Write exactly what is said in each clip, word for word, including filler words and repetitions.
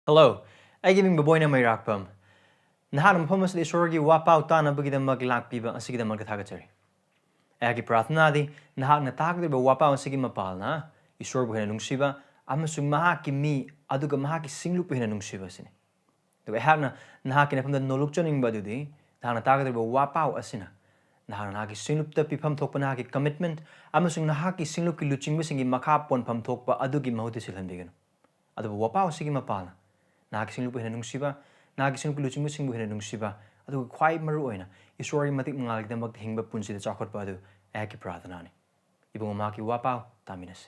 Hello, ꯑꯩꯒꯤ ꯃꯤꯡ ꯕꯣꯕꯣꯏꯅ ꯃꯩꯔꯥꯛꯄꯝ꯫ ꯅꯍꯥꯛꯅ ꯃꯐꯝ ꯑꯁꯤꯗ ꯏꯁꯣꯔꯒꯤ ꯋꯥꯄꯥꯎ ꯇꯥꯅꯕꯒꯤꯗꯃꯛ ꯂꯥꯛꯄꯤꯕ ꯑꯁꯤꯒꯤꯗꯃꯛꯇ ꯊꯥꯒꯠꯆꯔꯤ꯫ ꯑꯩꯍꯥꯛꯀꯤ ꯄ꯭ꯔꯥꯔꯊꯅꯥꯗꯤ ꯅꯍꯥꯛꯅ ꯇꯥꯒꯗꯧꯔꯤꯕ ꯋꯥꯄꯥꯎ ꯑꯁꯤꯒꯤ ꯃꯄꯥꯜꯅ ꯏꯁꯣꯔꯕꯨ ꯍꯦꯟꯅ ꯅꯨꯡꯁꯤꯕ ꯑꯃꯁꯨꯡ ꯃꯍꯥꯛꯀꯤ ꯃꯤ ꯑꯗꯨꯒ ꯃꯍꯥꯛꯀꯤ ꯁꯤꯡꯂꯨꯞꯄꯨ ꯍꯦꯟꯅ ꯅꯨꯡꯁꯤꯕ ꯑꯁꯤꯅꯤ꯫ ꯑꯗꯨꯒ ꯑꯩꯍꯥꯛꯅ ꯅꯍꯥꯛꯀꯤ ꯅꯐꯝꯗ ꯅꯣꯂꯨꯛꯆꯅꯤꯡꯕ ꯑꯗꯨꯗꯤ ꯅꯍꯥꯛꯅ ꯇꯥꯒꯗꯧꯔꯤꯕ ꯋꯥꯄꯥꯎ ꯑꯁꯤꯅ ꯅꯍꯥꯛꯅ ꯅꯍꯥꯛꯀꯤ ꯁꯤꯡꯂꯨꯞꯇ ꯄꯤꯐꯝ ꯊꯣꯛꯄ ꯅꯍꯥꯛꯀꯤ commitment ꯑꯃꯁꯨꯡ ꯅꯍꯥꯛꯀꯤ ꯁꯤꯡꯂꯨꯞꯀꯤ ꯂꯨꯆꯤꯡꯕꯁꯤꯡꯒꯤ ꯃꯈꯥ ꯄꯣꯟꯐꯝ ꯊꯣꯛꯄ ꯑꯗꯨꯒꯤ ꯃꯍꯨꯠꯇ ꯁꯤꯜꯍꯟꯕꯤꯒꯅꯨ꯫ ꯑꯗꯨꯕꯨ ꯋꯥꯄꯥꯎ ꯑꯁꯤꯒꯤ ꯃꯄꯥꯜꯅ ꯅꯍꯥꯛꯀꯤ ꯁꯤꯡꯂꯨꯞꯄꯨ ꯍꯦꯟꯅ ꯅꯨꯡꯁꯤꯕ, ꯅꯍꯥꯛꯀꯤ ꯁꯤꯡꯂꯨꯞꯀꯤ ꯂꯨꯆꯤꯡꯕꯁꯤꯡꯕꯨ ꯍꯦꯟꯅ ꯅꯨꯡꯁꯤꯕ, ꯑꯗꯨꯒ ꯈ꯭ꯋꯥꯏ ꯃꯔꯨ ꯑꯣꯏꯅ ꯏꯁꯣꯔꯒꯤ ꯃꯇꯤꯛ ꯃꯉꯥꯜꯒꯤꯗꯃꯛꯇ ꯍꯤꯡꯕ ꯄꯨꯟꯁꯤꯗ ꯆꯥꯎꯈꯠꯄ ꯑꯗꯨ ꯑꯩꯍꯥꯛꯀꯤ ꯄ꯭ꯔꯥꯔꯊꯅꯥꯅꯤ꯫ ꯏꯕꯨꯡꯉꯣ, ꯃꯍꯥꯛꯀꯤ ꯋꯥꯄꯥꯎ ꯇꯥꯃꯤꯟꯅꯁꯤ꯫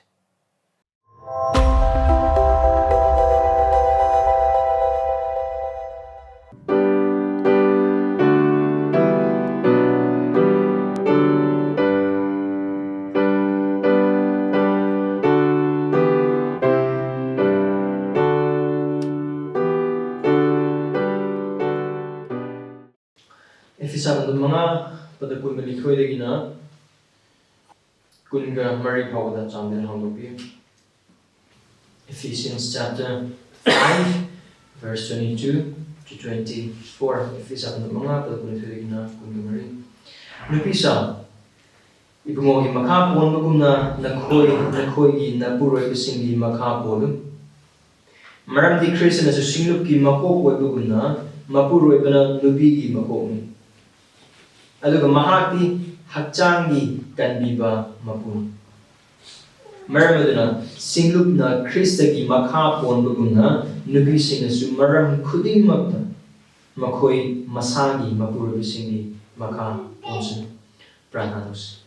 ꯑꯦꯐꯤꯁꯥ ꯄꯟꯗꯨꯞ ꯃꯉꯥ, ꯄꯗ ꯀꯨꯟꯒ ꯅꯤꯊꯣꯏꯗꯒꯤꯅ ꯀꯨꯟꯒ ꯃꯔꯤ ꯐꯥꯎꯕꯗ ꯆꯥꯟꯕꯤꯗꯨꯅ ꯍꯥꯡꯗꯣꯛꯄꯤꯌꯨ꯫ Ephesians chapter five, verse twenty-two to twenty-four. ꯑꯦꯐꯤꯁꯥ ꯄꯟꯗꯨꯞ ꯃꯉꯥ, ꯄꯗ ꯀꯨꯟꯒ ꯅꯤꯊꯣꯏꯗꯒꯤꯅ ꯀꯨꯟꯒ ꯃꯔꯤ꯫ ꯅꯨꯄꯤꯁꯥ, ꯏꯕꯨꯡꯉꯣꯒꯤ ꯃꯈꯥ ꯄꯣꯟꯕꯒꯨꯝꯅ ꯅꯈꯣꯏ, ꯅꯈꯣꯏꯒꯤ ꯅꯄꯨꯔꯣꯏꯕꯁꯤꯡꯒꯤ ꯃꯈꯥ ꯄꯣꯜꯂꯨ꯫ ꯃꯔꯝꯗꯤ ꯈ꯭ꯔꯤꯁꯇꯅꯁꯨ ꯁꯤꯡꯂꯨꯞꯀꯤ ꯃꯀꯣꯛ ꯑꯣꯏꯕꯒꯨꯝꯅ ꯃꯄꯨꯔꯣꯏꯕꯅ ꯅꯨꯄꯤꯒꯤ ꯃꯀꯣꯛꯅꯤ꯫ ꯑꯗꯨꯒ ꯃꯍꯥꯛꯇꯤ ꯍꯛꯆꯥꯡꯒꯤ ꯀꯟꯕꯤꯕ ꯃꯄꯨꯅꯤ꯫ ꯃꯔꯝ ꯑꯗꯨꯅ ꯁꯤꯡꯂꯨꯞꯅ ꯈ꯭ꯔꯤꯁꯇꯒꯤ ꯃꯈꯥ ꯄꯣꯟꯕꯒꯨꯝꯅ ꯅꯨꯄꯤꯁꯤꯡꯅꯁꯨ ꯃꯔꯝ ꯈꯨꯗꯤꯡꯃꯛꯇ ꯃꯈꯣꯏ ꯃꯁꯥꯒꯤ ꯃꯄꯨꯔꯣꯏꯕꯁꯤꯡꯒꯤ ꯃꯈꯥ ꯄꯣꯟꯁꯅꯨ꯫ ꯄ꯭ꯔꯥꯔꯊꯅꯥ ꯇꯧꯁꯤ꯫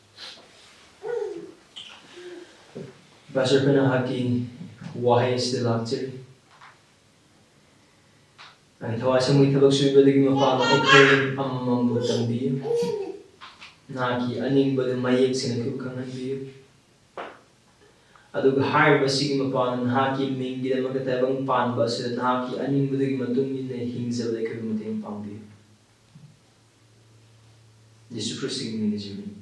ꯄꯥꯁꯇꯔ, ꯑꯩꯈꯣꯏ ꯅꯍꯥꯛꯀꯤ ꯋꯥꯍꯩ ꯑꯁꯤꯗ ꯂꯥꯛꯆꯔꯤ꯫ ꯅꯍꯥꯛꯀꯤ ꯊꯋꯥꯏ ꯁꯦꯡꯕꯒꯤ ꯊꯕꯛ ꯁꯨꯕꯤꯕꯗꯒꯤ ꯃꯄꯥꯟꯗ ꯑꯩꯈꯣꯏ ꯑꯃꯃꯝꯕꯨ ꯇꯝꯕꯤꯌꯨ꯫ ꯅꯍꯥꯛꯀꯤ ꯑꯅꯤꯡꯕꯗꯨ ꯃꯌꯦꯛ ꯁꯦꯡꯅ ꯑꯩꯈꯣꯏꯕꯨ ꯈꯪꯍꯟꯕꯤꯌꯨ꯫ ꯑꯗꯨꯒ ꯍꯥꯏꯔꯤꯕꯁꯤꯒꯤ ꯃꯄꯥꯟꯗ ꯅꯍꯥꯛꯀꯤ ꯃꯤꯡꯒꯤꯗꯃꯛꯇ ꯇꯥꯏꯕꯪ ꯄꯥꯟꯕ ꯑꯁꯤꯗ ꯅꯍꯥꯛꯀꯤ ꯑꯅꯤꯡꯕꯗꯨꯒꯤ ꯃꯇꯨꯡ ꯏꯟꯅ ꯍꯤꯡꯖꯕꯗ ꯑꯩꯈꯣꯏꯕꯨ ꯃꯇꯦꯡ ꯄꯥꯡꯕꯤꯌꯨ꯫ ꯌꯤꯁꯨ ꯈ꯭ꯔꯤꯁꯇꯒꯤ ꯃꯤꯡꯗ ꯅꯤꯖꯕꯅꯤ꯫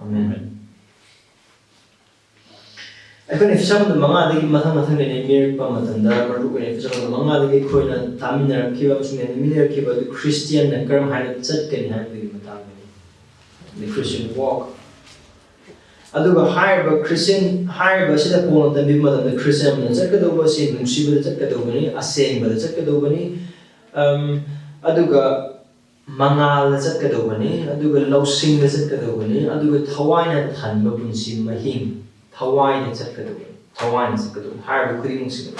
ꯑꯃꯦꯟ꯫ ꯑꯩꯈꯣꯏꯅ ꯏꯐꯤꯁꯥ ꯃꯉꯥꯗꯒꯤ ꯃꯊꯪ ꯃꯊꯪ ꯅꯩꯅꯕꯤꯔꯛꯄ ꯃꯇꯝꯗ, ꯃꯔꯨ ꯑꯣꯏꯅ ꯏꯐꯤꯁꯥ ꯃꯉꯥꯗꯒꯤ ꯑꯩꯈꯣꯏꯅ ꯇꯥꯃꯤꯟꯅꯔꯛꯈꯤꯕ ꯑꯃꯁꯨꯡ ꯅꯩꯅꯃꯤꯟꯅꯔꯛꯈꯤꯕ ꯑꯗꯨ ꯈ꯭ꯔꯤꯁꯇꯤꯌꯥꯟꯅ ꯀꯔꯝ ꯍꯥꯏꯅ ꯆꯠꯀꯅꯤ ꯍꯥꯏꯕꯗꯨꯒꯤ ꯃꯇꯥꯡꯗꯅꯤ꯫ The Christian walk. ꯑꯗꯨꯒ ꯍꯥꯏꯔꯤꯕ ꯈ꯭ꯔꯤꯁꯇꯤꯌꯥꯟ ꯍꯥꯏꯔꯤꯕ ꯑꯁꯤꯗ ꯄꯣꯟꯅ ꯇꯝꯕꯤꯕ ꯃꯇꯝꯗ, ꯈ꯭ꯔꯤꯁꯇꯤꯌꯥꯟ ꯑꯃꯅ ꯆꯠꯀꯗꯧꯕ ꯑꯁꯤ ꯅꯨꯡꯁꯤꯕꯗ ꯆꯠꯀꯗꯧꯕꯅꯤ, ꯑꯁꯦꯡꯕꯗ ꯆꯠꯀꯗꯧꯕꯅꯤ, ꯑꯝ, ꯑꯗꯨꯒ ꯃꯉꯥꯜꯗ ꯆꯠꯀꯗꯧꯕꯅꯤ, ꯑꯗꯨꯒ ꯂꯧꯁꯤꯡꯗ ꯆꯠꯀꯗꯧꯕꯅꯤ, ꯑꯗꯨꯒ ꯊꯋꯥꯏꯅ ꯊꯟꯕ ꯄꯨꯟꯁꯤ ꯃꯍꯤꯡ, ꯊꯋꯥꯏꯅ ꯆꯠꯀꯗꯧꯕꯅꯤ, ꯊꯋꯥꯏꯅ ꯆꯠꯀꯗꯧꯕꯅꯤ ꯍꯥꯏꯔꯤꯕ ꯈꯨꯗꯤꯡꯃꯛꯁꯤꯗ꯫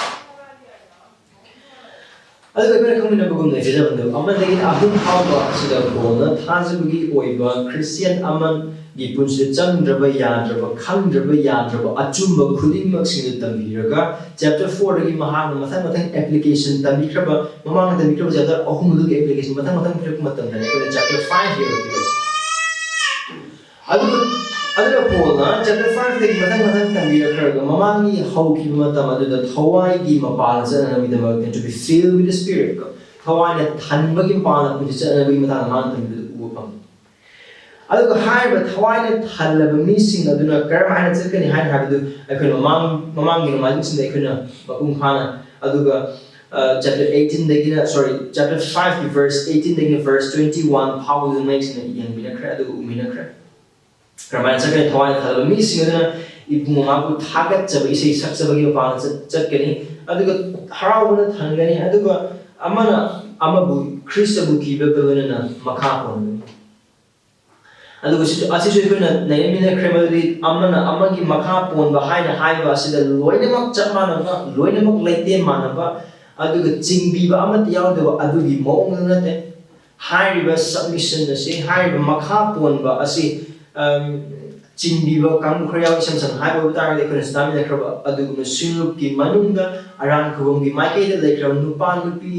ꯑꯗꯨꯒ ꯑꯩꯈꯣꯏꯅ ꯈꯪꯃꯤꯟꯅꯕꯒꯨꯝꯅ ꯏꯐꯤꯁꯥ ꯑꯍꯨꯝ ꯑꯃꯗꯒꯤ ꯑꯍꯨꯝ ꯐꯥꯎꯕ ꯑꯁꯤꯗ ꯄꯣꯜꯅ ꯊꯥꯖꯕꯒꯤ ꯑꯣꯏꯕ ꯈ꯭ꯔꯤꯁꯇꯤꯌꯥꯟ ꯑꯃꯒꯤ ꯄꯨꯟꯁꯤꯗ ꯆꯪꯗ꯭ꯔꯕ ꯌꯥꯗ꯭ꯔꯕ, ꯈꯪꯗ꯭ꯔꯕ ꯌꯥꯗ꯭ꯔꯕ ꯑꯆꯨꯝꯕ ꯈꯨꯗꯤꯡꯃꯛꯁꯤꯡꯗꯨ ꯇꯝꯕꯤꯔꯒ, ꯆꯦꯞꯇꯔ ꯐꯣꯔꯗꯒꯤ ꯃꯍꯥꯛꯅ ꯃꯊꯪ ꯃꯊꯪ ꯑꯦꯄ꯭ꯂꯤꯀꯦꯁꯟ ꯇꯝꯕꯤꯈ꯭ꯔꯕ, ꯃꯃꯥꯡꯗ ꯇꯝꯕꯤꯈ꯭ꯔꯕ ꯆꯦꯞꯇꯔ ꯑꯍꯨꯝꯗꯨꯒꯤ ꯑꯦꯄ꯭ꯂꯤꯀꯦꯁꯟ ꯃꯊꯪ ꯃꯊꯪ ꯄꯤꯔꯛꯄ ꯃꯇꯝꯗ ꯑꯩꯈꯣꯏꯅ ꯆꯦꯞꯇꯔ ꯐꯥꯏꯚ ꯌꯧꯔꯛꯈꯤꯕ ꯑꯁꯤ꯫ ꯑꯗꯨꯒ ꯑꯗꯨꯅ ꯄꯣꯜꯅ ꯆꯦꯞꯇꯔ ꯐꯥꯏꯚꯇꯒꯤ ꯃꯊꯪ ꯃꯊꯪ ꯇꯝꯕꯤꯔꯛꯈ꯭ꯔꯒ, ꯃꯃꯥꯡꯒꯤ ꯍꯧꯈꯤꯕ ꯃꯇꯝ ꯑꯗꯨꯗ ꯊꯋꯥꯏꯒꯤ ꯃꯄꯥꯟ ꯆꯠꯅꯅꯕꯒꯤꯗꯃꯛꯇ, to be filled with the Spirit ꯀꯣ, ꯊꯋꯥꯏꯅ ꯊꯟꯕꯒꯤ ꯃꯄꯥꯟ ꯄꯨꯟꯁꯤ ꯆꯠꯅꯕꯒꯤ ꯃꯇꯥꯡꯗ ꯃꯥꯅ ꯇꯝꯕꯤꯕꯗꯨ ꯎꯕ ꯐꯪꯉꯤ꯫ ꯑꯗꯨꯒ ꯍꯥꯏꯔꯤꯕ ꯊꯋꯥꯏꯅ ꯊꯜꯂꯕ ꯃꯤꯁꯤꯡ ꯑꯗꯨꯅ ꯀꯔꯝ ꯍꯥꯏꯅ ꯆꯠꯀꯅꯤ ꯍꯥꯏꯅ ꯍꯥꯏꯕꯗꯨ ꯑꯩꯈꯣꯏꯅ ꯃꯃꯥꯡ ꯃꯃꯥꯡꯒꯤ ꯅꯣꯡꯃꯥꯏꯖꯤꯡꯁꯤꯡꯗ ꯑꯩꯈꯣꯏꯅ ꯃꯄꯨꯡ ꯐꯥꯅ, ꯑꯗꯨꯒ ꯆꯦꯞꯇꯔ ꯑꯩꯠꯇꯤꯟꯗꯒꯤꯅ, ꯁꯣꯔꯤ, ꯆꯦꯞꯇꯔ ꯐꯥꯏꯚꯀꯤ ꯚꯔꯁ ꯑꯩꯠꯇꯤꯟꯗꯒꯤꯅ ꯚꯔꯁ ꯇ꯭ꯋꯦꯟꯇꯤ ꯋꯥꯟ ꯐꯥꯎꯕꯗꯨ ꯃꯌꯦꯛ ꯁꯦꯡꯅ ꯌꯦꯡꯃꯤꯟꯅꯈ꯭ꯔꯦ, ꯑꯗꯨꯒ ꯎꯃꯤꯟꯅꯈ꯭ꯔꯦ꯫ ꯀꯔꯝꯍꯥꯏꯅ ꯆꯠꯀꯅꯤ? ꯊꯋꯥꯏꯅ ꯊꯜꯂꯕ ꯃꯤꯁꯤꯡ ꯑꯗꯨꯅ ꯏꯕꯨꯡ ꯃꯍꯥꯛꯄꯨ ꯊꯥꯒꯠꯆꯕ ꯏꯁꯩ ꯁꯛꯆꯕꯒꯤ ꯃꯄꯥꯟꯗ ꯆꯠ- ꯆꯠꯀꯅꯤ, ꯑꯗꯨꯒ ꯍꯔꯥꯎꯕꯅ ꯊꯟꯒꯅꯤ, ꯑꯗꯨꯒ ꯑꯃꯅ ꯑꯃꯕꯨ ꯈ꯭ꯔꯤꯁꯇꯕꯨ ꯀꯤꯕꯒ ꯂꯣꯏꯅꯅ ꯃꯈꯥ ꯄꯣꯟꯒꯅꯤ꯫ ꯑꯗꯨꯒ ꯁꯤꯁꯨ, ꯑꯁꯤꯁꯨ ꯑꯩꯈꯣꯏꯅ ꯅꯩꯅꯃꯤꯟꯅꯈ꯭ꯔꯦ, ꯃꯗꯨꯗꯤ ꯑꯃꯅ ꯑꯃꯒꯤ ꯃꯈꯥ ꯄꯣꯟꯕ ꯍꯥꯏꯅ ꯍꯥꯏꯕ ꯑꯁꯤꯗ ꯂꯣꯏꯅꯃꯛ ꯆꯞ ꯃꯥꯟꯅꯕ, ꯂꯣꯏꯅꯃꯛ ꯂꯩꯇꯦꯝ ꯃꯥꯟꯅꯕ, ꯑꯗꯨꯒ ꯆꯤꯡꯕꯤꯕ ꯑꯃꯠꯇ ꯌꯥꯎꯗꯕ ꯑꯗꯨꯒꯤ ꯃꯑꯣꯡꯗ ꯅꯠꯇꯦ꯫ ꯍꯥꯏꯔꯤꯕ ꯁꯕꯃꯤꯁꯟ ꯑꯁꯤ, ꯍꯥꯏꯔꯤꯕ ꯃꯈꯥ ꯄꯣꯟꯕ ꯑꯁꯤ, ꯑꯝ, ꯆꯤꯡꯕꯤꯕ ꯀꯥꯡꯕꯨ ꯈꯔ ꯌꯥꯎꯏ꯫ ꯏꯁꯝ ꯁꯝꯅ ꯍꯥꯏꯕ ꯑꯣꯏꯕ ꯇꯥꯔꯒꯗꯤ, ꯑꯩꯈꯣꯏꯅ ꯁꯤꯗ ꯇꯥꯃꯤꯟꯅꯈ꯭ꯔꯕ ꯑꯗꯨꯒꯨꯝꯕ ꯁꯤꯡꯂꯨꯞꯀꯤ ꯃꯅꯨꯡꯗ ꯑꯔꯥꯟ ꯈꯨꯕꯝꯒꯤ ꯃꯥꯏꯀꯩꯗ ꯂꯩꯈ꯭ꯔꯕ ꯅꯨꯄꯥ, ꯅꯨꯄꯤ,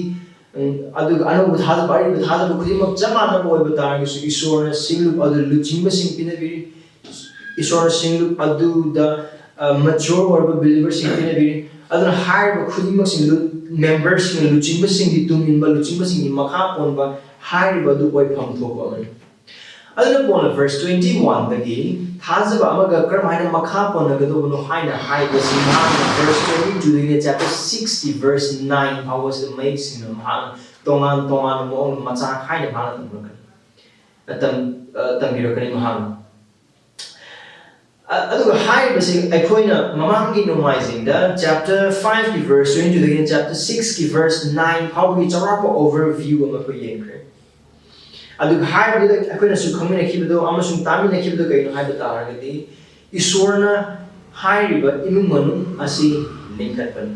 ꯎꯝ, ꯑꯗꯨꯒ ꯑꯅꯧꯕ ꯊꯥꯖꯕ, ꯑꯔꯤꯕ ꯊꯥꯖꯕ ꯈꯨꯗꯤꯡꯃꯛ ꯆꯞ ꯃꯥꯟꯅꯕ ꯑꯣꯏꯕ ꯇꯥꯔꯒꯁꯨ, ꯏꯁꯣꯔꯅ ꯁꯤꯡꯂꯨꯞ ꯑꯗꯨ ꯂꯨꯆꯤꯡꯕꯁꯤꯡ ꯄꯤꯅꯕꯤꯔꯤ꯫ ꯏꯁꯣꯔꯅ ꯁꯤꯡꯂꯨꯞ ꯑꯗꯨꯗ, ꯑ, ꯃꯦꯆ꯭ꯌꯣꯔ ꯑꯣꯏꯔꯕ ꯕꯤꯂꯤꯚꯔꯁꯤꯡ ꯄꯤꯅꯕꯤꯔꯤ꯫ ꯑꯗꯨꯅ ꯍꯥꯏꯔꯤꯕ ꯈꯨꯗꯤꯡꯃꯛꯁꯤꯡꯗꯨ ꯃꯦꯝꯕꯔꯁꯤꯡꯅ, ꯂꯨꯆꯤꯡꯕꯁꯤꯡꯒꯤ ꯇꯨꯡ ꯏꯟꯕ, ꯂꯨꯆꯤꯡꯕꯁꯤꯡꯒꯤ ꯃꯈꯥ ꯄꯣꯟꯕ ꯍꯥꯏꯔꯤꯕ ꯑꯗꯨ ꯑꯣꯏꯐꯝ ꯊꯣꯛꯄ ꯑꯃꯅꯤ꯫ ꯑꯗꯨꯅ ꯄꯣꯜꯅ verse twenty one ꯗꯒꯤ ꯊꯥꯖꯕ ꯑꯃꯒ ꯀꯔꯝ ꯍꯥꯏꯅ ꯃꯈꯥ ꯄꯣꯟꯅꯒꯗꯧꯕꯅꯣ ꯍꯥꯏꯅ ꯍꯥꯏꯕꯁꯤ ꯃꯍꯥꯛꯅ verse twenty two ꯗꯒꯤꯅ chapter six ꯀꯤ verse nine ꯐꯥꯎꯕꯁꯤꯗ ꯃꯌꯦꯛ ꯁꯦꯡꯅ ꯃꯍꯥꯛꯅ ꯇꯣꯉꯥꯟ ꯇꯣꯉꯥꯟꯕ ꯃꯑꯣꯡꯗ ꯃꯆꯥ ꯈꯥꯏꯅ ꯃꯍꯥꯛꯅ ꯇꯝꯂꯛꯀꯅꯤ꯫ ꯇꯝ-, ꯑ, ꯇꯝꯕꯤꯔꯛꯀꯅꯤ ꯃꯍꯥꯛꯅ꯫ ꯑ-, ꯑꯗꯨꯒ ꯍꯥꯏꯔꯤꯕꯁꯤ ꯑꯩꯈꯣꯏꯅ ꯃꯃꯥꯡꯒꯤ ꯅꯣꯡꯃꯥꯏꯖꯤꯡꯗ chapter five ꯀꯤ verse twenty two ꯗꯒꯤꯅ chapter six ꯀꯤ verse nine ꯐꯥꯎꯕꯒꯤ ꯆꯥꯎꯔꯥꯛꯄ overview ꯑꯃ ꯑꯩꯈꯣꯏ ꯌꯦꯡꯈ꯭ꯔꯦ꯫ ꯑꯗꯨꯒ ꯍꯥꯏꯔꯤꯕꯗꯨꯗ ꯑꯩꯈꯣꯏꯅꯁꯨ ꯈꯪꯃꯤꯟꯅꯈꯤꯕꯗꯣ ꯑꯃꯁꯨꯡ ꯇꯥꯃꯤꯟꯅꯈꯤꯕꯗꯣ ꯀꯩꯅꯣ ꯍꯥꯏꯕ ꯇꯥꯔꯒꯗꯤ, ꯏꯁꯣꯔꯅ ꯍꯥꯏꯔꯤꯕ ꯏꯃꯨꯡ ꯃꯅꯨꯡ ꯑꯁꯤ ꯂꯤꯡꯈꯠꯄꯅꯤ꯫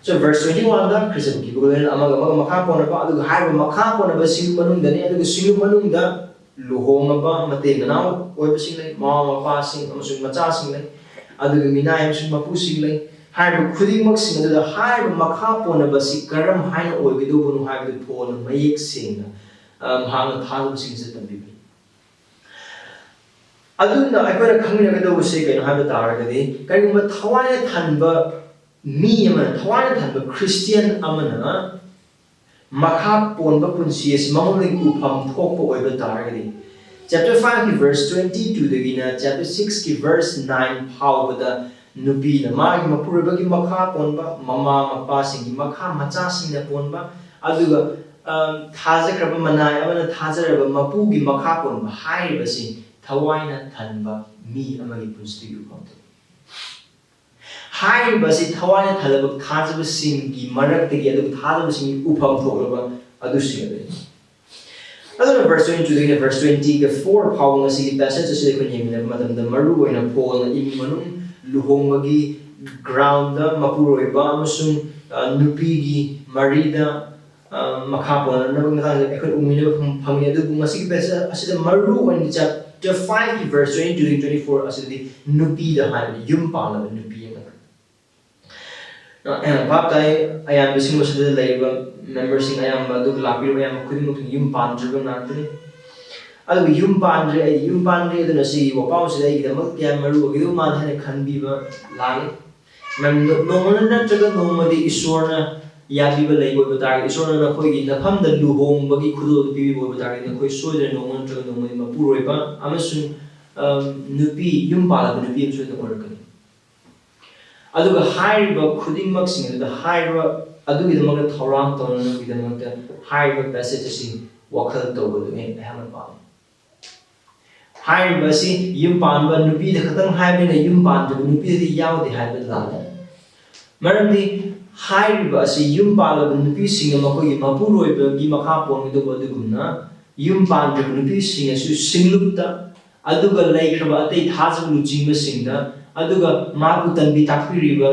So verse twenty one ꯗ ꯈ꯭ꯔꯤꯁꯇ ꯄꯨꯈꯤꯕꯒ ꯂꯣꯏꯅꯅ ꯑꯃꯒ ꯑꯃꯒ ꯃꯈꯥ ꯄꯣꯟꯅꯕ, ꯑꯗꯨꯒ ꯍꯥꯏꯔꯤꯕ ꯃꯈꯥ ꯄꯣꯟꯅꯕ ꯁꯤꯡꯂꯨꯞ ꯃꯅꯨꯡꯗꯅꯤ, ꯑꯗꯨꯒ ꯁꯤꯡꯂꯨꯞ ꯃꯅꯨꯡꯗ ꯂꯨꯍꯣꯡꯉꯕ ꯃꯇꯩ ꯃꯅꯥꯎ ꯑꯣꯏꯕꯁꯤꯡ ꯂꯩ, ꯃꯃꯥ ꯃꯄꯥꯁꯤꯡ ꯑꯃꯁꯨꯡ ꯃꯆꯥꯁꯤꯡ ꯂꯩ, ꯑꯗꯨꯒ ꯃꯤꯅꯥꯏ ꯑꯃꯁꯨꯡ ꯃꯄꯨꯁꯤꯡ ꯂꯩ꯫ ꯍꯥꯏꯔꯤꯕ ꯈꯨꯗꯤꯡꯃꯛꯁꯤꯡ ꯑꯗꯨꯗ ꯍꯥꯏꯔꯤꯕ ꯃꯈꯥ ꯄꯣꯟꯅꯕꯁꯤ ꯀꯔꯝ ꯍꯥꯏꯅ ꯑꯣꯏꯒꯗꯧꯕꯅꯣ ꯍꯥꯏꯕꯗꯨ ꯄꯣꯜꯅ ꯃꯌꯦꯛ ꯁꯦꯡꯅ, ꯑ, ꯃꯍꯥꯛꯅ ꯊꯥꯖꯕꯁꯤꯡꯁꯤꯗ ꯇꯝꯕꯤꯕꯅꯤ꯫ ꯑꯗꯨꯅ ꯑꯩꯈꯣꯏꯅ ꯈꯪꯃꯤꯟꯅꯒꯗꯧꯕꯁꯦ ꯀꯩꯅꯣ ꯍꯥꯏꯕ ꯇꯥꯔꯒꯗꯤ, ꯀꯔꯤꯒꯨꯝꯕ ꯊꯋꯥꯏꯅ ꯊꯟꯕ ꯃꯤ ꯑꯃꯅ, ꯊꯋꯥꯏꯅ ꯊꯟꯕ ꯈ꯭ꯔꯤꯁꯇꯤꯌꯥꯟ ꯑꯃꯅ ꯃꯈꯥ ꯄꯣꯟꯕ ꯄꯨꯟꯁꯤ ꯑꯁꯤ ꯃꯉꯣꯟꯗꯒꯤ ꯎꯐꯝ ꯊꯣꯛꯄ ꯑꯣꯏꯕ ꯇꯥꯔꯒꯗꯤ, chapter five ꯀꯤ verse twenty two ꯗꯒꯤꯅ chapter six ꯀꯤ verse nine ꯐꯥꯎꯕꯗ ꯅꯨꯄꯤꯅ ꯃꯥꯒꯤ ꯃꯄꯨꯔꯣꯏꯕꯒꯤ ꯃꯈꯥ ꯄꯣꯟꯕ, ꯃꯃꯥ ꯃꯄꯥꯁꯤꯡꯒꯤ ꯃꯈꯥ, ꯃꯆꯥꯁꯤꯡꯅ ꯄꯣꯟꯕ, ꯑꯗꯨꯒ, ꯑ, ꯊꯥꯖꯈ꯭ꯔꯕ ꯃꯅꯥꯏ ꯑꯃꯅ ꯊꯥꯖꯔꯕ ꯃꯄꯨꯒꯤ ꯃꯈꯥ ꯄꯣꯟꯕ ꯍꯥꯏꯔꯤꯕꯁꯤ ꯊꯋꯥꯏꯅ ꯊꯟꯕ ꯃꯤ ꯑꯃꯒꯤ ꯄꯨꯟꯁꯤꯗꯒꯤ ꯎꯐꯝ ꯊꯣꯛꯏ꯫ ꯍꯥꯏꯔꯤꯕꯁꯤ ꯊꯋꯥꯏꯅ ꯊꯜꯂꯕ ꯊꯥꯖꯕꯁꯤꯡꯒꯤ ꯃꯔꯛꯇꯒꯤ, ꯑꯗꯨꯒ ꯊꯥꯖꯕꯁꯤꯡꯒꯤ ꯎꯐꯝ ꯊꯣꯛꯂꯕ ꯑꯗꯨꯁꯤꯡ ꯑꯗꯨꯅꯤ꯫ ꯑꯗꯨꯅ verse twenty two ꯗꯒꯤꯅ verse twenty four ꯐꯥꯎꯕ ꯉꯁꯤꯒꯤ passage ꯑꯁꯤꯗ ꯑꯩꯈꯣꯏꯅ ꯌꯦꯡꯃꯤꯟꯅꯕ ꯃꯇꯝꯗ, ꯃꯔꯨ ꯑꯣꯏꯅ ꯄꯣꯜꯅ ꯏꯃꯨꯡ ꯃꯅꯨꯡ, ꯂꯨꯍꯣꯡꯕꯒꯤ ground ꯗ ꯃꯄꯨꯔꯣꯏꯕ ꯑꯃꯁꯨꯡ, ꯑ, ꯅꯨꯄꯤꯒꯤ ꯃꯔꯤꯗ, ꯑ, ꯃꯈꯥ ꯄꯣꯟꯅꯅꯕꯒꯤ ꯃꯇꯥꯡꯗ ꯑꯩꯈꯣꯏ ꯎꯃꯤꯟꯅꯕ ꯐꯪ-, ꯐꯪꯉꯤ꯫ ꯑꯗꯨꯕꯨ ꯉꯁꯤꯒꯤ passage ꯑꯁꯤꯗ ꯃꯔꯨ ꯑꯣꯏꯅ chapter five ꯀꯤ verse twenty two ꯗꯒꯤ twenty four ꯑꯁꯤꯗꯤ ꯅꯨꯄꯤꯗ ꯍꯥꯏꯕꯅꯤ, ꯌꯨꯝ ꯄꯥꯜꯂꯕ ꯅꯨꯄꯤ ꯑꯃꯗ꯫ ꯑ, ꯚꯥꯞ ꯇꯥꯏ, ꯑꯌꯥꯝꯕꯁꯤꯡ ꯃꯁꯤꯗ ꯂꯩꯔꯤꯕ member ꯁꯤꯡ ꯑꯌꯥꯝꯕ, ꯑꯗꯨꯒ ꯂꯥꯛꯄꯤꯔꯤꯕ ꯑꯌꯥꯝꯕ ꯈꯨꯗꯤꯡꯃꯛꯁꯤ ꯌꯨꯝ ꯄꯥꯟꯗ꯭ꯔꯤꯕ ꯉꯥꯛꯇꯅꯤ꯫ ꯑꯗꯨꯕꯨ ꯌꯨꯝ ꯄꯥꯟꯗ꯭ꯔꯦ, ꯑꯩ ꯌꯨꯝ ꯄꯥꯟꯗ꯭ꯔꯦ, ꯑꯗꯨꯅ ꯁꯤꯒꯤ ꯋꯥꯄꯥꯎꯁꯤꯗ ꯑꯩꯒꯤꯗꯃꯛ ꯀꯌꯥ ꯃꯔꯨ ꯑꯣꯏꯒꯗꯧ ꯃꯥꯜꯂꯦ ꯍꯥꯏꯅ ꯈꯟꯕꯤꯕ ꯂꯥꯛꯂꯦ꯫ ꯃꯔꯝꯗꯤ ꯅꯣꯡꯃ ꯅꯠꯇ꯭ꯔꯒ ꯅꯣꯡꯃꯗꯤ ꯏꯁꯣꯔꯅ ꯌꯥꯕꯤꯕ ꯂꯩꯕ ꯑꯣꯏꯕ ꯇꯥꯔꯒꯗꯤ, ꯏꯁꯣꯔꯅ ꯅꯈꯣꯏꯒꯤ ꯅꯐꯝꯗ ꯂꯨꯍꯣꯡꯕꯒꯤ ꯈꯨꯗꯣꯜ ꯄꯤꯕꯤꯕ ꯑꯣꯏꯕ ꯇꯥꯔꯒꯗꯤ, ꯅꯈꯣꯏ ꯁꯣꯏꯗꯅ ꯅꯣꯡꯃ ꯅꯠꯇ꯭ꯔꯒ ꯅꯣꯡꯃꯗꯤ ꯃꯄꯨꯔꯣꯏꯕ ꯑꯃꯁꯨꯡ, ꯑꯝ, ꯅꯨꯄꯤ, ꯌꯨꯝ ꯄꯥꯜꯂꯕ ꯅꯨꯄꯤ ꯑꯃ ꯁꯣꯏꯗꯅ ꯑꯣꯏꯔꯛꯀꯅꯤ꯫ ꯑꯗꯨꯒ ꯍꯥꯏꯔꯤꯕ ꯈꯨꯗꯤꯡꯃꯛꯁꯤꯡ ꯑꯗꯨꯗ ꯍꯥꯏꯔꯤꯕ ꯑꯗꯨꯒꯤꯗꯃꯛꯇ ꯊꯧꯔꯥꯡ ꯇꯧꯅꯅꯕꯒꯤꯗꯃꯛꯇ ꯍꯥꯏꯔꯤꯕ ꯄꯦꯁꯦꯖ ꯑꯁꯤ ꯋꯥꯈꯜ ꯇꯧꯕꯗꯨ ꯑꯩꯍꯥꯛꯅ ꯄꯥꯝꯃꯤ꯫ ꯍꯥꯏꯔꯤꯕ ꯑꯁꯤ ꯌꯨꯝ ꯄꯥꯟꯕ ꯅꯨꯄꯤꯗ ꯈꯛꯇꯪ ꯍꯥꯏꯕꯅꯤꯅ ꯌꯨꯝ ꯄꯥꯟꯗ꯭ꯔꯤꯕ ꯅꯨꯄꯤꯗꯗꯤ ꯌꯥꯎꯗꯦ ꯍꯥꯏꯕ ꯂꯥꯜꯂꯦ꯫ ꯃꯔꯝꯗꯤ ꯍꯥꯏꯔꯤꯕ ꯑꯁꯤ ꯌꯨꯝ ꯄꯥꯜꯂꯕ ꯅꯨꯄꯤꯁꯤꯡꯅ ꯃꯈꯣꯏꯒꯤ ꯃꯄꯨꯔꯣꯏꯕꯒꯤ ꯃꯈꯥ ꯄꯣꯟꯒꯗꯧꯕ ꯑꯗꯨꯒꯨꯝꯅ, ꯌꯨꯝ ꯄꯥꯟꯗ꯭ꯔꯤꯕ ꯅꯨꯄꯤꯁꯤꯡꯅꯁꯨ ꯁꯤꯡꯂꯨꯞꯇ, ꯑꯗꯨꯒ ꯂꯩꯈ꯭ꯔꯕ ꯑꯇꯩ ꯊꯥꯖꯕ ꯂꯨꯆꯤꯡꯕꯁꯤꯡꯗ, ꯑꯗꯨꯒ ꯃꯥꯕꯨ ꯇꯟꯕꯤ ꯇꯥꯛꯄꯤꯔꯤꯕ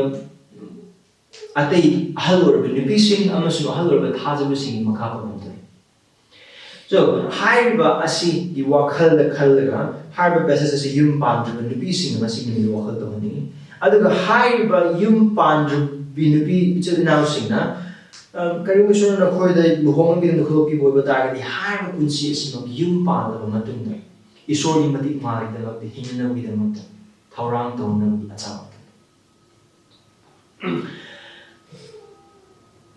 ꯑꯇꯩ ꯑꯍꯜ ꯑꯣꯏꯔꯕ ꯅꯨꯄꯤꯁꯤꯡ ꯑꯃꯁꯨꯡ ꯑꯍꯜ ꯑꯣꯏꯔꯕ ꯊꯥꯖꯕꯁꯤꯡꯒꯤ ꯃꯈꯥ ꯄꯣꯟꯒꯗꯧꯔꯤ꯫ So, ꯍꯥꯏꯔꯤꯕ ꯑꯁꯤꯒꯤ ꯋꯥꯈꯜꯗ ꯈꯜꯂꯒ ꯍꯥꯏꯔꯤꯕ ꯄꯦꯁꯦꯖ ꯑꯁꯤ ꯌꯨꯝ ꯄꯥꯟꯗ꯭ꯔꯤꯕ ꯅꯨꯄꯤꯁꯤꯡꯅ ꯉꯁꯤ ꯅꯨꯃꯤꯠ ꯋꯥꯈꯜ ꯇꯧꯍꯟꯅꯤꯡꯉꯤ꯫ ꯑꯗꯨꯒ ꯍꯥꯏꯔꯤꯕ ꯌꯨꯝ ꯄꯥꯟꯗ꯭ꯔꯤꯕꯤ ꯅꯨꯄꯤ ꯏꯆꯤꯜ ꯏꯅꯥꯎꯁꯤꯡꯅ, ꯑ, ꯀꯔꯤꯒꯨꯝꯕ ꯏꯁꯣꯔꯅ ꯅꯈꯣꯏꯗ ꯂꯨꯍꯣꯡꯕꯒꯤꯗꯃꯛꯇ ꯈꯨꯗꯣꯜ ꯄꯤꯕ ꯑꯣꯏꯕ ꯇꯥꯔꯒꯗꯤ, ꯍꯥꯏꯔꯤꯕ ꯄꯨꯟꯁꯤ ꯑꯁꯤꯃꯛ ꯌꯨꯝ ꯄꯥꯜꯂꯕ ꯃꯇꯨꯡꯗ ꯏꯁꯣꯔꯒꯤ ꯃꯇꯤꯛ ꯃꯥꯒꯤꯗꯃꯛꯇ ꯍꯤꯡꯅꯅꯕꯒꯤꯗꯃꯛꯇ ꯊꯧꯔꯥꯡ ꯇꯧꯅꯕꯒꯤ ꯑꯆꯥꯎꯕ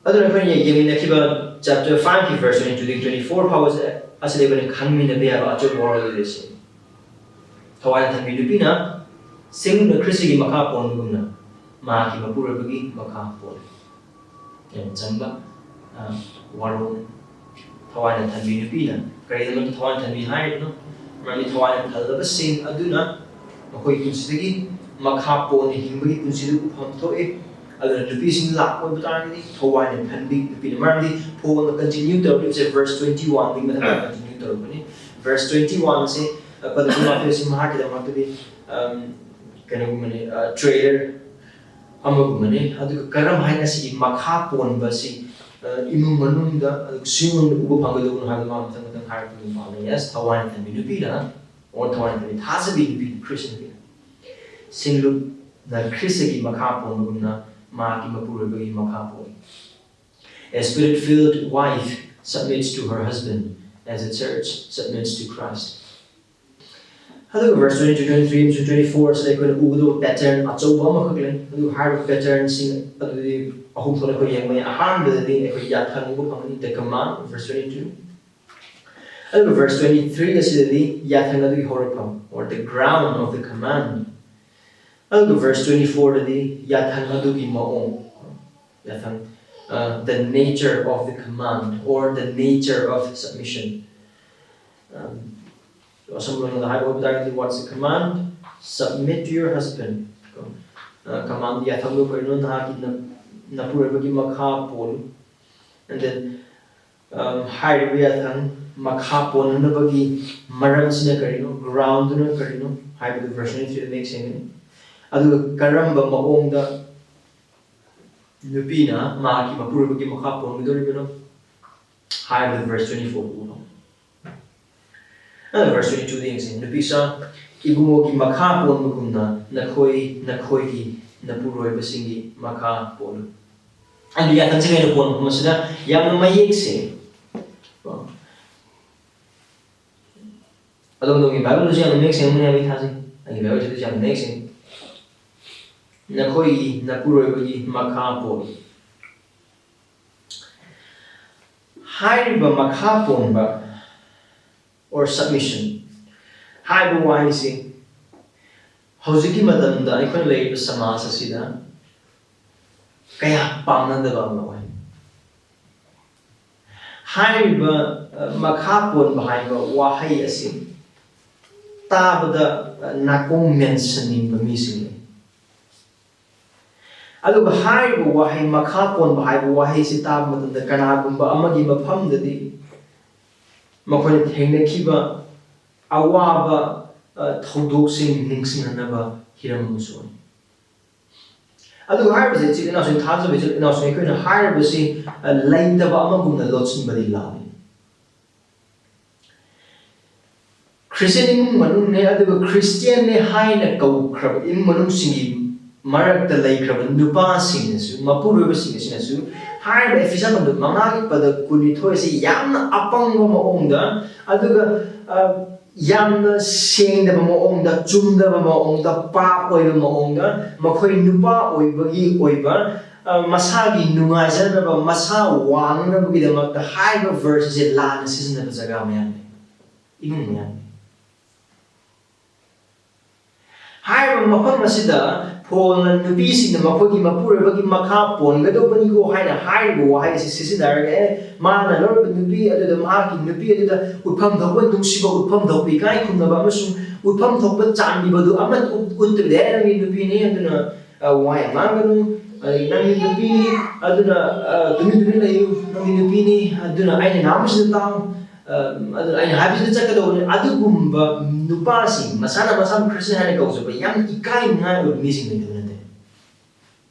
ꯑꯗꯨꯅ ꯑꯩꯈꯣꯏꯅ ꯌꯦꯡꯃꯤꯟꯅꯈꯤꯕ chapter five ꯀꯤ verse twenty two ꯗꯒꯤ twenty four ꯐꯥꯎꯕꯁꯦ, ꯑꯁꯤꯗ ꯑꯩꯈꯣꯏꯅ ꯈꯪꯃꯤꯟꯅꯕ ꯌꯥꯕ ꯑꯆꯧꯕ ꯋꯥꯔꯣꯜ ꯑꯗꯨ ꯁꯤ꯫ ꯊꯋꯥꯏꯅ ꯊꯟꯕꯤ ꯅꯨꯄꯤꯅ ꯁꯤꯡꯅ ꯈ꯭ꯔꯤꯁꯇꯒꯤ ꯃꯈꯥ ꯄꯣꯟꯕꯒꯨꯝꯅ ꯃꯍꯥꯛꯀꯤ ꯃꯄꯨꯔꯣꯏꯕꯒꯤ ꯃꯈꯥ ꯄꯣꯜꯂꯤ꯫ ꯌꯥꯝꯅ ꯆꯝꯕ, ꯑ, ꯋꯥꯔꯣꯜ꯫ ꯊꯋꯥꯏꯅ ꯊꯟꯕꯤ ꯅꯨꯄꯤꯅ, ꯀꯔꯤꯒꯤꯗꯃꯛꯇ ꯊꯋꯥꯏꯅ ꯊꯟꯕꯤ ꯍꯥꯏꯔꯤꯕꯅꯣ? ꯃꯔꯝꯗꯤ ꯊꯋꯥꯏꯅ ꯊꯜꯂꯕꯁꯤꯡ ꯑꯗꯨꯅ ꯃꯈꯣꯏꯒꯤ ꯄꯨꯟꯁꯤꯗꯒꯤ ꯃꯈꯥ ꯄꯣꯟꯅ ꯍꯤꯡꯕꯒꯤ ꯄꯨꯟꯁꯤꯗꯨ ꯎꯐꯝ ꯊꯣꯛꯏ꯫ ꯑꯗꯨꯅ ꯅꯨꯄꯤꯁꯤꯡ ꯂꯥꯛꯄ ꯑꯣꯏꯕ ꯇꯥꯔꯒꯗꯤ ꯊꯋꯥꯏꯅ ꯊꯟꯕꯤ ꯅꯨꯄꯤꯅ, ꯃꯔꯝꯗꯤ ꯄꯣꯜꯅ continue ꯇꯧꯔꯛꯂꯤꯕꯁꯦ verse twenty one ꯗꯒꯤ ꯃꯊꯪ continue ꯇꯧꯔꯛꯄꯅꯤ꯫ Verse twenty one ꯑꯁꯦ, ꯑ, ꯄꯟꯗꯨ ꯃꯥꯐꯦꯁꯤ ꯃꯍꯥꯛꯀꯤꯗꯃꯛꯇꯗꯤ, ꯑꯝ, ꯀꯩꯅꯣꯒꯨꯝꯕꯅꯤ, ꯑ, trailer ꯑꯃꯒꯨꯝꯕꯅꯤ꯫ ꯑꯗꯨꯒ ꯀꯔꯝ ꯍꯥꯏꯅ ꯁꯤꯒꯤ ꯃꯈꯥ ꯄꯣꯟꯕ ꯑꯁꯤ, ꯑ, ꯏꯃꯨꯡ ꯃꯅꯨꯡꯗ, ꯑꯗꯨꯒ ꯁꯤꯒꯨꯝꯕ ꯎꯕ ꯐꯪꯒꯗꯧꯕꯅꯣ ꯍꯥꯏꯕ ꯃꯥ ꯃꯊꯪ ꯃꯊꯪ ꯍꯥꯏꯔꯛꯄꯗꯨ ꯃꯥꯜꯂꯦ꯫ Yes, ꯊꯋꯥꯏꯅ ꯊꯟꯕꯤ ꯅꯨꯄꯤꯅ, or ꯊꯋꯥꯏꯅ ꯊꯟꯕꯤ ꯊꯥꯖꯕꯤ ꯅꯨꯄꯤ, Christian ꯅꯨꯄꯤꯅ ꯁꯤꯡꯂꯨꯞꯅ ꯈ꯭ꯔꯤꯁꯇꯒꯤ ꯃꯈꯥ ꯄꯣꯟꯕꯒꯨꯝꯅ ꯃꯍꯥꯛꯀꯤ ꯃꯄꯨꯔꯣꯏꯕꯒꯤ ꯃꯈꯥ ꯄꯣꯜꯂꯤ꯫ A spirit-filled wife submits to her husband as the church submits to Christ. ꯑꯗꯨꯒ verse twenty two, twenty three ꯑꯃꯁꯨꯡ twenty four ꯑꯁꯤꯗ ꯑꯩꯈꯣꯏꯅ ꯎꯒꯗꯕ pattern ꯑꯆꯧꯕ ꯑꯃꯈꯛ ꯂꯩ꯫ ꯑꯗꯨ ꯍꯥꯏꯔꯤꯕ patternꯁꯤꯡ ꯑꯗꯨꯗꯤ ꯑꯍꯨꯝ ꯊꯣꯛꯅ ꯑꯩꯈꯣꯏ ꯌꯦꯡꯕ ꯌꯥꯏ꯫ ꯑꯍꯥꯟꯕꯗꯗꯤ ꯑꯩꯈꯣꯏ ꯌꯥꯊꯪ ꯎꯕ ꯐꯪꯒꯅꯤ, the command, verse twenty two꯫ ꯑꯗꯨꯒ verse twenty three ꯑꯁꯤꯗꯗꯤ ꯌꯥꯊꯪ ꯑꯗꯨꯒꯤ ꯍꯧꯔꯛꯐꯝ, or the ground of the command꯫ ꯑꯗꯨꯒ verse twenty fourꯗꯗꯤ ꯌꯥꯊꯪ ꯑꯗꯨꯒꯤ ꯃꯑꯣꯡ, ꯌꯥꯊꯪ, uh, the nature of the command or the nature of submission꯫ Um, ꯑꯁꯨꯝ ꯂꯣꯏꯅ ꯍꯥꯏꯕ ꯑꯣꯏꯕ ꯇꯥꯔꯒꯗꯤ, what's the command? Submit to your husband꯫ Uh, command, ꯌꯥꯊꯪꯗꯣ ꯀꯔꯤꯅꯣ? ꯅꯍꯥꯛꯀꯤ ꯅ- ꯅꯄꯨꯔꯣꯏꯕꯒꯤ ꯃꯈꯥ ꯄꯣꯜꯂꯨ꯫ And then, um, ꯍꯥꯏꯔꯤꯕ ꯌꯥꯊꯪ ꯃꯈꯥ ꯄꯣꯟꯅꯅꯕꯒꯤ ꯃꯔꯝꯁꯤꯅ ꯀꯔꯤꯅꯣ, groundꯗꯨꯅ ꯀꯔꯤꯅꯣ ꯍꯥꯏꯕꯗꯨ verse twenty threeꯗ ꯃꯌꯦꯛ ꯁꯦꯡꯒꯅꯤ꯫ ꯑꯗꯨꯒ ꯀꯔꯝꯕ ꯃꯑꯣꯡꯗ ꯅꯨꯄꯤꯅ ꯃꯍꯥꯛꯀꯤ ꯃꯄꯨꯔꯣꯏꯕꯒꯤ ꯃꯈꯥ ꯄꯣꯟꯒꯗꯧꯔꯤꯕꯅꯣ ꯍꯥꯏꯕꯗꯨ verse twenty four ꯎꯕ ꯐꯪꯉꯤ꯫ ꯑꯗꯨ verse twenty twoꯗ ꯌꯦꯡꯁꯤ꯫ ꯅꯨꯄꯤꯁꯨ ꯏꯕꯨꯡꯉꯣꯒꯤ ꯃꯈꯥ ꯄꯣꯟꯕꯒꯨꯝꯅ ꯅꯈꯣꯏ ꯅꯈꯣꯏꯒꯤ ꯅꯄꯨꯔꯣꯏꯕꯁꯤꯡꯒꯤ ꯃꯈꯥ ꯄꯣꯜꯂꯨ꯫ ꯑꯩꯒꯤ ꯌꯥꯊꯪꯁꯦ ꯀꯩꯅꯣ ꯄꯣꯟꯕ ꯃꯐꯝ ꯑꯁꯤꯗ ꯌꯥꯝꯅ ꯃꯌꯦꯛ ꯁꯦꯡꯉꯤ꯫ ꯑꯗꯣꯝ ꯑꯗꯣꯝꯒꯤ ꯕꯥꯏꯕꯜꯗꯁꯨ ꯌꯥꯝꯅ ꯃꯌꯦꯛ ꯁꯦꯡꯕꯅꯤ ꯍꯥꯏꯕ ꯑꯩ ꯊꯥꯖꯩ꯫ ꯑꯩꯒꯤ ꯕꯥꯏꯕꯜꯁꯤꯗꯁꯨ ꯌꯥꯝꯅ ꯃꯌꯦꯛ ꯁꯦꯡꯉꯤ꯫ ꯅꯈꯣꯏꯒꯤ ꯅꯄꯨꯔꯣꯏꯕꯒꯤ ꯃꯈꯥ ꯄꯣꯜꯂꯨ꯫ ꯍꯥꯏꯔꯤꯕ ꯃꯈꯥ ꯄꯣꯟꯕ or submission ꯍꯥꯏꯕ ꯋꯥꯍꯩꯁꯤ ꯍꯧꯖꯤꯛꯀꯤ ꯃꯇꯝꯗ ꯑꯩꯈꯣꯏꯅ ꯂꯩꯔꯤꯕ ꯁꯃꯥꯖ ꯑꯁꯤꯗ ꯀꯌꯥ ꯄꯥꯝꯅꯗꯕ ꯑꯃ ꯑꯣꯏ꯫ ꯍꯥꯏꯔꯤꯕ, ꯑ, ꯃꯈꯥ ꯄꯣꯟꯕ ꯍꯥꯏꯕ ꯋꯥꯍꯩ ꯑꯁꯤ ꯇꯥꯕꯗ, ꯑ, ꯅꯥꯀꯣꯡ ꯃꯦꯟꯁꯤꯟꯅꯤꯡꯕ ꯃꯤꯁꯤꯡ ꯂꯩ꯫ ꯑꯗꯨꯒ ꯍꯥꯏꯔꯤꯕ ꯋꯥꯍꯩ ꯃꯈꯥ ꯄꯣꯟꯕ ꯍꯥꯏꯕ ꯋꯥꯍꯩꯁꯤ ꯇꯥꯕ ꯃꯇꯝꯗ ꯀꯅꯥꯒꯨꯝꯕ ꯑꯃꯒꯤ ꯃꯐꯝꯗꯗꯤ ꯃꯈꯣꯏꯅ ꯊꯦꯡꯅꯈꯤꯕ ꯑꯋꯥꯕ, ꯑ, ꯊꯧꯗꯣꯛꯁꯤꯡ ꯅꯤꯡꯁꯤꯡꯍꯟꯅꯕ ꯍꯤꯔꯝ ꯑꯃꯁꯨ ꯑꯣꯏ꯫ ꯑꯗꯨꯒ ꯍꯥꯏꯔꯤꯕꯁꯦ ꯏꯆꯤꯜ ꯏꯅꯥꯎꯁꯤꯡ, ꯊꯥꯖꯕ ꯏꯆꯤꯜ ꯏꯅꯥꯎꯁꯤꯡ, ꯑꯩꯈꯣꯏꯅ ꯍꯥꯏꯔꯤꯕꯁꯤ, ꯑ, ꯂꯩꯇꯕ ꯑꯃꯒꯨꯝꯅ ꯂꯣꯠꯁꯤꯟꯕꯗꯤ ꯂꯥꯜꯂꯤ꯫ ꯈ꯭ꯔꯤꯁꯇꯤꯌꯟ ꯏꯃꯨꯡ ꯃꯅꯨꯡꯅꯦ ꯑꯗꯨꯒ ꯈ꯭ꯔꯤꯁꯇꯤꯌꯟꯅꯦ ꯍꯥꯏꯅ ꯀꯧꯈ꯭ꯔꯕ ꯏꯃꯨꯡ ꯃꯅꯨꯡꯁꯤꯡꯒꯤ ꯃꯔꯛꯇ ꯂꯩꯈ꯭ꯔꯕ ꯅꯨꯄꯥꯁꯤꯡꯅꯁꯨ, ꯃꯄꯨꯔꯣꯏꯕꯁꯤꯡ ꯑꯁꯤꯅꯁꯨ ꯍꯥꯏꯔꯤꯕ ꯑꯦꯐꯤꯁꯥ ꯃꯉꯥꯒꯤ ꯄꯗ ꯀꯨꯟꯅꯤꯊꯣꯏ ꯑꯁꯤ ꯌꯥꯝꯅ ꯑꯄꯪꯕ ꯃꯑꯣꯡꯗ, ꯑꯗꯨꯒ, ꯑ, ꯌꯥꯝꯅ ꯁꯦꯡꯗꯕ ꯃꯑꯣꯡꯗ, ꯆꯨꯝꯗꯕ ꯃꯑꯣꯡꯗ, ꯄꯥꯞ ꯑꯣꯏꯕ ꯃꯑꯣꯡꯗ, ꯃꯈꯣꯏ ꯅꯨꯄꯥ ꯑꯣꯏꯕꯒꯤ ꯑꯣꯏꯕ, ꯃꯁꯥꯒꯤ ꯅꯨꯡꯉꯥꯏꯖꯅꯕ, ꯃꯁꯥ ꯋꯥꯡꯅꯕꯒꯤꯗꯃꯛꯇ ꯍꯥꯏꯔꯤꯕ verse ꯑꯁꯦ ꯂꯥꯟꯅ ꯁꯤꯖꯤꯟꯅꯕ ꯖꯒꯥ ꯃꯌꯥꯝ ꯂꯩ, ꯏꯃꯨꯡ ꯃꯌꯥꯝ ꯂꯩ꯫ ꯍꯥꯏꯔꯤꯕ ꯃꯐꯝ ꯑꯁꯤꯗ ꯄꯣꯜꯅ ꯅꯨꯄꯤꯁꯤꯡꯅ ꯃꯈꯣꯏꯒꯤ ꯃꯄꯨꯔꯣꯏꯕꯒꯤ ꯃꯈꯥ ꯄꯣꯟꯒꯗꯧꯕꯅꯤꯀꯣ ꯍꯥꯏꯅ ꯍꯥꯏꯔꯤꯕ ꯋꯥꯍꯩ ꯑꯁꯤ ꯁꯤꯖꯤꯟꯅꯔꯒ, ꯑꯦ, ꯃꯥꯅ ꯂꯧꯔꯤꯕ ꯅꯨꯄꯤ ꯑꯗꯨꯗ, ꯃꯍꯥꯛꯀꯤ ꯅꯨꯄꯤ ꯑꯗꯨꯗ ꯎꯠꯐꯝ ꯊꯣꯛꯄ ꯅꯨꯡꯁꯤꯕ, ꯎꯠꯐꯝ ꯊꯣꯛꯄ ꯏꯀꯥꯏ ꯈꯨꯝꯅꯕ ꯑꯃꯁꯨꯡ ꯎꯠꯐꯝ ꯊꯣꯛꯄ ꯆꯥꯟꯕꯤꯕꯗꯨ ꯑꯃꯠꯇ ꯎꯠ-, ꯎꯠꯇꯕꯗꯤ ꯌꯥꯏ꯫ ꯅꯪꯒꯤ ꯅꯨꯄꯤꯅꯤ, ꯑꯗꯨꯅ, ꯑ, ꯋꯥ ꯌꯥꯝ ꯉꯥꯡꯒꯅꯨ, ꯑꯗꯒꯤ ꯅꯪꯒꯤ ꯅꯨꯄꯤꯅꯤ, ꯑꯗꯨꯅ, ꯑ, ꯇꯨꯃꯤꯟ ꯇꯨꯃꯤꯟ ꯂꯩꯌꯨ, ꯅꯪꯒꯤ ꯅꯨꯄꯤꯅꯤ, ꯑꯗꯨꯅ ꯑꯩꯅ ꯉꯥꯡꯕꯁꯤꯗ ꯇꯥꯎ, ꯑ, ꯑꯗꯨꯅ ꯑꯩꯅ ꯍꯥꯏꯕꯁꯤꯗ ꯆꯠꯀꯗꯧꯕꯅꯤ꯫ ꯑꯗꯨꯒꯨꯝꯕ ꯅꯨꯄꯥꯁꯤꯡ, ꯃꯁꯥꯅ ꯃꯁꯥꯕꯨ ꯈ꯭ꯔꯤꯁꯇꯤꯌꯥꯟ ꯍꯥꯏꯅ ꯀꯧꯖꯕ ꯌꯥꯝ ꯏꯀꯥꯏꯅꯤꯡꯉꯥꯏ ꯑꯣꯏꯕ ꯃꯤꯁꯤꯡ ꯂꯩꯇꯕ ꯅꯠꯇꯦ꯫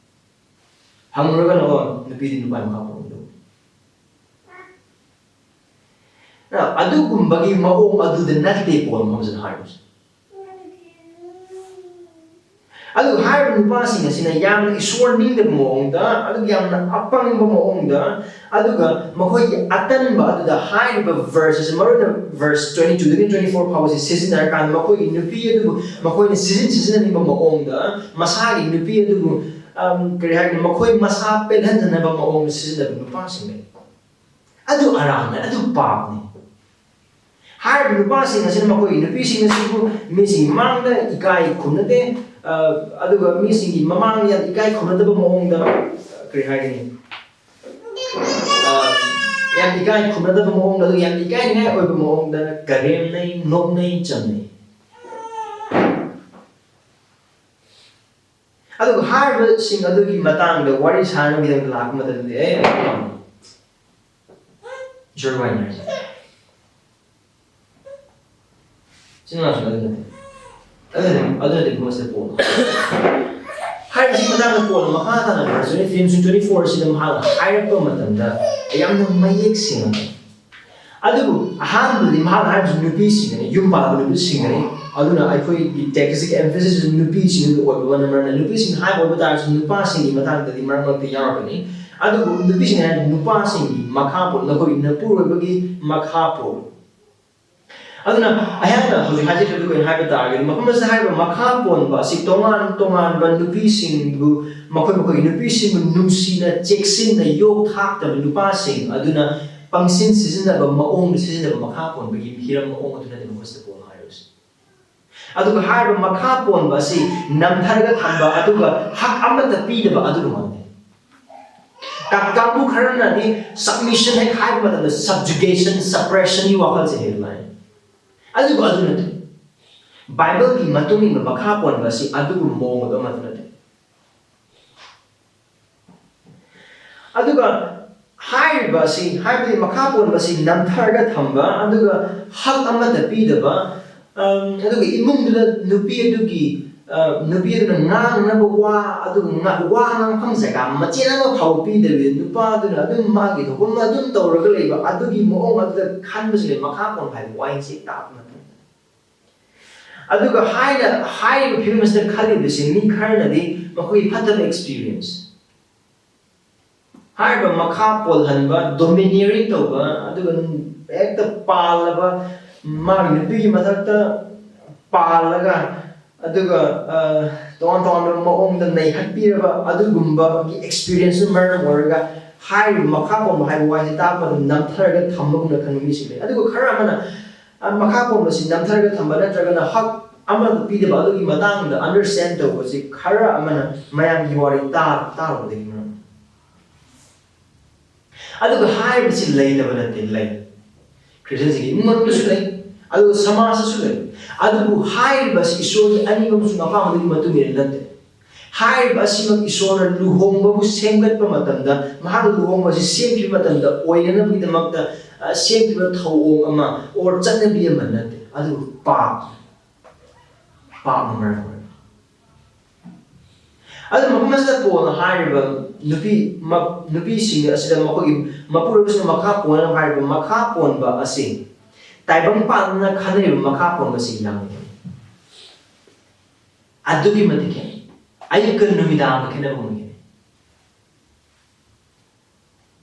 ꯍꯪꯉꯨꯔꯒꯅꯀꯣ, ꯅꯨꯄꯤꯗꯤ ꯅꯨꯄꯥꯒꯤ ꯃꯈꯥ ꯄꯣꯟꯒꯗꯧꯕ꯫ ꯑꯗꯨꯒꯨꯝꯕꯒꯤ ꯃꯑꯣꯡ ꯑꯗꯨꯗ ꯅꯠꯇꯦ ꯄꯣꯜ ꯃꯐꯝꯁꯤꯗ ꯍꯥꯏꯔꯤꯕꯁꯦ꯫ ꯑꯗꯨ ꯍꯥꯏꯔꯤꯕ ꯅꯨꯄꯥꯁꯤꯡ ꯑꯁꯤꯅ ꯌꯥꯝꯅ ꯏꯁꯣꯔ ꯅꯤꯡꯗꯕ ꯃꯑꯣꯡꯗ, ꯑꯗꯨꯒ ꯌꯥꯝꯅ ꯑꯄꯪꯕ ꯃꯑꯣꯡꯗ, ꯑꯗꯨꯒ ꯃꯈꯣꯏꯒꯤ ꯑꯇꯟꯕ ꯑꯗꯨꯗ ꯍꯥꯏꯔꯤꯕ verse ꯑꯁꯤ, ꯃꯔꯨꯑꯣꯏꯅ verse twenty two ꯗꯒꯤ twenty four ꯐꯥꯎꯕꯁꯤ ꯁꯤꯖꯤꯟꯅꯔꯀꯥꯟꯗ, ꯃꯈꯣꯏꯒꯤ ꯅꯨꯄꯤ ꯑꯗꯨꯕꯨ ꯃꯈꯣꯏꯅ ꯁꯤꯖꯤꯟ ꯁꯤꯖꯤꯟꯅꯅꯤꯡꯕ ꯃꯑꯣꯡꯗ, ꯃꯁꯥꯒꯤ ꯅꯨꯄꯤ ꯑꯗꯨꯕꯨ, ꯑꯝ, ꯀꯔꯤ ꯍꯥꯏꯒꯅꯤ, ꯃꯈꯣꯏ ꯃꯁꯥ ꯄꯦꯜꯍꯟꯖꯅꯕ ꯃꯑꯣꯡꯗ ꯁꯤꯖꯤꯟꯅꯕ ꯅꯨꯄꯥꯁꯤꯡ ꯂꯩ꯫ ꯑꯗꯨ ꯑꯔꯥꯟꯕꯅꯤ, ꯑꯗꯨ ꯄꯥꯞꯅꯤ꯫ ꯍꯥꯏꯔꯤꯕ ꯅꯨꯄꯥꯁꯤꯡ ꯑꯁꯤꯅ ꯃꯈꯣꯏꯒꯤ ꯅꯨꯄꯤꯁꯤꯡ ꯑꯁꯤꯕꯨ ꯃꯤꯁꯤꯡꯒꯤ ꯃꯃꯥꯡꯗ ꯏꯀꯥꯏ ꯈꯨꯝꯅꯗꯦ, ꯑ, ꯑꯗꯨꯒ ꯃꯤꯁꯤꯡꯒꯤ ꯃꯃꯥꯡꯗ ꯌꯥꯝ ꯏꯀꯥꯏ ꯈꯨꯝꯅꯗꯕ ꯃꯑꯣꯡꯗ, ꯑ, ꯀꯔꯤ ꯍꯥꯏꯒꯅꯤ, ꯑ, ꯌꯥꯝ ꯏꯀꯥꯏ ꯈꯨꯝꯅꯗꯕ ꯃꯑꯣꯡꯗ, ꯑꯗꯨꯒ ꯌꯥꯝ ꯏꯀꯥꯏꯅꯤꯡꯉꯥꯏ ꯑꯣꯏꯕ ꯃꯑꯣꯡꯗ ꯀꯔꯦꯝꯅꯩ, ꯅꯣꯛꯅꯩ, ꯆꯝꯅꯩ꯫ ꯑꯗꯨꯒ ꯍꯥꯏꯔꯤꯕꯁꯤꯡ ꯑꯗꯨꯒꯤ ꯃꯇꯥꯡꯗ ꯋꯥꯔꯤ ꯁꯥꯟꯅꯕꯒꯤꯗꯃꯛꯇ ꯂꯥꯛꯄ ꯃꯇꯝꯗꯗꯤ, "ꯑꯦ, ꯑꯩ ꯄꯥꯝꯃꯤ꯫ ꯏꯁꯣꯔ ꯋꯥꯏꯅ ꯍꯥꯏꯁꯦ꯫ ꯏꯆꯤꯟ ꯏꯅꯥꯎꯁꯤꯡ ꯑꯗꯨ ꯅꯠꯇꯦ꯫ ꯑꯗꯨꯅ, ꯑꯗꯨꯅꯗꯤ ꯃꯁꯤꯗ ꯄꯣꯜꯂꯣ꯫" ꯍꯥꯏꯔꯤꯕꯁꯤ ꯃꯇꯥꯡꯗ ꯄꯣꯜꯂꯣ꯫ ꯃꯈꯥ ꯇꯥꯅ verse twenty three ꯑꯃꯁꯨꯡ twenty four ꯑꯁꯤꯗ ꯃꯍꯥꯛꯅ ꯍꯥꯏꯔꯛꯄ ꯃꯇꯝꯗ ꯌꯥꯝꯅ ꯃꯌꯦꯛ ꯁꯦꯡꯅ꯫ ꯑꯗꯨꯕꯨ ꯑꯍꯥꯟꯕꯗꯗꯤ ꯃꯍꯥꯛꯅ ꯍꯥꯏꯔꯤꯕꯁꯤ ꯅꯨꯄꯤꯁꯤꯡꯒꯅꯤ, ꯌꯨꯝ ꯄꯥꯜꯂꯕ ꯅꯨꯄꯤꯁꯤꯡꯒꯅꯤ꯫ ꯑꯗꯨꯅ ꯑꯩꯈꯣꯏꯒꯤ text ꯀꯤ emphasis ꯅꯨꯄꯤꯁꯤꯡꯗ ꯑꯣꯏꯕ ꯃꯔꯝꯅ, ꯅꯨꯄꯤꯁꯤꯡ ꯍꯥꯏꯕ ꯑꯣꯏꯕ ꯇꯥꯔꯁꯨ ꯅꯨꯄꯥꯁꯤꯡꯒꯤ ꯃꯇꯥꯡꯗꯗꯤ ꯃꯔꯛ ꯃꯔꯛꯇ ꯌꯥꯎꯔꯛꯀꯅꯤ꯫ ꯑꯗꯨꯕꯨ ꯅꯨꯄꯤꯁꯤꯡ ꯍꯥꯏꯔꯤꯕ ꯅꯨꯄꯥꯁꯤꯡꯒꯤ ꯃꯈꯥ ꯄꯣꯟ-, ꯅꯈꯣꯏꯒꯤ ꯅꯄꯨꯔꯣꯏꯕꯒꯤ ꯃꯈꯥ ꯄꯣꯜꯂꯨ꯫ ꯑꯗꯨꯅ ꯑꯩꯍꯥꯛꯅ ꯍꯧꯖꯤꯛ ꯍꯥꯏꯖꯈꯤꯕꯗꯨ ꯀꯔꯤꯅꯣ ꯍꯥꯏꯕ ꯇꯥꯔꯒꯗꯤ, ꯃꯐꯝ ꯑꯁꯤꯗ ꯍꯥꯏꯔꯤꯕ ꯃꯈꯥ ꯄꯣꯟꯕ ꯑꯁꯤ ꯇꯣꯉꯥꯟ ꯇꯣꯉꯥꯟꯕ ꯅꯨꯄꯤꯁꯤꯡꯕꯨ, ꯃꯈꯣꯏ ꯃꯈꯣꯏꯒꯤ ꯅꯨꯄꯤꯁꯤꯡꯕꯨ ꯅꯨꯡꯁꯤꯅ, ꯆꯦꯛꯁꯤꯟꯅ, ꯌꯣꯛ ꯊꯥꯛꯇꯕ ꯅꯨꯄꯥꯁꯤꯡ ꯑꯗꯨꯅ ꯄꯪꯁꯤꯟ ꯁꯤꯖꯤꯟꯅꯕ ꯃꯑꯣꯡꯗ ꯁꯤꯖꯤꯟꯅꯕ ꯃꯈꯥ ꯄꯣꯟꯕꯒꯤ ꯍꯤꯔꯝ ꯃꯑꯣꯡ ꯑꯗꯨꯅꯗꯤ ꯃꯈꯣꯏꯁꯤꯗ ꯄꯣꯜ ꯍꯥꯏꯔꯤꯕꯁꯤ꯫ ꯑꯗꯨꯒ ꯍꯥꯏꯔꯤꯕ ꯃꯈꯥ ꯄꯣꯟꯕ ꯑꯁꯤ ꯅꯝꯊꯔꯒ ꯊꯝꯕ ꯑꯗꯨꯒ ꯍꯛ ꯑꯃꯠꯇ ꯄꯤꯗꯕ ꯑꯗꯨꯒꯨꯝꯕꯅꯤ꯫ ꯀꯥꯡꯕꯨ ꯈꯔꯅꯗꯤ submission ꯍꯦꯛ ꯍꯥꯏꯕ ꯃꯇꯝꯗ subjugation, suppressionꯒꯤ ꯋꯥꯈꯜꯁꯦ ꯍꯦꯛ ꯂꯥꯛꯏ꯫ ꯑꯗꯨꯕꯨ ꯑꯗꯨ ꯅꯠꯇꯦ꯫ ꯕꯥꯏꯕꯜꯒꯤ ꯃꯇꯨꯡ ꯏꯟꯕ ꯃꯈꯥ ꯄꯣꯟꯕ ꯑꯁꯤ ꯑꯗꯨꯒꯨꯝꯕ ꯃꯑꯣꯡ ꯑꯗꯨ ꯑꯃꯠꯇ ꯅꯠꯇꯦ꯫ ꯑꯗꯨꯒ ꯍꯥꯏꯔꯤꯕ ꯑꯁꯤ, ꯍꯥꯏꯕꯗꯤ ꯃꯈꯥ ꯄꯣꯟꯕ ꯑꯁꯤ ꯅꯝꯊꯔꯒ ꯊꯝꯕ, ꯑꯗꯨꯒ ꯍꯛ ꯑꯃꯠꯇ ꯄꯤꯗꯕ, ꯑꯝ, ꯑꯗꯨꯒ ꯏꯃꯨꯡꯗꯨꯗ ꯅꯨꯄꯤ ꯑꯗꯨꯒꯤ, ꯑ, ꯅꯨꯄꯤ ꯑꯗꯨꯅ ꯉꯥꯡꯅꯕ ꯋꯥ, ꯑꯗꯨꯒ ꯉ-, ꯋꯥ ꯉꯥꯡꯐꯝ ꯖꯒꯥ ꯃꯆꯦꯠ ꯑꯃ ꯐꯥꯎꯕ ꯄꯤꯗꯕꯤꯗ ꯅꯨꯄꯥꯗꯨꯅ ꯑꯗꯨꯝ ꯃꯥꯒꯤ ꯊꯣꯛꯄ ꯑꯃ ꯑꯗꯨꯝ ꯇꯧꯔꯒ ꯂꯩꯕ, ꯑꯗꯨꯒꯤ ꯃꯑꯣꯡ ꯑꯗꯨꯗ ꯈꯟꯕꯁꯤꯅ ꯃꯈꯥ ꯄꯣꯟꯕ ꯍꯥꯏꯕ ꯋꯥꯍꯩꯁꯤ ꯇꯥꯕ ꯃꯇꯝꯗ꯫ ꯑꯗꯨꯒ ꯍꯥꯏꯅ, ꯍꯥꯏꯔꯤꯕ ꯐꯤꯂꯝ ꯑꯁꯤꯗ ꯈꯜꯂꯤꯕꯁꯤ ꯃꯤ ꯈꯔꯅꯗꯤ ꯃꯈꯣꯏꯒꯤ ꯐꯠꯇꯕ experience, ꯍꯥꯏꯔꯤꯕ ꯃꯈꯥ ꯄꯣꯜꯍꯟꯕ, domineering ꯇꯧꯕ, ꯑꯗꯨꯒ ꯍꯦꯛꯇ ꯄꯥꯜꯂꯕ, ꯃꯥꯒꯤ ꯅꯨꯄꯤꯒꯤ ꯃꯊꯛꯇ ꯄꯥꯜꯂꯒ, ꯑꯗꯨꯒ, ꯑ, ꯇꯣꯉꯥꯟ ꯇꯣꯉꯥꯟꯕ ꯃꯑꯣꯡꯗ ꯅꯩꯍꯠꯄꯤꯔꯕ ꯑꯗꯨꯒꯨꯝꯕꯒꯤ experienceꯅ ꯃꯔꯝ ꯑꯣꯏꯔꯒ ꯍꯥꯏꯔꯤꯕ ꯃꯈꯥ ꯄꯣꯟꯕ ꯍꯥꯏꯕ ꯋꯥꯍꯩꯁꯤ ꯇꯥꯕ ꯃꯇꯝꯗ ꯅꯝꯊꯔꯒ ꯊꯝꯕꯒꯨꯝꯅ ꯈꯟꯕ ꯃꯤꯁꯤꯡ ꯂꯩ꯫ ꯑꯗꯨꯒ ꯈꯔ ꯑꯃꯅ, ꯑ, ꯃꯈꯥ ꯄꯣꯟꯕꯁꯤ ꯅꯝꯊꯔꯒ ꯊꯝꯕ ꯅꯠꯇ꯭ꯔꯒꯅ ꯍꯛ ꯑꯃ ꯄꯤꯗꯕ ꯑꯗꯨꯒꯤ ꯃꯇꯥꯡꯗ understand ꯇꯧꯕꯁꯤ ꯈꯔ ꯑꯃꯅ ꯃꯌꯥꯝꯒꯤ ꯋꯥꯔꯤ ꯇꯥ-, ꯇꯥꯔꯨꯕꯗꯒꯤ ꯃꯔꯝ꯫ ꯑꯗꯨꯒ ꯍꯥꯏꯔꯤꯕꯁꯤ ꯂꯩꯇꯕ ꯅꯠꯇꯦ, ꯂꯩ꯫ ꯈ꯭ꯔꯤꯁꯇꯤꯌꯥꯟꯁꯤꯡꯒꯤ ꯏꯃꯨꯡ ꯃꯅꯨꯡꯗꯁꯨ ꯂꯩ, ꯑꯗꯨꯒ ꯁꯃꯥꯖꯇꯁꯨ ꯂꯩ꯫ ꯑꯗꯨꯕꯨ ꯍꯥꯏꯔꯤꯕꯁꯤ ꯏꯁꯣꯔꯒꯤ ꯑꯅꯤꯡꯕ ꯑꯃꯁꯨꯡ ꯑꯄꯥꯝꯕꯗꯨꯒꯤ ꯃꯇꯨꯡ ꯏꯟꯅ ꯅꯠꯇꯦ꯫ ꯍꯥꯏꯔꯤꯕ ꯑꯁꯤꯃꯛ ꯏꯁꯣꯔꯅ ꯂꯨꯍꯣꯡꯕꯕꯨ ꯁꯦꯝꯒꯠꯄ ꯃꯇꯝꯗ, ꯃꯍꯥꯛꯅ ꯂꯨꯍꯣꯡꯕ ꯑꯁꯤ ꯁꯦꯝꯈꯤꯕ ꯃꯇꯝꯗ ꯑꯣꯏꯅꯅꯕꯒꯤꯗꯃꯛꯇ, ꯑ, ꯁꯦꯝꯈꯤꯕ ꯊꯧꯑꯣꯡ ꯑꯃ or ꯆꯠꯅꯕꯤ ꯑꯃ ꯅꯠꯇꯦ, ꯑꯗꯨꯕꯨ ꯄꯥꯞ, ꯄꯥꯞꯅ ꯃꯔꯝ ꯑꯣꯏꯔꯒ꯫ ꯑꯗꯨ ꯃꯐꯝ ꯑꯁꯤꯗ ꯄꯣꯜꯅ ꯍꯥꯏꯔꯤꯕ ꯅꯨꯄꯤ, ꯃ-, ꯅꯨꯄꯤꯁꯤꯡ ꯑꯁꯤꯗ ꯃꯈꯣꯏꯒꯤ ꯃꯄꯨꯔꯣꯏꯕꯁꯤꯡꯅ ꯃꯈꯥ ꯄꯣꯟꯅ ꯍꯥꯏꯔꯤꯕ ꯃꯈꯥ ꯄꯣꯟꯕ ꯑꯁꯤ ꯇꯥꯏꯕꯪ ꯄꯥꯟꯕꯅ ꯈꯟꯅꯔꯤꯕ ꯃꯈꯥ ꯄꯣꯟꯕꯁꯤ ꯌꯥꯝꯃꯤ꯫ ꯑꯗꯨꯛꯀꯤ ꯃꯇꯤꯛ ꯈꯦꯠꯅꯩ꯫ ꯑꯌꯨꯛꯀ ꯅꯨꯃꯤꯗꯥꯡꯒ ꯈꯦꯠꯅꯕꯒꯨꯝꯕ ꯈꯦꯠꯅꯩ꯫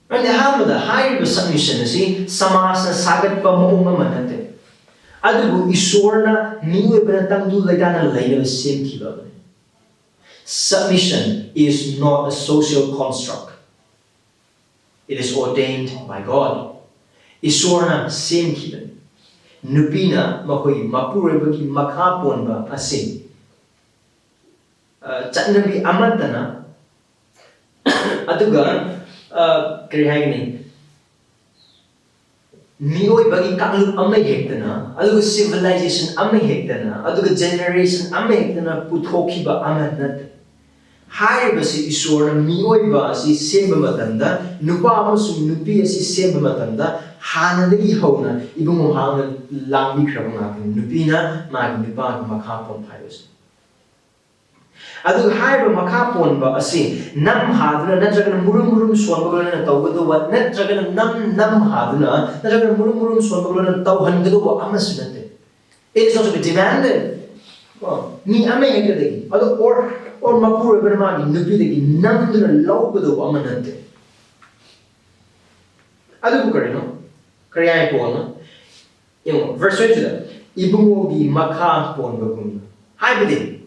ꯃꯔꯝꯗꯤ ꯑꯍꯥꯟꯕꯗ ꯍꯥꯏꯔꯤꯕ submission ꯑꯁꯤ ꯁꯃꯥꯖꯅ ꯁꯥꯒꯠꯄ ꯃꯑꯣꯡ ꯑꯃ ꯅꯠꯇꯦ꯫ ꯑꯗꯨꯕꯨ ꯏꯁꯣꯔꯅ ꯃꯤꯑꯣꯏꯕꯅ ꯇꯪꯗꯨ ꯂꯩꯇꯥꯅ ꯂꯩꯅꯕ ꯁꯦꯝꯈꯤꯕ ꯑꯃꯅꯤ꯫ Submission is not a social construct. It is ordained by God. ꯏꯁꯣꯔꯅ ꯁꯦꯝꯈꯤꯕꯅꯤ꯫ ꯅꯨꯄꯤꯅ ꯃꯈꯣꯏꯒꯤ ꯃꯄꯨꯔꯣꯏꯕꯒꯤ ꯃꯈꯥ ꯄꯣꯟꯕ ꯑꯁꯤ, ꯑ, ꯆꯠꯅꯕꯤ ꯑꯃꯠꯇꯅ, ꯑꯗꯨꯒ, ꯑ, ꯀꯔꯤ ꯍꯥꯏꯒꯅꯤ, ꯃꯤꯑꯣꯏꯕꯒꯤ ꯀꯥꯡꯂꯨꯞ ꯑꯃ ꯍꯦꯛꯇꯅ, ꯑꯗꯨꯒ civilization ꯑꯃ ꯍꯦꯛꯇꯅ, ꯑꯗꯨꯒ generation ꯑꯃ ꯍꯦꯛꯇꯅ ꯄꯨꯊꯣꯛꯈꯤꯕ ꯑꯃ ꯅꯠꯇꯦ꯫ ꯍꯥꯏꯔꯤꯕꯁꯤ ꯏꯁꯣꯔꯅ ꯃꯤꯑꯣꯏꯕ ꯑꯁꯤ ꯁꯦꯝꯕ ꯃꯇꯝꯗ, ꯅꯨꯄꯥ ꯑꯃꯁꯨꯡ ꯅꯨꯄꯤ ꯑꯁꯤ ꯁꯦꯝꯕ ꯃꯇꯝꯗ, ꯍꯥꯟꯅꯗꯒꯤ ꯍꯧꯅ ꯏꯕꯨꯡꯉꯣ ꯍꯥꯟꯅ ꯂꯥꯡꯕꯤꯈ꯭ꯔꯕ ꯉꯥꯛꯇꯅꯤ꯫ ꯅꯨꯄꯤꯅ ꯃꯥꯒꯤ ꯅꯨꯄꯥꯒꯤ ꯃꯈꯥ ꯄꯣꯟꯕ ꯍꯥꯏꯕꯁꯤ꯫ ꯑꯗꯨꯒ ꯍꯥꯏꯔꯤꯕ ꯃꯈꯥ ꯄꯣꯟꯕ ꯑꯁꯤ ꯅꯝ ꯍꯥꯗꯨꯅ ꯅꯠꯇ꯭ꯔꯒꯅ ꯃꯨꯔꯨꯝ ꯃꯨꯔꯨꯝ ꯁꯣꯟꯕꯒ ꯂꯣꯏꯅꯅ ꯇꯧꯒꯗꯧꯕ, ꯅꯠꯇ꯭ꯔꯒꯅ ꯅꯝ ꯅꯝ ꯍꯥꯗꯨꯅ ꯅꯠꯇ꯭ꯔꯒꯅ ꯃꯨꯔꯨꯝ ꯃꯨꯔꯨꯝ ꯁꯣꯟꯕꯒ ꯂꯣꯏꯅꯅ ꯇꯧꯍꯟꯒꯗꯧꯕ ꯑꯃꯁꯨ ꯅꯠꯇꯦ꯫ It is not to be demanded. ꯀꯣ, ꯃꯤ ꯑꯃ ꯍꯦꯛꯇꯗꯒꯤ, ꯑꯗꯣ, or, or ꯃꯄꯨꯔꯣꯏꯕꯅ ꯃꯥꯒꯤ ꯅꯨꯄꯤꯗꯒꯤ ꯅꯝꯗꯨꯅ ꯂꯧꯒꯗꯧꯕ ꯑꯃ ꯅꯠꯇꯦ꯫ ꯑꯗꯨꯕꯨ ꯀꯔꯤꯅꯣ? ꯀꯔꯤ ꯍꯥꯏ ꯄꯣꯠꯅꯣ? ꯌꯦꯡꯉꯣ, verse twenty-ꯗ, "ꯏꯕꯨꯡꯉꯣꯒꯤ ꯃꯈꯥ ꯄꯣꯟꯕꯒꯨꯝꯅ", ꯍꯥꯏꯕꯗꯤ,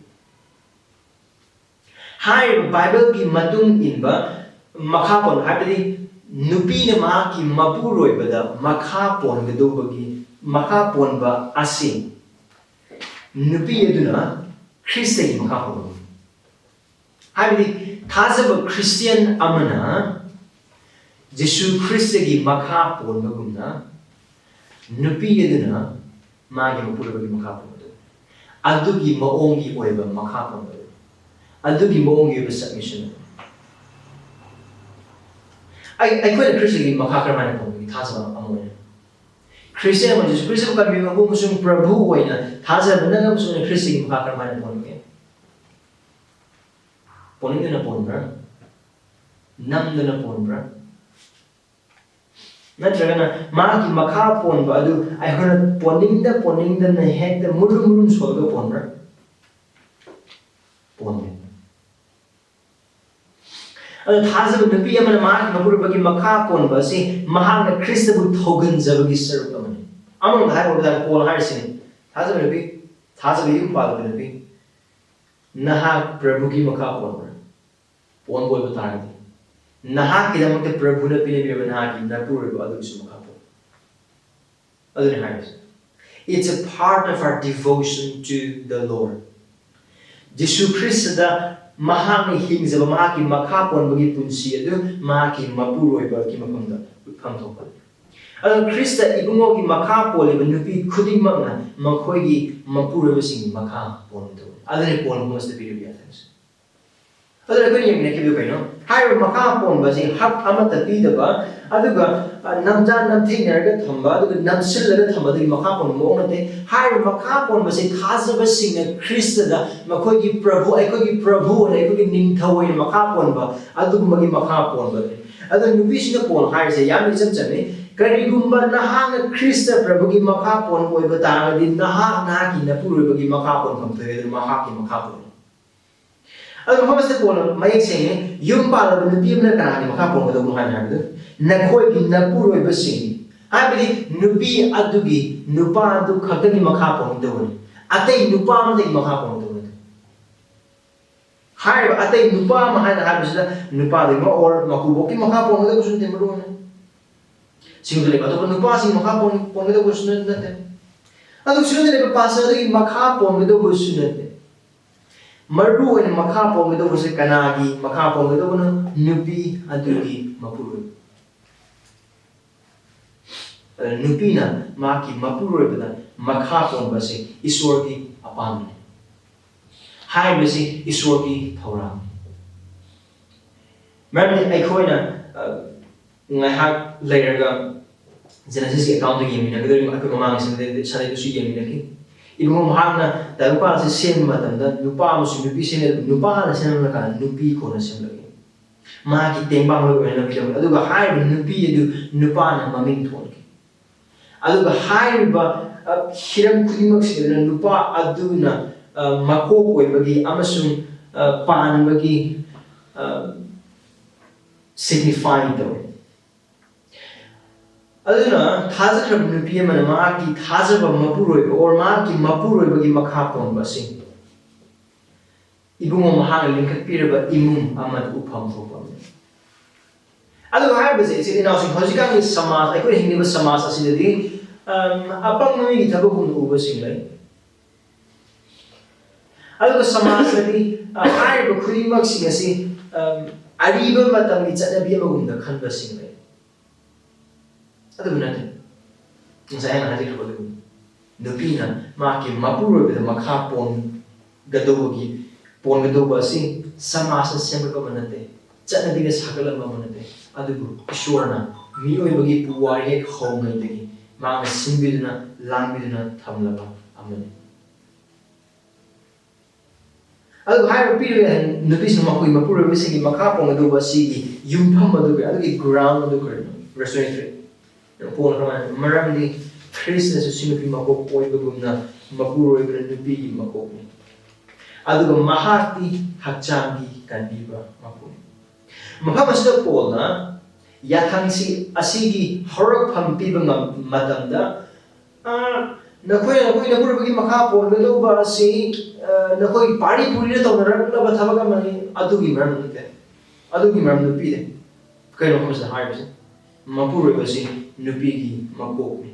ꯍꯥꯏꯔꯤꯕ ꯕꯥꯏꯕꯜꯒꯤ ꯃꯇꯨꯡ ꯏꯟꯕ ꯃꯈꯥ ꯄꯣꯟꯕ, ꯍꯥꯏꯕꯗꯤ ꯅꯨꯄꯤꯅ ꯃꯍꯥꯛꯀꯤ ꯃꯄꯨꯔꯣꯏꯕꯗ ꯃꯈꯥ ꯄꯣꯟꯒꯗꯧꯕꯒꯤ ꯃꯈꯥ ꯄꯣꯟꯕ ꯑꯁꯤ ꯅꯨꯄꯤ ꯑꯗꯨꯅ ꯈ꯭ꯔꯤꯁꯇꯒꯤ ꯃꯈꯥ ꯄꯣꯟꯕ꯫ ꯍꯥꯏꯕꯗꯤ ꯊꯥꯖꯕ ꯈ꯭ꯔꯤꯁꯇꯤꯌꯥꯟ ꯑꯃꯅ ꯖꯤꯁꯨ ꯈ꯭ꯔꯤꯁꯇꯒꯤ ꯃꯈꯥ ꯄꯣꯟꯕꯒꯨꯝꯅ ꯅꯨꯄꯤ ꯑꯗꯨꯅ ꯃꯥꯒꯤ ꯃꯄꯨꯔꯣꯏꯕꯒꯤ ꯃꯈꯥ ꯄꯣꯟꯕꯗꯨ, ꯑꯗꯨꯒꯤ ꯃꯑꯣꯡꯒꯤ ꯑꯣꯏꯕ ꯃꯈꯥ ꯄꯣꯟꯕꯗꯨ, ꯑꯗꯨꯒꯤ ꯃꯑꯣꯡꯒꯤ ꯑꯣꯏꯕ submission ꯑꯗꯨ꯫ ꯑꯩ, ꯑꯩꯈꯣꯏꯅ ꯈ꯭ꯔꯤꯁꯇꯒꯤ ꯃꯈꯥ ꯀꯔꯝꯍꯥꯏꯅ ꯄꯣꯟꯕꯒꯦ? ꯊꯥꯖꯕ ꯑꯃ ꯑꯣꯏꯅ ꯈ꯭ꯔꯤꯁꯇꯤꯌꯥꯟ ꯑꯃ, ꯖꯤꯁꯨ ꯈ꯭ꯔꯤꯁꯇꯕꯨ ꯀꯟꯕꯤꯕ ꯑꯃꯁꯨꯡ ꯄ꯭ꯔꯚꯨ ꯑꯣꯏꯅ ꯊꯥꯖꯕ ꯅꯪ ꯑꯃꯁꯨꯡ ꯈ꯭ꯔꯤꯁꯇꯒꯤ ꯃꯈꯥ ꯀꯔꯝꯍꯥꯏꯅ ꯄꯣꯟꯕꯒꯦ? ꯄꯣꯟꯅꯤꯡꯗꯅ ꯄꯣꯟꯕ꯭ꯔꯥ? ꯅꯝꯗꯅ ꯄꯣꯟꯕ꯭ꯔꯥ? ꯅꯠꯇ꯭ꯔꯒꯅ ꯃꯥꯒꯤ ꯃꯈꯥ ꯄꯣꯟꯕ ꯑꯗꯨ ꯑꯩꯈꯣꯏꯅ ꯄꯣꯟꯅꯤꯡꯗ ꯄꯣꯟꯅꯤꯡꯗꯅ ꯍꯦꯛꯇ ꯃꯨꯔꯨꯝ ꯃꯨꯔꯨꯝ ꯁꯣꯜꯂꯒ ꯄꯣꯟꯕ꯭ꯔꯥ? ꯄꯣꯟꯗꯦ꯫ ꯑꯗꯣ ꯊꯥꯖꯕ ꯅꯨꯄꯤ ꯑꯃꯅ ꯃꯍꯥꯛꯀꯤ ꯃꯄꯨꯔꯣꯏꯕꯒꯤ ꯃꯈꯥ ꯄꯣꯟꯕ ꯑꯁꯤ ꯃꯍꯥꯛꯅ ꯈ꯭ꯔꯤꯁꯇꯕꯨ ꯊꯧꯒꯟꯖꯕꯒꯤ ꯁꯔꯨꯛ ꯑꯃꯅꯤ꯫ ꯑꯃꯔꯣꯝꯗ ꯍꯥꯏꯔꯕꯗ ꯄꯣꯜ ꯍꯥꯏꯔꯤꯁꯤꯅꯤ, ꯊꯥꯖꯕ ꯅꯨꯄꯤ, ꯊꯥꯖꯕ ꯌꯨꯝ ꯄꯥꯜꯂꯕ ꯅꯨꯄꯤ, ꯅꯍꯥꯛ ꯄ꯭ꯔꯚꯨꯒꯤ ꯃꯈꯥ ꯄꯣꯟꯕ꯭ꯔꯥ? ꯄꯣꯟꯕ ꯑꯣꯏꯕ ꯇꯥꯔꯒꯗꯤ, ꯅꯍꯥꯛꯀꯤꯗꯃꯛꯇ ꯄ꯭ꯔꯚꯨꯅ ꯄꯤꯅꯕꯤꯔꯕ ꯅꯍꯥꯛꯀꯤ ꯅꯄꯨꯔꯣꯏꯕ ꯑꯗꯨꯒꯤꯁꯨ ꯃꯈꯥ ꯄꯣꯜꯂꯤ꯫ ꯑꯗꯨꯅꯤ ꯍꯥꯏꯔꯤꯁꯦ, it's a part of our devotion to the Lord. ꯖꯤꯁꯨ ꯈ꯭ꯔꯤꯁꯇꯗ ꯃꯍꯥꯛꯅ ꯍꯤꯡꯖꯕ ꯃꯍꯥꯛꯀꯤ ꯃꯈꯥ ꯄꯣꯟꯕꯒꯤ ꯄꯨꯟꯁꯤ ꯑꯗꯨ ꯃꯍꯥꯛꯀꯤ ꯃꯄꯨꯔꯣꯏꯕꯒꯤ ꯃꯐꯝꯗ ꯎꯠꯐꯝ ꯊꯣꯛꯄꯅꯤ꯫ ꯑꯗꯨꯅ ꯈ꯭ꯔꯤꯁꯇ ꯏꯕꯨꯡꯉꯣꯒꯤ ꯃꯈꯥ ꯄꯣꯜꯂꯤꯕ ꯅꯨꯄꯤ ꯈꯨꯗꯤꯡꯃꯛꯅ ꯃꯈꯣꯏꯒꯤ ꯃꯄꯨꯔꯣꯏꯕꯁꯤꯡꯒꯤ ꯃꯈꯥ ꯄꯣꯟꯒꯗꯕꯅꯤ꯫ ꯑꯗꯨꯅ ꯄꯣꯜ ꯃꯁꯤꯗ ꯄꯤꯔꯤꯕ ꯌꯥꯊꯪꯁꯦ꯫ ꯑꯗꯨꯅ ꯑꯩꯈꯣꯏꯅ ꯌꯦꯡꯃꯤꯟꯅꯈꯤꯕꯗꯨ ꯀꯩꯅꯣ? ꯍꯥꯏꯔꯤꯕ ꯃꯈꯥ ꯄꯣꯟꯕꯁꯤ ꯍꯛ ꯑꯃꯠꯇ ꯄꯤꯗꯕ, ꯑꯗꯨꯒ, ꯑ, ꯅꯝꯖꯥ ꯅꯝꯊꯦꯡꯅꯔꯒ ꯊꯝꯕ, ꯑꯗꯨꯒ ꯅꯝꯁꯤꯜꯂꯒ ꯊꯝꯕ, ꯑꯗꯨꯒꯤ ꯃꯈꯥ ꯄꯣꯟꯕ ꯃꯑꯣꯡ ꯅꯠꯇꯦ꯫ ꯍꯥꯏꯔꯤꯕ ꯃꯈꯥ ꯄꯣꯟꯕꯁꯤ ꯊꯥꯖꯕꯁꯤꯡꯅ ꯈ꯭ꯔꯤꯁꯇꯗ ꯃꯈꯣꯏꯒꯤ ꯄ꯭ꯔꯚꯨ, ꯑꯩꯈꯣꯏꯒꯤ ꯄ꯭ꯔꯚꯨ ꯑꯣꯏꯅ, ꯑꯩꯈꯣꯏꯒꯤ ꯅꯤꯡꯊꯧ ꯑꯣꯏꯅ ꯃꯈꯥ ꯄꯣꯟꯕ, ꯑꯗꯨꯒꯨꯝꯕꯒꯤ ꯃꯈꯥ ꯄꯣꯟꯕꯅꯤ꯫ ꯑꯗꯨ ꯅꯨꯄꯤꯁꯤꯅ ꯄꯣꯜ ꯍꯥꯏꯔꯤꯁꯦ ꯌꯥꯝꯅ ꯏꯆꯝ ꯆꯝꯃꯤ꯫ ꯀꯔꯤꯒꯨꯝꯕ ꯅꯍꯥꯛꯅ ꯈ꯭ꯔꯤꯁꯇ ꯄ꯭ꯔꯚꯨꯒꯤ ꯃꯈꯥ ꯄꯣꯟꯕ ꯑꯣꯏꯕ ꯇꯥꯔꯒꯗꯤ, ꯅꯍꯥꯛ ꯅꯍꯥꯛꯀꯤ ꯅꯄꯨꯔꯣꯏꯕꯒꯤ ꯃꯈꯥ ꯄꯣꯟꯐꯝ ꯊꯣꯛꯑꯦ, ꯑꯗꯨ ꯃꯍꯥꯛꯀꯤ ꯃꯈꯥ ꯄꯣꯟꯕ꯫ ꯑꯗꯨ ꯃꯐꯝ ꯑꯁꯤꯗ ꯄꯣꯜꯅ ꯃꯌꯦꯛ ꯁꯦꯡꯉꯦ, ꯌꯨꯝ ꯄꯥꯜꯂꯕ ꯅꯨꯄꯤ ꯑꯃꯅ ꯀꯅꯥꯒꯤ ꯃꯈꯥ ꯄꯣꯟꯒꯗꯧꯕꯅꯣ ꯍꯥꯏꯅ ꯍꯥꯏꯕꯗꯨ, ꯅꯈꯣꯏꯒꯤ ꯅꯄꯨꯔꯣꯏꯕꯁꯤꯡ, ꯍꯥꯏꯕꯗꯤ ꯅꯨꯄꯤ ꯑꯗꯨꯒꯤ ꯅꯨꯄꯥ ꯑꯗꯨ ꯈꯛꯇꯒꯤ ꯃꯈꯥ ꯄꯣꯟꯒꯗꯧꯕꯅꯤ, ꯑꯇꯩ ꯅꯨꯄꯥ ꯑꯃꯗꯒꯤ ꯃꯈꯥ ꯄꯣꯟꯒꯗꯧꯕ ꯅꯠꯇꯦ꯫ ꯍꯥꯏꯔꯤꯕ ꯑꯇꯩ ꯅꯨꯄꯥ ꯑꯃ ꯍꯥꯏꯅ ꯍꯥꯏꯕꯁꯤꯗ ꯅꯨꯄꯥꯗꯨꯒꯤ ꯃ-, or ꯃꯀꯨꯕꯣꯛꯀꯤ ꯃꯈꯥ ꯄꯣꯟꯒꯗꯧꯕꯁꯨ ꯅꯠꯇꯦ, ꯃꯔꯨ ꯑꯣꯏꯅ ꯁꯤꯡꯗ ꯂꯩꯕ ꯑꯇꯣꯞꯄ ꯅꯨꯄꯥꯁꯤꯡ ꯃꯈꯥ ꯄꯣꯟ-, ꯄꯣꯟꯒꯗꯧꯕꯁꯨ ꯅꯠꯇꯦ꯫ ꯑꯗꯨ ꯁꯤꯡꯗ ꯂꯩꯕ ꯄꯥꯁꯇꯔ ꯑꯗꯨꯒꯤ ꯃꯈꯥ ꯄꯣꯟꯒꯗꯧꯕꯁꯨ ꯅꯠꯇꯦ꯫ ꯃꯔꯨ ꯑꯣꯏꯅ ꯃꯈꯥ ꯄꯣꯟꯒꯗꯧꯕꯁꯦ ꯀꯅꯥꯒꯤ ꯃꯈꯥ ꯄꯣꯟꯒꯗꯧꯕꯅꯣ? ꯅꯨꯄꯤ ꯑꯗꯨꯒꯤ ꯃꯄꯨꯔꯣꯏꯕ꯫ ꯑꯗꯨꯅ ꯅꯨꯄꯤꯅ ꯃꯍꯥꯛꯀꯤ ꯃꯄꯨꯔꯣꯏꯕꯗ ꯃꯈꯥ ꯄꯣꯟꯕꯁꯦ ꯏꯁꯣꯔꯒꯤ ꯑꯄꯥꯝꯕꯅꯤ꯫ ꯍꯥꯏꯔꯤꯕꯁꯤ ꯏꯁꯣꯔꯒꯤ ꯊꯧꯔꯥꯡꯅꯤ꯫ ꯃꯔꯝꯗꯤ ꯑꯩꯈꯣꯏꯅ, ꯑ, ꯉꯥꯏꯍꯥꯛ ꯂꯩꯔꯒ Genesis-ꯀꯤ account-ꯇ ꯌꯦꯡꯃꯤꯟꯅꯒꯗꯧꯔꯤꯕ, ꯑꯩꯈꯣꯏ ꯃꯃꯥꯡꯒꯤ Sunday, Sunday-ꯗꯁꯨ ꯌꯦꯡꯃꯤꯟꯅꯈꯤ꯫ ꯏꯕꯨꯡꯉꯣ ꯃꯍꯥꯛꯅ ꯇꯥꯏꯕꯪꯄꯥꯟ ꯑꯁꯤ ꯁꯦꯝꯕ ꯃꯇꯝꯗ ꯅꯨꯄꯥ ꯑꯃꯁꯨꯡ ꯅꯨꯄꯤ ꯁꯦꯝꯃꯦ, ꯑꯗꯨꯕꯨ ꯅꯨꯄꯥꯅ ꯁꯦꯝꯂꯝꯂꯀꯥꯟꯗ ꯅꯨꯄꯤ ꯀꯣꯟꯅ ꯁꯦꯝꯂꯛꯏ꯫ ꯃꯍꯥꯛꯀꯤ ꯇꯦꯡꯕꯥꯡ ꯂꯣꯏ ꯑꯣꯏꯅ ꯂꯝꯕꯤ ꯂꯝꯕꯤ꯫ ꯑꯗꯨꯒ ꯍꯥꯏꯔꯤꯕ ꯅꯨꯄꯤ ꯑꯗꯨ ꯅꯨꯄꯥꯅ ꯃꯃꯤꯡ ꯊꯣꯟꯈꯤ꯫ ꯑꯗꯨꯒ ꯍꯥꯏꯔꯤꯕ, ꯑ, ꯍꯤꯔꯝ ꯈꯨꯗꯤꯡꯃꯛꯁꯤꯗ ꯅꯨꯄꯥ ꯑꯗꯨꯅ, ꯑ, ꯃꯀꯣꯛ ꯑꯣꯏꯕꯒꯤ ꯑꯃꯁꯨꯡ, ꯑ, ꯄꯥꯟꯕꯒꯤ, ꯑ, signify ꯇꯧꯏ꯫ ꯑꯗꯨꯅ ꯊꯥꯖꯈ꯭ꯔꯕ ꯅꯨꯄꯤ ꯑꯃꯅ ꯃꯍꯥꯛꯀꯤ ꯊꯥꯖꯕ ꯃꯄꯨꯔꯣꯏꯕ ꯑꯣꯔ ꯃꯍꯥꯛꯀꯤ ꯃꯄꯨꯔꯣꯏꯕꯒꯤ ꯃꯈꯥ ꯄꯣꯟꯕꯁꯤꯡ ꯏꯕꯨꯡꯉꯣ ꯃꯍꯥꯛꯅ ꯂꯤꯡꯈꯠꯄꯤꯔꯕ ꯏꯃꯨꯡ ꯑꯃꯗ ꯎꯐꯝ ꯊꯣꯛꯄ ꯑꯃꯅꯤ꯫ ꯑꯗꯨꯒ ꯍꯥꯏꯔꯤꯕꯁꯦ ꯏꯆꯤꯜ ꯏꯅꯥꯎꯁꯤꯡ, ꯍꯧꯖꯤꯛꯀꯥꯟꯒꯤ ꯁꯃꯥꯖ, ꯑꯩꯈꯣꯏꯅ ꯍꯤꯡꯂꯤꯕ ꯁꯃꯥꯖ ꯑꯁꯤꯗꯗꯤ ꯑꯝ, ꯑꯄꯪꯕ ꯃꯤꯒꯤ ꯊꯕꯛꯒꯨꯝꯅ ꯎꯕꯁꯤꯡ ꯂꯩ꯫ ꯑꯗꯨꯒ ꯁꯃꯥꯖꯇꯗꯤ ꯑ, ꯍꯥꯏꯔꯤꯕ ꯈꯨꯗꯤꯡꯃꯛꯁꯤꯡ ꯑꯁꯤ ꯑꯝ, ꯑꯔꯤꯕ ꯃꯇꯝꯒꯤ ꯆꯠꯅꯕꯤ ꯑꯃꯒꯨꯝꯅ ꯈꯟꯕꯁꯤꯡ ꯂꯩ꯫ ꯑꯗꯨꯕꯨ ꯅꯠꯇꯦ꯫ ꯉꯁꯥꯏ ꯑꯩꯅ ꯍꯥꯏꯖꯈꯤꯕ ꯑꯗꯨꯒꯨꯝꯅ ꯅꯨꯄꯤꯅ ꯃꯍꯥꯛꯀꯤ ꯃꯄꯨꯔꯣꯏꯕꯗ ꯃꯈꯥ ꯄꯣꯟꯒꯗꯧꯕꯒꯤ ꯄꯣꯟꯒꯗꯧꯕ ꯑꯁꯤ ꯁꯃꯥꯖꯅ ꯁꯦꯝꯒꯠꯄ ꯑꯃ ꯅꯠꯇꯦ, ꯆꯠꯅꯕꯤꯅ ꯁꯥꯒꯠꯂꯝꯕ ꯑꯃ ꯅꯠꯇꯦ, ꯑꯗꯨꯕꯨ ꯏꯁꯣꯔꯅ ꯃꯤꯑꯣꯏꯕꯒꯤ ꯄꯨꯋꯥꯔꯤ ꯍꯦꯛ ꯍꯧꯉꯩꯗꯒꯤ ꯃꯍꯥꯛꯅ ꯁꯤꯟꯕꯤꯗꯨꯅ ꯂꯥꯡꯕꯤꯗꯨꯅ ꯊꯝꯂꯕ ꯑꯃꯅꯤ꯫ ꯑꯗꯨꯒ ꯍꯥꯏꯔꯤꯕ ꯄꯤꯔꯤꯕ ꯅꯨꯄꯤꯁꯤꯡ ꯃꯈꯣꯏ ꯃꯄꯨꯔꯣꯏꯕꯁꯤꯡꯒꯤ ꯃꯈꯥ ꯄꯣꯟꯒꯗꯧꯕ ꯑꯁꯤꯒꯤ ꯌꯨꯝꯐꯝ ꯑꯗꯨ ꯀꯔꯤ, ꯑꯗꯨꯒꯤ ground ꯑꯗꯨ ꯀꯔꯤꯅꯣ? Verse twenty-three꯫ ꯄꯣꯜꯅ ꯀꯃꯥꯏꯅ? ꯃꯔꯝꯗꯤ ꯈ꯭ꯔꯤꯁꯅꯁꯨ ꯁꯤ ꯅꯨꯄꯤ ꯃꯀꯣꯛ ꯑꯣꯏꯕꯒꯨꯝꯅ ꯃꯄꯨꯔꯣꯏꯕꯅ ꯅꯨꯄꯤꯒꯤ ꯃꯀꯣꯛꯅꯤ, ꯑꯗꯨꯒ ꯃꯍꯥꯛꯇꯤ ꯍꯛꯆꯥꯡꯒꯤ ꯀꯟꯕꯤꯕ ꯃꯄꯨꯅꯤ꯫ ꯃꯐꯝ ꯑꯁꯤꯗ ꯄꯣꯜꯅ ꯌꯥꯊꯪꯁꯤ ꯑꯁꯤꯒꯤ ꯍꯧꯔꯛꯐꯝ ꯄꯤꯕ ꯉꯝ-, ꯃꯇꯝꯗ, ꯑ, ꯅꯈꯣꯏꯅ ꯅꯈꯣꯏ ꯅꯄꯨꯔꯣꯏꯕꯒꯤ ꯃꯈꯥ ꯄꯣꯟꯒꯗꯧꯕ ꯑꯁꯤ, ꯑ, ꯅꯈꯣꯏ ꯄꯥꯔꯤ ꯄꯨꯔꯤꯅ ꯇꯧꯅꯔꯛꯂꯕ ꯊꯕꯛ ꯑꯃꯅꯤ, ꯑꯗꯨꯒꯤ ꯃꯔꯝ ꯅꯠꯇꯦ, ꯑꯗꯨꯒꯤ ꯃꯔꯝ ꯅꯨꯄꯤꯗ ꯀꯩꯅꯣ ꯃꯐꯝꯁꯤꯗ ꯍꯥꯏꯔꯤꯕꯁꯦ? ꯃꯄꯨꯔꯣꯏꯕꯁꯤ ꯅꯨꯄꯤꯒꯤ ꯃꯀꯣꯛꯅꯤ꯫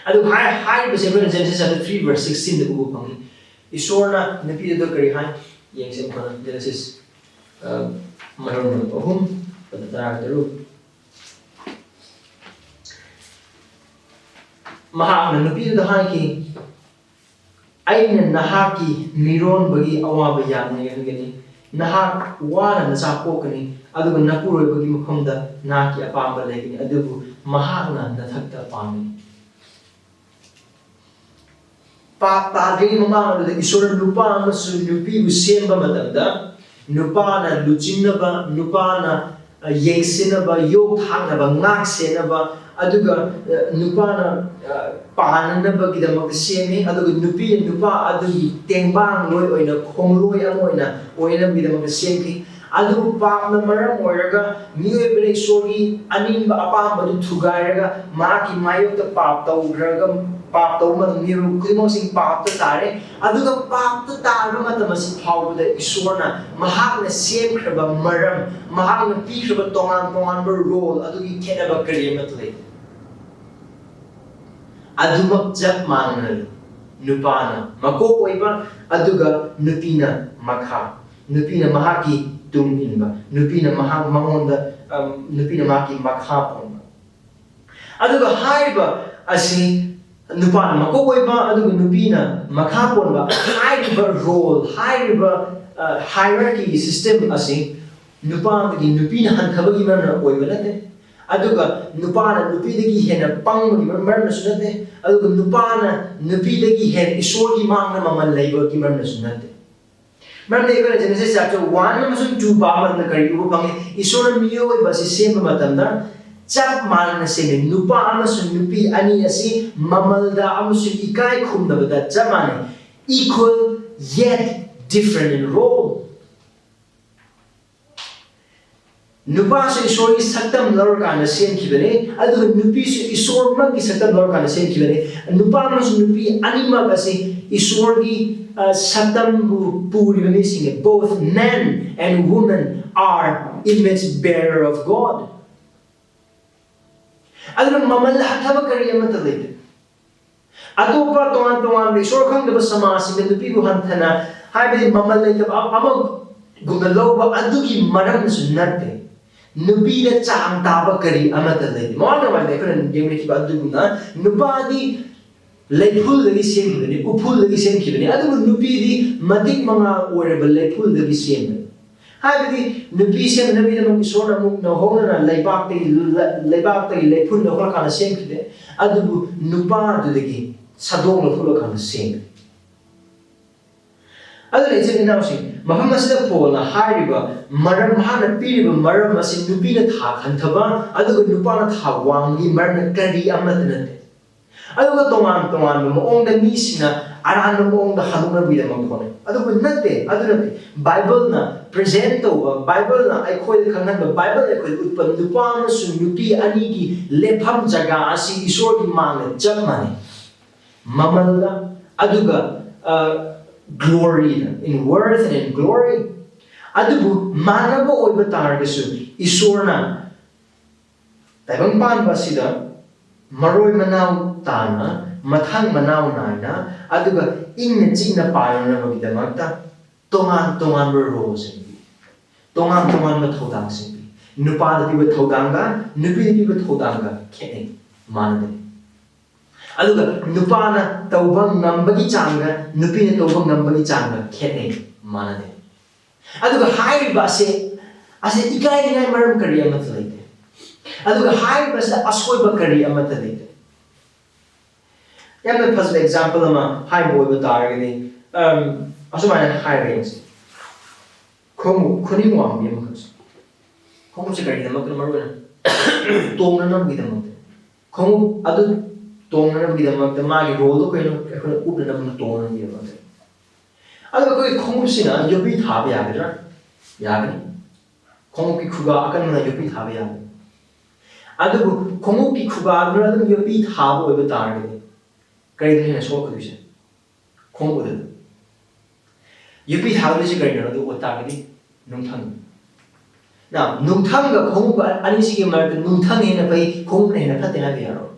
ꯑꯗꯨ ꯍꯥꯏ-, ꯍꯥꯏꯔꯤꯕꯁꯦ ꯑꯩꯈꯣꯏꯅ Genesis chapter three verse sixteen ꯗ ꯎꯕ ꯐꯪꯉꯤ꯫ ꯏꯁꯣꯔꯅ ꯅꯨꯄꯤꯗꯨꯗ ꯀꯔꯤ ꯍꯥꯏ? ꯌꯦꯡꯁꯦ ꯑꯃꯨꯛ ꯍꯟꯅ Genesis, ꯑ, ꯃꯔꯣꯟ ꯑꯍꯨꯝ, ꯄꯗ ꯇꯔꯥꯇꯔꯨꯛ꯫ ꯃꯍꯥꯛꯅ ꯅꯨꯄꯤꯗꯨꯗ ꯍꯥꯏꯈꯤ, "ꯑꯩꯅ ꯅꯍꯥꯛꯀꯤ ꯃꯤꯔꯣꯟꯕꯒꯤ ꯑꯋꯥꯕ ꯌꯥꯝꯅ ꯌꯦꯡꯍꯟꯒꯅꯤ꯫ ꯅꯍꯥꯛ ꯋꯥꯅ ꯅꯆꯥ ꯄꯣꯛꯀꯅꯤ, ꯑꯗꯨꯒ ꯅꯄꯨꯔꯣꯏꯕꯒꯤ ꯃꯐꯝꯗ ꯅꯍꯥꯛꯀꯤ ꯑꯄꯥꯝꯕ ꯂꯩꯒꯅꯤ, ꯑꯗꯨꯕꯨ ꯃꯍꯥꯛꯅ ꯅꯊꯛꯇ ꯄꯥꯝꯒꯅꯤ꯫" ꯄꯥꯞ ꯇꯥꯗ꯭ꯔꯤꯉꯩ ꯃꯃꯥꯡ ꯑꯗꯨꯗ ꯏꯁꯣꯔꯅ ꯅꯨꯄꯥ ꯑꯃꯁꯨꯡ ꯅꯨꯄꯤꯕꯨ ꯁꯦꯝꯕ ꯃꯇꯝꯗ, ꯅꯨꯄꯥꯅ ꯂꯨꯆꯤꯡꯅꯕ, ꯅꯨꯄꯥꯅ, ꯑ, ꯌꯦꯡꯁꯤꯟꯅꯕ, ꯌꯣꯛ ꯊꯥꯛꯅꯕ, ꯉꯥꯛ ꯁꯦꯟꯅꯕ, ꯑꯗꯨꯒ, ꯑ, ꯅꯨꯄꯥꯅ, ꯑ, ꯄꯥꯟꯅꯅꯕꯒꯤꯗꯃꯛꯇ ꯁꯦꯝꯃꯤ, ꯑꯗꯨꯒ ꯅꯨꯄꯤꯅ ꯅꯨꯄꯥ ꯑꯗꯨꯒꯤ ꯇꯦꯡꯕꯥꯡ ꯂꯣꯏ ꯑꯣꯏꯅ, ꯈꯣꯡꯂꯣꯏ ꯑꯃ ꯑꯣꯏꯅ ꯑꯣꯏꯅꯕꯒꯤꯗꯃꯛꯇ ꯁꯦꯝꯈꯤ꯫ ꯑꯗꯨꯕꯨ ꯄꯥꯞꯅ ꯃꯔꯝ ꯑꯣꯏꯔꯒ ꯃꯤꯑꯣꯏꯕꯅ ꯏꯁꯣꯔꯒꯤ ꯑꯅꯤꯡꯕ ꯑꯄꯥꯝꯕꯗꯨ ꯊꯨꯒꯥꯏꯔꯒ ꯃꯍꯥꯛꯀꯤ ꯃꯥꯌꯣꯛꯇ ꯄꯥꯞ ꯇꯧꯈ꯭ꯔꯒ, ꯄꯥꯞ ꯇꯧꯕ ꯃꯇꯝꯗ ꯃꯤꯑꯣꯏꯕ ꯈꯨꯗꯤꯡꯃꯛꯁꯤꯡ ꯄꯥꯞꯇ ꯇꯥꯔꯦ꯫ ꯑꯗꯨꯒ ꯄꯥꯞꯇ ꯇꯥꯔꯕ ꯃꯇꯝ ꯑꯁꯤ ꯐꯥꯎꯕꯗ ꯏꯁꯣꯔꯅ ꯃꯍꯥꯛꯅ ꯁꯦꯝꯈ꯭ꯔꯕ ꯃꯔꯝ, ꯃꯍꯥꯛꯅ ꯄꯤꯈ꯭ꯔꯕ ꯇꯣꯉꯥꯟ ꯇꯣꯉꯥꯟꯕ ꯔꯣꯜ ꯑꯗꯨꯒꯤ ꯈꯦꯠꯅꯕ ꯀꯔꯤ ꯑꯃꯠꯇ ꯂꯩꯇꯦ꯫ ꯑꯗꯨꯃꯛ ꯆꯞ ꯃꯥꯟꯅꯅ ꯅꯨꯄꯥꯅ ꯃꯀꯣꯛ ꯑꯣꯏꯕ, ꯑꯗꯨꯒ ꯅꯨꯄꯤꯅ ꯃꯈꯥ, ꯅꯨꯄꯤꯅ ꯃꯍꯥꯛꯀꯤ ꯇꯨꯡ ꯏꯟꯕ, ꯅꯨꯄꯤꯅ ꯃꯍꯥꯛ ꯃꯉꯣꯟꯗ, ꯑꯝ, ꯅꯨꯄꯤꯅ ꯃꯍꯥꯛꯀꯤ ꯃꯈꯥ ꯄꯣꯟꯕ꯫ ꯑꯗꯨꯒ ꯍꯥꯏꯔꯤꯕ ꯑꯁꯤ ꯅꯨꯄꯥꯅ ꯃꯀꯣꯛ ꯑꯣꯏꯕ ꯑꯗꯨꯒ ꯅꯨꯄꯤꯅ ꯃꯈꯥ ꯄꯣꯟꯕ ꯍꯥꯏꯔꯤꯕ ꯔꯣꯜ, ꯍꯥꯏꯔꯤꯕ, ꯑ, ꯍꯥꯏꯔꯥꯔꯀꯤ ꯁꯤꯁꯇꯦꯝ ꯑꯁꯤ ꯅꯨꯄꯥꯗꯒꯤ ꯅꯨꯄꯤꯅ ꯍꯟꯊꯕꯒꯤ ꯃꯔꯝꯅ ꯑꯣꯏꯕ ꯅꯠꯇꯦ, ꯑꯗꯨꯒ ꯅꯨꯄꯥꯅ ꯅꯨꯄꯤꯗꯒꯤ ꯍꯦꯟꯅ ꯄꯪꯕꯒꯤ ꯃꯔꯝꯅꯁꯨ ꯅꯠꯇꯦ, ꯑꯗꯨꯒ ꯅꯨꯄꯥꯅ ꯅꯨꯄꯤꯗꯒꯤ ꯍꯦꯟꯅ ꯏꯁꯣꯔꯒꯤ ꯃꯥꯡꯗ ꯃꯃꯜ ꯂꯩꯕꯒꯤ ꯃꯔꯝꯅꯁꯨ ꯅꯠꯇꯦ꯫ ꯃꯔꯝꯗꯤ ꯑꯩꯈꯣꯏꯅ Genesis chapter one ꯑꯃꯁꯨꯡ two ꯄꯥꯕ ꯃꯇꯝꯗ ꯀꯔꯤ ꯎꯕ ꯐꯪꯉꯤ? ꯏꯁꯣꯔꯅ ꯃꯤꯑꯣꯏꯕ ꯑꯁꯤ ꯁꯦꯝꯕ ꯃꯇꯝꯗ ꯆꯞ ꯃꯥꯟꯅꯅ ꯁꯦꯝꯃꯤ꯫ ꯅꯨꯄꯥ ꯑꯃꯁꯨꯡ ꯅꯨꯄꯤ ꯑꯅꯤ ꯑꯁꯤ ꯃꯃꯜꯗ ꯑꯃꯁꯨꯡ ꯏꯀꯥꯏ ꯈꯨꯝꯅꯕꯗ ꯆꯞ ꯃꯥꯟꯅꯩ, equal yet different in role꯫ ꯅꯨꯄꯥꯁꯨ ꯏꯁꯣꯔꯒꯤ ꯁꯛꯇꯝ ꯂꯧꯔꯀꯥꯟꯗ ꯁꯦꯝꯈꯤꯕꯅꯤ, ꯑꯗꯨꯒ ꯅꯨꯄꯤꯁꯨ ꯏꯁꯣꯔꯃꯛꯀꯤ ꯁꯛꯇꯝ ꯂꯧꯔꯀꯥꯟꯗ ꯁꯦꯝꯈꯤꯕꯅꯤ꯫ ꯅꯨꯄꯥ ꯑꯃꯁꯨꯡ ꯅꯨꯄꯤ ꯑꯅꯤꯃꯛ ꯑꯁꯤ ꯏꯁꯣꯔꯒꯤ, ꯑ, ꯁꯛꯇꯝꯕꯨ ꯄꯨꯔꯤꯕ ꯃꯤꯁꯤꯡꯅꯤ꯫ Both men and women are image bearer of God. ꯑꯗꯨꯅ ꯃꯃꯜ ꯍꯟꯊꯕ ꯀꯔꯤ ꯑꯃꯠꯇ ꯂꯩꯇꯦ꯫ ꯑꯇꯣꯞꯄ ꯇꯣꯉꯥꯟ ꯇꯣꯉꯥꯟꯕ ꯏꯁꯣꯔ ꯈꯪꯗꯕ ꯁꯃꯥꯖꯁꯤꯡꯗ ꯅꯨꯄꯤꯕꯨ ꯍꯟꯊꯅ, ꯍꯥꯏꯕꯗꯤ ꯃꯃꯜ ꯂꯩꯇꯕ ꯑꯃꯒꯨꯝꯅ ꯂꯧꯕ ꯑꯗꯨꯒꯤ ꯃꯔꯝꯅꯁꯨ ꯅꯠꯇꯦ꯫ ꯅꯨꯄꯤꯗ ꯆꯥꯡ ꯇꯥꯕ ꯀꯔꯤ ꯑꯃꯠꯇ ꯂꯩꯇꯦ꯫ ꯃꯃꯥꯡꯗ ꯋꯥꯏꯗ ꯑꯩꯈꯣꯏꯅ ꯌꯦꯡꯅꯈꯤꯕ ꯑꯗꯨꯒꯨꯝꯅ ꯅꯨꯄꯥꯗꯤ ꯂꯩꯐꯨꯜꯗꯒꯤ ꯁꯦꯝꯈꯤꯕꯅꯤ, ꯎꯐꯨꯜꯗꯒꯤ ꯁꯦꯝꯈꯤꯕꯅꯤ, ꯑꯗꯨꯕꯨ ꯅꯨꯄꯤꯗꯤ ꯃꯇꯤꯛ ꯃꯉꯥ ꯑꯣꯏꯔꯕ ꯂꯩꯐꯨꯜꯗꯒꯤ ꯁꯦꯝꯕꯅꯤ꯫ ꯍꯥꯏꯕꯗꯤ ꯅꯨꯄꯤ ꯁꯦꯝꯅꯕꯒꯤꯗꯃꯛ ꯏꯁꯣꯔꯅ ꯑꯃꯨꯛ ꯅꯧꯍꯧꯅꯅ ꯂꯩꯕꯥꯛꯇꯒꯤ, ꯂꯩꯕꯥꯛꯇꯒꯤ ꯂꯩꯐꯨꯜ ꯂꯧꯈꯠꯂꯀꯥꯟꯗ ꯁꯦꯝꯈꯤꯗꯦ, ꯑꯗꯨꯕꯨ ꯅꯨꯄꯥꯗꯨꯗꯒꯤ ꯁꯥꯗꯣꯡ ꯂꯧꯊꯣꯛꯂꯀꯥꯟꯗ ꯁꯦꯝꯈꯤ꯫ ꯑꯗꯨꯅ ꯏꯆꯤꯟ ꯏꯅꯥꯎꯁꯤꯡ, ꯃꯐꯝ ꯑꯁꯤꯗ ꯄꯣꯜꯅ ꯍꯥꯏꯔꯤꯕ ꯃꯔꯝ, ꯃꯍꯥꯛꯅ ꯄꯤꯔꯤꯕ ꯃꯔꯝ ꯑꯁꯤ ꯅꯨꯄꯤꯅ ꯊꯥꯛ ꯍꯟꯊꯕ ꯑꯗꯨꯒ ꯅꯨꯄꯥꯅ ꯊꯥꯛ ꯋꯥꯡꯕꯒꯤ ꯃꯔꯝꯅ ꯀꯔꯤ ꯑꯃꯠꯇ ꯅꯠꯇꯦ꯫ ꯑꯗꯨꯒ ꯇꯣꯉꯥꯟ ꯇꯣꯉꯥꯟꯕ ꯃꯑꯣꯡꯗ ꯃꯤꯁꯤꯡꯅ ꯑꯔꯥꯟꯕ ꯃꯑꯣꯡꯗ ꯍꯜꯂꯛꯅꯕꯒꯤꯗꯃꯛ ꯍꯣꯠꯅꯩ꯫ ꯑꯗꯨꯕꯨ ꯅꯠꯇꯦ, ꯑꯗꯨ ꯅꯠꯇꯦ꯫ ꯕꯥꯏꯕꯜꯅ ꯄ꯭ꯔꯦꯖꯦꯟ ꯇꯧꯕ, ꯕꯥꯏꯕꯜꯅ ꯑꯩꯈꯣꯏꯗ ꯈꯪꯍꯟꯕ, ꯕꯥꯏꯕꯜꯅ ꯑꯩꯈꯣꯏꯗ ꯎꯠꯄ ꯅꯨꯄꯥ ꯑꯃꯁꯨꯡ ꯅꯨꯄꯤ ꯑꯅꯤꯒꯤ ꯂꯦꯞꯐꯝ ꯖꯒꯥ ꯑꯁꯤ ꯏꯁꯣꯔꯒꯤ ꯃꯥꯡꯗ ꯆꯞ ꯃꯥꯟꯅꯩ꯫ ꯃꯃꯜꯗ, ꯑꯗꯨꯒ ꯒ꯭ꯂꯣꯔꯤꯗ, in worth and in glory꯫ ꯑꯗꯨꯕꯨ ꯃꯥꯟꯅꯕ ꯑꯣꯏꯕ ꯇꯥꯔꯒꯁꯨ ꯏꯁꯣꯔꯅ ꯇꯥꯏꯕꯪ ꯄꯥꯟꯕ ꯑꯁꯤꯗ ꯃꯔꯣꯏ ꯃꯅꯥꯎ ꯇꯥꯅ, ꯃꯊꯪ ꯃꯅꯥꯎ ꯅꯥꯏꯅ, ꯑꯗꯨꯒ ꯏꯪꯅ ꯆꯤꯛꯅ ꯄꯥꯟꯅꯅꯕꯒꯤꯗꯃꯛꯇ ꯇꯣꯉꯥꯟ ꯇꯣꯉꯥꯟꯕ ꯔꯣꯜꯁꯤꯡ ꯄꯤ, ꯇꯣꯉꯥꯟ ꯇꯣꯉꯥꯟꯕ ꯊꯧꯗꯥꯡꯁꯤꯡ ꯄꯤ꯫ ꯅꯨꯄꯥꯗ ꯄꯤꯕ ꯊꯧꯗꯥꯡꯒ ꯅꯨꯄꯤꯗ ꯄꯤꯕ ꯊꯧꯗꯥꯡꯒ ꯈꯦꯠꯅꯩ, ꯃꯥꯟꯅꯗꯦ꯫ ꯑꯗꯨꯒ ꯅꯨꯄꯥꯅ ꯇꯧꯕ ꯉꯝꯕꯒꯤ ꯆꯥꯡꯒ ꯅꯨꯄꯤꯅ ꯇꯧꯕ ꯉꯝꯕꯒꯤ ꯆꯥꯡꯒ ꯈꯦꯠꯅꯩ, ꯃꯥꯟꯅꯗꯦ꯫ ꯑꯗꯨꯒ ꯍꯥꯏꯔꯤꯕ ꯑꯁꯦ, ꯑꯁꯦ ꯏꯀꯥꯏꯅꯤꯡꯉꯥꯏ ꯃꯔꯝ ꯀꯔꯤ ꯑꯃꯠꯇ ꯂꯩꯇꯦ꯫ ꯑꯗꯨꯒ ꯍꯥꯏꯔꯤꯕꯁꯤꯗ ꯑꯁꯣꯏꯕ ꯀꯔꯤ ꯑꯃꯠꯇ ꯂꯩꯇꯦ꯫ ꯌꯥꯝꯅ ꯐꯖꯕ ꯑꯦꯛꯖꯥꯝꯄꯜ ꯑꯃ ꯍꯥꯏꯕ ꯑꯣꯏꯕ ꯇꯥꯔꯒꯗꯤ, ꯑꯝ, ꯑꯁꯨꯃꯥꯏꯅ ꯍꯥꯏꯔꯒ ꯌꯦꯡꯁꯤ꯫ ꯈꯣꯡꯎꯞ ꯈꯨꯅꯤꯡ ꯋꯥꯡꯕꯤ ꯑꯃꯈꯛꯁꯦ, ꯈꯣꯡꯎꯞꯁꯦ ꯀꯔꯤꯒꯤꯗꯃꯛꯇꯅꯣ? ꯃꯔꯨ ꯑꯣꯏꯅ ꯇꯣꯡꯅꯅꯕꯒꯤꯗꯃꯛꯇ꯫ ꯈꯣꯡꯎꯞ ꯑꯗꯨ ꯇꯣꯡꯅꯅꯕꯒꯤꯗꯃꯛꯇ ꯃꯥꯒꯤ ꯔꯣꯜꯗꯣ ꯀꯩꯅꯣ? ꯑꯩꯈꯣꯏꯅ ꯎꯞꯅꯅꯕ, ꯇꯣꯡꯅꯅꯕꯒꯤꯗꯃꯛꯇ꯫ ꯑꯗꯨꯒ ꯑꯩꯈꯣꯏꯒꯤ ꯈꯣꯡꯎꯞꯁꯤꯅ ꯌꯣꯠꯄꯤ ꯊꯥꯕ ꯌꯥꯒꯗ꯭ꯔꯥ? ꯌꯥꯒꯅꯤ꯫ ꯈꯣꯡꯎꯞꯀꯤ ꯈꯨꯒꯥ ꯑꯀꯟꯕꯅ ꯌꯣꯠꯄꯤ ꯊꯥꯕ ꯌꯥꯒꯅꯤ꯫ ꯑꯗꯨꯕꯨ ꯈꯣꯡꯎꯞꯀꯤ ꯈꯨꯒꯥꯗꯨꯅ ꯑꯗꯨꯝ ꯌꯣꯠꯄꯤ ꯊꯥꯕ ꯑꯣꯏꯕ ꯇꯥꯔꯒꯗꯤ ꯀꯔꯤꯅ ꯍꯦꯟꯅ ꯁꯣꯛꯀꯗꯣꯏꯁꯦ? ꯈꯣꯡꯎꯞ ꯑꯗꯨꯗ꯫ ꯌꯣꯠꯄꯤ ꯊꯥꯒꯗꯣꯏꯁꯦ ꯀꯔꯤꯅꯣ? ꯑꯗꯨ ꯑꯣꯏ ꯇꯥꯔꯒꯗꯤ ꯅꯨꯡꯊꯪ꯫ ꯅ, ꯅꯨꯡꯊꯪꯒ ꯈꯣꯡꯎꯞ ꯑꯅꯤꯁꯤꯒꯤ ꯃꯔꯛꯇ ꯅꯨꯡꯊꯪ ꯍꯦꯟꯅ ꯐꯩ, ꯈꯣꯡꯎꯞꯅ ꯍꯦꯟꯅ ꯐꯠꯇꯦ ꯍꯥꯏꯕ ꯌꯥꯔꯣꯏ꯫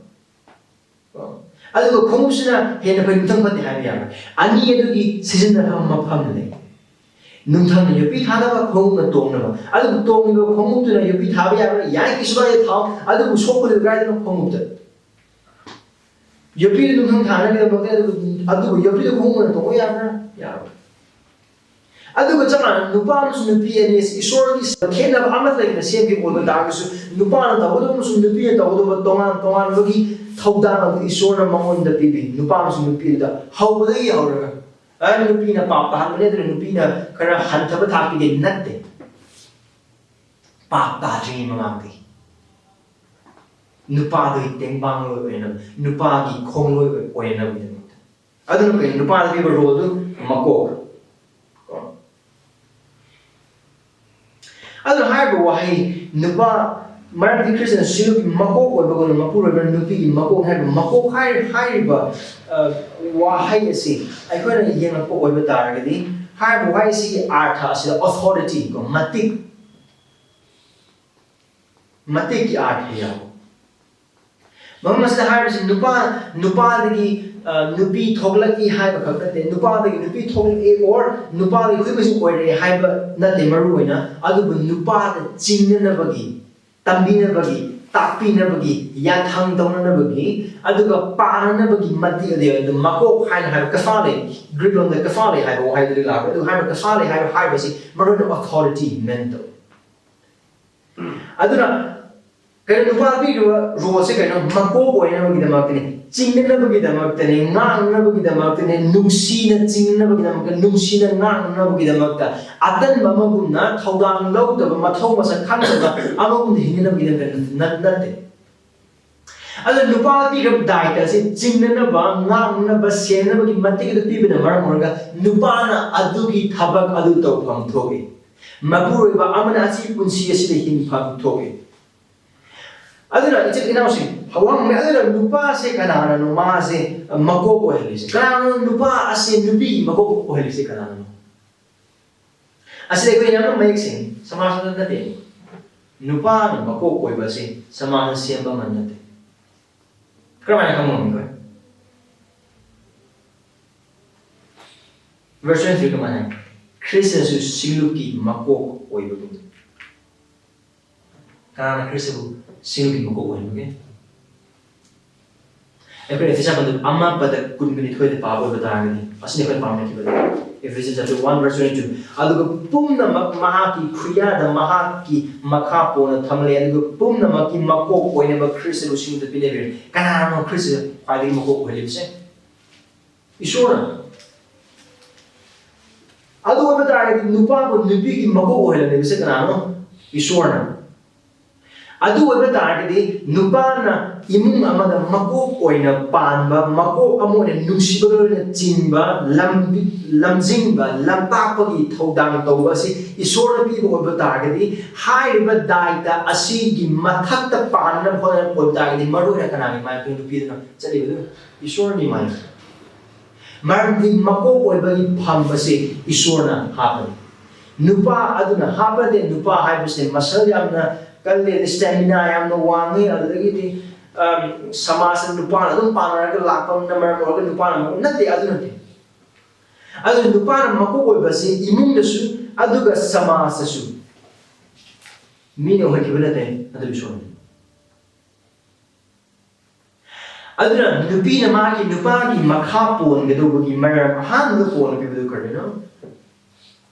ꯀꯣ? ꯑꯗꯨꯒ ꯈꯣꯡꯎꯞꯁꯤꯅ ꯍꯦꯟꯅ ꯐꯩ, ꯅꯨꯡꯊꯪ ꯐꯠꯇꯦ ꯍꯥꯏꯕ ꯌꯥꯔꯣꯏ꯫ ꯑꯅꯤ ꯑꯗꯨꯒꯤ ꯁꯤꯖꯤꯟꯅꯐꯝ ꯃꯐꯝ ꯂꯩ꯫ ꯅꯨꯡꯊꯪꯅ ꯌꯣꯠꯄꯤ ꯊꯥꯅꯕ, ꯈꯣꯡꯎꯞꯅ ꯇꯣꯡꯅꯕ꯫ ꯑꯗꯨꯕꯨ ꯇꯣꯡꯂꯤꯕ ꯈꯣꯡꯎꯞꯇꯨꯅ ꯌꯣꯠꯄꯤ ꯊꯥꯕ ꯌꯥꯔꯣꯏ, ꯌꯥꯏ, ꯀꯩꯁꯨ ꯀꯥꯏꯗꯦ, ꯊꯥꯎ꯫ ꯑꯗꯨꯕꯨ ꯁꯣꯛꯀꯗꯣꯏ ꯀꯥꯏꯗꯅꯣ? ꯈꯣꯡꯎꯞꯇ꯫ ꯌꯣꯠꯄꯤꯗꯨ ꯅꯨꯡꯊꯪ ꯊꯥꯅꯕꯒꯤꯗꯃꯛꯇ, ꯑꯗꯨꯕꯨ, ꯑꯗꯨꯕꯨ ꯌꯣꯠꯄꯤꯗꯨ ꯈꯣꯡꯎꯞꯅ ꯇꯣꯡꯕ ꯌꯥꯕ꯭ꯔꯥ? ꯌꯥꯔꯣꯏ꯫ ꯑꯗꯨꯒ ꯆꯞ ꯃꯥꯟꯅꯅ ꯅꯨꯄꯥ ꯑꯃꯁꯨꯡ ꯅꯨꯄꯤ ꯑꯅꯤ ꯑꯁꯤ ꯏꯁꯣꯔꯒꯤ ꯈꯦꯠꯅꯕ ꯑꯃꯠꯇ ꯂꯩꯇꯅ ꯁꯦꯝꯈꯤꯕ ꯑꯣꯏꯕ ꯇꯥꯔꯒꯁꯨ, ꯅꯨꯄꯥꯅ ꯇꯧꯒꯗꯕ ꯑꯃꯁꯨꯡ ꯅꯨꯄꯤꯅ ꯇꯧꯒꯗꯕ ꯇꯣꯉꯥꯟ ꯇꯣꯉꯥꯟꯕꯒꯤ ꯊꯧꯗꯥꯡ ꯑꯗꯨ ꯏꯁꯣꯔꯅ ꯃꯉꯣꯟꯗ ꯄꯤꯕꯤ꯫ ꯅꯨꯄꯥ ꯑꯃꯁꯨꯡ ꯅꯨꯄꯤ ꯑꯗꯨꯗ ꯍꯧꯕꯗꯒꯤ ꯍꯧꯔꯒ, ꯑ, ꯅꯨꯄꯤꯅ ꯄꯥꯞ ꯇꯥꯍꯟꯕꯅꯤ, ꯑꯗꯨꯅ ꯅꯨꯄꯤꯅ ꯈꯔ ꯍꯟꯊꯕ ꯊꯥꯛꯀꯤꯗꯤ ꯅꯠꯇꯦ꯫ ꯄꯥꯞ ꯇꯥꯗ꯭ꯔꯤꯉꯩ ꯃꯃꯥꯡꯗꯒꯤ꯫ ꯅꯨꯄꯥꯗꯨꯒꯤ ꯇꯦꯡꯕꯥꯡꯂꯣꯏ ꯑꯣꯏꯅꯕ, ꯅꯨꯄꯥꯒꯤ ꯈꯣꯡꯂꯣꯏ ꯑꯣꯏꯅꯕꯒꯤꯗꯃꯛꯇ꯫ ꯑꯗꯨꯅ ꯀꯩꯅꯣ? ꯅꯨꯄꯥꯗ ꯄꯤꯕ ꯔꯣꯜꯗꯨ ꯃꯀꯣꯛ꯫ ꯑꯗꯨꯅ ꯍꯥꯏꯔꯤꯕ ꯋꯥꯍꯩ ꯅꯨꯄꯥ, ꯃꯔꯝꯗꯤ ꯈ꯭ꯔꯤꯁꯇꯅ ꯁꯤꯡꯂꯨꯞꯀꯤ ꯃꯀꯣꯛ ꯑꯣꯏꯕꯒꯨꯝꯅ ꯃꯄꯨꯔꯣꯏꯕꯅ ꯅꯨꯄꯤꯒꯤ ꯃꯀꯣꯛ ꯍꯥꯏꯕ ꯃꯀꯣꯛ ꯍꯥꯏ-, ꯍꯥꯏꯔꯤꯕ, ꯑ, ꯋꯥꯍꯩ ꯑꯁꯤ ꯑꯩꯈꯣꯏꯅ ꯌꯦꯡꯂꯛꯄ ꯑꯣꯏꯕ ꯇꯥꯔꯒꯗꯤ, ꯍꯥꯏꯔꯤꯕ ꯋꯥꯍꯩ ꯑꯁꯤꯒꯤ ꯑꯥꯔꯊ ꯑꯁꯤꯗ ꯑꯣꯊꯣꯔꯤꯇꯤ ꯀꯣ, ꯃꯇꯤꯛ, ꯃꯇꯤꯛꯀꯤ ꯑꯥꯔꯊ ꯌꯥꯎꯏ꯫ ꯃꯐꯝ ꯑꯁꯤꯗ ꯍꯥꯏꯔꯤꯕꯁꯤ ꯅꯨꯄꯥ, ꯅꯨꯄꯥꯗꯒꯤ, ꯑ, ꯅꯨꯄꯤ ꯊꯣꯛꯂꯛꯏ ꯍꯥꯏꯕ ꯈꯛ ꯅꯠꯇꯦ, ꯅꯨꯄꯥꯗꯒꯤ ꯅꯨꯄꯤ ꯊꯣꯛꯂꯛꯏ or ꯅꯨꯄꯥꯗꯒꯤ ꯍꯨꯏ ꯃꯁꯤꯡ ꯑꯣꯏꯔꯛꯑꯦ ꯍꯥꯏꯕ ꯅꯠꯇꯦ ꯃꯔꯨ ꯑꯣꯏꯅ, ꯑꯗꯨꯕꯨ ꯅꯨꯄꯥꯗ ꯆꯤꯡꯅꯅꯕꯒꯤ, ꯇꯝꯕꯤꯅꯕꯒꯤ, ꯇꯥꯛꯄꯤꯅꯕꯒꯤ, ꯌꯥꯊꯪ ꯇꯧꯅꯅꯕꯒꯤ, ꯑꯗꯨꯒ ꯄꯥꯅꯅꯕꯒꯤ ꯃꯇꯤꯛ ꯑꯗꯨ, ꯑꯗꯨ ꯃꯀꯣꯛ ꯍꯥꯏꯅ ꯍꯥꯏꯕ ꯀꯐꯥꯂꯦ, ꯒ꯭ꯔꯤꯛ ꯂꯣꯟꯗ ꯀꯐꯥꯂꯦ ꯍꯥꯏꯕ ꯋꯥꯍꯩꯗꯨꯗꯒꯤ ꯂꯥꯛꯄ꯫ ꯑꯗꯨ ꯍꯥꯏꯕ ꯀꯐꯥꯂꯦ ꯍꯥꯏꯕ, ꯍꯥꯏꯕꯁꯤ ꯃꯔꯨ ꯑꯣꯏꯅ ꯑꯣꯊꯣꯔꯤꯇꯤ ꯃꯦꯟ ꯇꯧꯏ꯫ ꯑꯗꯨꯅ ꯀꯩꯅꯣ, ꯅꯨꯄꯥ ꯄꯤꯔꯤꯕ ꯔꯣꯜꯁꯦ ꯀꯩꯅꯣ? ꯃꯀꯣꯛ ꯑꯣꯏꯅꯕꯒꯤꯗꯃꯛꯇꯅꯤ, ꯆꯤꯡꯅꯅꯕꯒꯤꯗꯃꯛꯇꯅꯤ, ꯉꯥꯡꯅꯕꯒꯤꯗꯃꯛꯇꯅꯤ, ꯅꯨꯡꯁꯤꯅ ꯆꯤꯡꯅꯅꯕꯒꯤꯗꯃꯛꯇ, ꯅꯨꯡꯁꯤꯅ ꯉꯥꯡꯅꯕꯒꯤꯗꯃꯛꯇ, ꯑꯇꯟꯕ ꯑꯃꯒꯨꯝꯅ ꯊꯧꯗꯥꯡ ꯂꯧꯗꯕ, ꯃꯊꯧ ꯃꯁꯛ ꯈꯪꯗꯕ ꯑꯃꯒꯨꯝꯅ ꯍꯤꯡꯅꯅꯕꯒꯤꯗꯃꯛꯇ ꯅꯠ-, ꯅꯠꯇꯦ꯫ ꯑꯗꯨ ꯅꯨꯄꯥ ꯄꯤꯔꯤꯕ ꯗꯥꯏꯇ ꯑꯁꯤ ꯆꯤꯡꯅꯅꯕ, ꯉꯥꯡꯅꯕ, ꯁꯦꯟꯅꯕꯒꯤ ꯃꯇꯤꯛ ꯑꯗꯨ ꯄꯤꯕꯅ ꯃꯔꯝ ꯑꯣꯏꯔꯒ ꯅꯨꯄꯥꯅ ꯑꯗꯨꯒꯤ ꯊꯕꯛ ꯑꯗꯨ ꯇꯧꯐꯝ ꯊꯣꯛꯏ꯫ ꯃꯄꯨꯔꯣꯏꯕ ꯑꯃꯅ ꯑꯁꯤ ꯄꯨꯟꯁꯤ ꯑꯁꯤꯗ ꯍꯤꯡꯐꯝ ꯊꯣꯛꯏ꯫ ꯑꯗꯨꯅ ꯏꯆꯤꯜ ꯏꯅꯥꯎꯁꯤꯡ, ꯍꯋꯥꯡ ꯑꯗꯨꯅ ꯅꯨꯄꯥꯁꯦ ꯀꯅꯥꯅꯅꯣ ꯃꯥꯁꯦ ꯃꯀꯣꯛ ꯑꯣꯏꯍꯜꯂꯤꯁꯦ? ꯀꯅꯥꯅꯣ ꯅꯨꯄꯥ ꯑꯁꯦ ꯅꯨꯄꯤꯒꯤ ꯃꯀꯣꯛ ꯑꯣꯏꯍꯜꯂꯤꯁꯦ ꯀꯅꯥꯅꯅꯣ? ꯑꯁꯤꯗ ꯑꯩꯈꯣꯏ ꯌꯥꯝꯅ ꯃꯌꯦꯛ ꯁꯦꯡꯉꯤ, ꯁꯃꯥꯖꯇ ꯅꯠꯇꯦ꯫ ꯅꯨꯄꯥꯅ ꯃꯀꯣꯛ ꯑꯣꯏꯕ ꯑꯁꯤ ꯁꯃꯥꯖꯅ ꯁꯦꯝꯕ ꯑꯃ ꯅꯠꯇꯦ꯫ ꯀꯔꯝꯍꯥꯏꯅ ꯈꯪꯕ ꯉꯝꯃꯤ ꯑꯩꯈꯣꯏ? Verse twenty three ꯀꯃꯥꯏꯅ ꯍꯥꯏ? ꯈ꯭ꯔꯤꯁꯇꯁꯨ ꯁꯤꯡꯂꯨꯞꯀꯤ ꯃꯀꯣꯛ ꯑꯣꯏꯕꯒꯨꯝ꯫ ꯀꯅꯥꯅ ꯈ꯭ꯔꯤꯁꯇꯕꯨ ꯁꯤꯡꯂꯨꯞꯀꯤ ꯃꯀꯣꯛ ꯑꯣꯏꯍꯟꯕꯒꯦ? ꯑꯩꯈꯣꯏ ꯑꯦꯐꯦꯁꯤꯌꯥꯟ ꯄꯟꯗꯨ ꯑꯃ ꯄꯗ ꯀꯨꯟꯒ ꯅꯤꯊꯣꯏꯗ ꯄꯥꯕ ꯑꯣꯏꯕ ꯇꯥꯔꯒꯗꯤ, ꯑꯁꯤꯅꯤ ꯑꯩꯈꯣꯏꯅ ꯄꯥꯝꯅꯈꯤꯕꯗ, Ephesians chapter one verse twenty-two, "ꯑꯗꯨꯒ ꯄꯨꯝꯅꯃꯛ ꯃꯍꯥꯛꯀꯤ ꯈꯨꯌꯥꯗ ꯃꯍꯥꯛꯀꯤ ꯃꯈꯥ ꯄꯣꯟꯅ ꯊꯝꯂꯦ, ꯑꯗꯨꯒ ꯄꯨꯝꯅꯃꯛꯀꯤ ꯃꯀꯣꯛ ꯑꯣꯏꯅꯕ ꯈ꯭ꯔꯤꯁꯇꯕꯨ ꯁꯤꯡꯗ ꯄꯤꯅꯕꯤꯔꯦ"꯫ ꯀꯅꯥꯅꯣ ꯈ꯭ꯔꯤꯁꯇ ꯈ꯭ꯋꯥꯏꯗꯒꯤ ꯃꯀꯣꯛ ꯑꯣꯏꯍꯜꯂꯤꯕꯁꯦ? ꯏꯁꯣꯔꯅ꯫ ꯑꯗꯨ ꯑꯣꯏꯕ ꯇꯥꯔꯒꯗꯤ ꯅꯨꯄꯥꯕꯨ ꯅꯨꯄꯤꯒꯤ ꯃꯀꯣꯛ ꯑꯣꯏꯍꯜꯂꯝꯃꯤꯕꯁꯦ ꯀꯅꯥꯅꯣ? ꯏꯁꯣꯔꯅ꯫ ꯑꯗꯨ ꯑꯣꯏꯕ ꯇꯥꯔꯒꯗꯤ ꯅꯨꯄꯥꯅ ꯏꯃꯨꯡ ꯑꯃꯗ ꯃꯀꯣꯛ ꯑꯣꯏꯅ ꯄꯥꯟꯕ, ꯃꯀꯣꯛ ꯑꯃ ꯑꯣꯏꯅ ꯅꯨꯡꯁꯤꯕꯒ ꯂꯣꯏꯅ ꯆꯤꯡꯕ, ꯂꯝꯖꯤꯡꯕ, ꯂꯝꯇꯥꯛꯄꯒꯤ ꯊꯧꯗꯥꯡ ꯇꯧꯕ ꯑꯁꯤ ꯏꯁꯣꯔꯅ ꯄꯤꯕ ꯑꯣꯏꯕ ꯇꯥꯔꯒꯗꯤ, ꯍꯥꯏꯔꯤꯕ ꯗꯥꯏꯇ ꯑꯁꯤꯒꯤ ꯃꯊꯛꯇ ꯄꯥꯟꯅꯕ ꯍꯣꯠꯅꯕ ꯑꯣꯏꯕ ꯇꯥꯔꯒꯗꯤ, ꯃꯔꯨ ꯑꯣꯏꯅ ꯀꯅꯥꯒꯤ ꯃꯥꯏ ꯅꯨꯄꯤꯗꯨꯅ ꯆꯠꯂꯤꯕꯗꯨ? ꯏꯁꯣꯔꯅꯤ ꯃꯥꯏ꯫ ꯃꯔꯝꯗꯤ ꯃꯀꯣꯛ ꯑꯣꯏꯕꯒꯤ ꯐꯝ ꯑꯁꯤ ꯏꯁꯣꯔꯅ ꯍꯥꯞꯄꯅꯤ꯫ ꯅꯨꯄꯥ ꯑꯗꯨꯅ ꯍꯥꯞꯄꯗꯤ, ꯅꯨꯄꯥ ꯍꯥꯏꯕꯁꯤ ꯃꯁꯜ ꯌꯥꯝꯅ ꯀꯜꯂꯦ, ꯁ꯭ꯇꯦꯃꯤꯅꯥ ꯌꯥꯝꯅ ꯋꯥꯡꯉꯤ, ꯑꯗꯨꯗꯒꯤꯗꯤ ꯁꯃꯥꯖꯇ ꯅꯨꯄꯥꯅ ꯑꯗꯨꯝ ꯄꯥꯟꯅꯔꯒ ꯂꯥꯛꯄꯅ ꯃꯔꯝ ꯑꯣꯏꯔꯒ ꯅꯨꯄꯥꯅ ꯃꯀꯣꯛ ꯅꯠꯇꯦ, ꯑꯗꯨ ꯅꯠꯇꯦ꯫ ꯑꯗꯨ ꯅꯨꯄꯥꯅ ꯃꯀꯣꯛ ꯑꯣꯏꯕꯁꯤ ꯏꯃꯨꯡꯗꯁꯨ ꯑꯗꯨꯒ ꯁꯃꯥꯖꯇꯁꯨ꯫ ꯃꯤꯅ ꯑꯣꯏꯍꯟꯈꯤꯕ ꯅꯠꯇꯦ, ꯑꯗꯨ ꯏꯁꯣꯔꯅꯤ꯫ ꯑꯗꯨꯅ ꯅꯨꯄꯤꯅ ꯃꯥꯒꯤ ꯅꯨꯄꯥꯒꯤ ꯃꯈꯥ ꯄꯣꯟꯒꯗꯧꯕꯒꯤ ꯃꯔꯝ ꯑꯍꯥꯟꯕꯗ ꯄꯣꯟꯒꯗꯧꯕꯗꯨ ꯀꯔꯤꯅꯣ?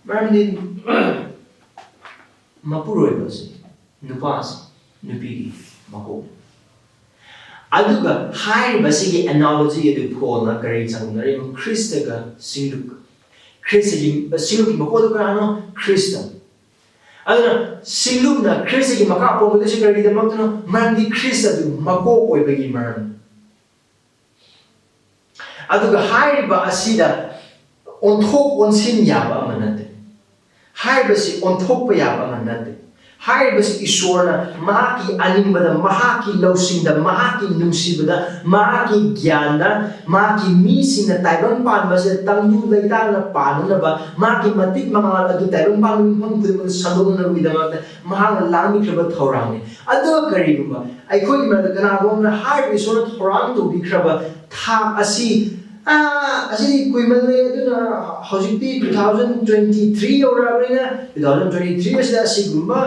ꯃꯔꯝꯗꯤ ꯃꯄꯨꯔꯣꯏꯕꯁꯤ ꯅꯨꯄꯥꯁꯤ ꯅꯨꯄꯤꯒꯤ ꯃꯀꯣꯛ꯫ ꯑꯗꯨꯒ ꯍꯥꯏꯔꯤꯕꯁꯤꯒꯤ ꯑꯦꯅꯥꯂꯣꯖꯤ ꯑꯗꯨ ꯄꯣꯜꯅ ꯀꯔꯤ ꯆꯥꯡꯗꯝꯅꯔꯤꯅꯣ? ꯈ꯭ꯔꯤꯁꯇꯒ ꯁꯤꯡꯂꯨꯞꯀ꯫ ꯈ꯭ꯔꯤꯁꯇꯒꯤ ꯁꯤꯡꯂꯨꯞꯀꯤ ꯃꯀꯣꯛ ꯑꯗꯨ ꯀꯅꯥꯅꯣ? ꯈ꯭ꯔꯤꯁꯇ꯫ ꯑꯗꯨꯅ ꯁꯤꯡꯂꯨꯞꯅ ꯈ꯭ꯔꯤꯁꯇꯒꯤ ꯃꯈꯥ ꯄꯣꯟꯒꯗꯣꯏꯁꯤ ꯀꯔꯤꯒꯤꯗꯃꯛꯇꯅꯣ? ꯃꯔꯝꯗꯤ ꯈ꯭ꯔꯤꯁꯇ ꯑꯗꯨ ꯃꯀꯣꯛ ꯑꯣꯏꯕꯒꯤ ꯃꯔꯝ꯫ ꯑꯗꯨꯒ ꯍꯥꯏꯔꯤꯕ ꯑꯁꯤꯗ ꯑꯣꯟꯊꯣꯛ ꯑꯣꯟꯁꯤꯟ ꯌꯥꯕ ꯑꯃ ꯅꯠꯇꯦ꯫ ꯍꯥꯏꯔꯤꯕꯁꯤ ꯑꯣꯟꯊꯣꯛꯄ ꯌꯥꯕ ꯑꯃ ꯅꯠꯇꯦ꯫ ꯍꯥꯏꯔꯤꯕꯁꯤ ꯏꯁꯣꯔꯅ ꯃꯍꯥꯛꯀꯤ ꯑꯅꯤꯡꯕꯗ, ꯃꯍꯥꯛꯀꯤ ꯂꯧꯁꯤꯡꯗ, ꯃꯍꯥꯛꯀꯤ ꯅꯨꯡꯁꯤꯕꯗ, ꯃꯍꯥꯛꯀꯤ ꯒ꯭ꯌꯥꯟꯗ, ꯃꯍꯥꯛꯀꯤ ꯃꯤꯁꯤꯡꯅ ꯇꯥꯏꯕꯪ ꯄꯥꯟꯕꯁꯤꯗ ꯇꯪꯗꯨ ꯂꯩꯇꯥꯅ ꯄꯥꯟꯅꯅꯕ, ꯃꯍꯥꯛꯀꯤ ꯃꯇꯤꯛ ꯃꯉꯥꯜ ꯑꯗꯨ ꯇꯥꯏꯕꯪ ꯄꯥꯟꯕ ꯃꯐꯝ ꯈꯨꯗꯤꯡꯃꯛꯇ ꯁꯟꯗꯣꯛꯅꯅꯕꯒꯤꯗꯃꯛꯇ ꯃꯍꯥꯛꯅ ꯂꯥꯡꯕꯤꯈ꯭ꯔꯕ ꯊꯧꯔꯥꯡꯅꯤ꯫ ꯑꯗꯨꯒ ꯀꯔꯤꯒꯨꯝꯕ ꯑꯩꯈꯣꯏꯒꯤ ꯃꯔꯛꯇ ꯀꯅꯥꯒꯨꯝꯕ ꯑꯃꯅ ꯍꯥꯏꯔꯤꯕ ꯏꯁꯣꯔꯅ ꯊꯧꯔꯥꯡ ꯇꯧꯕꯤꯈ꯭ꯔꯕ ꯊꯥꯛ ꯑꯁꯤ, ꯑꯥ, ꯑꯁꯤꯗꯤ ꯀꯨꯏꯃꯜꯂꯦ, ꯑꯗꯨꯅ ꯍꯧꯖꯤꯛꯇꯤ two thousand twenty three ꯌꯧꯔꯛꯑꯕꯅꯤꯅ, two thousand twenty three ꯑꯁꯤꯗ ꯑꯁꯤꯒꯨꯝꯕ,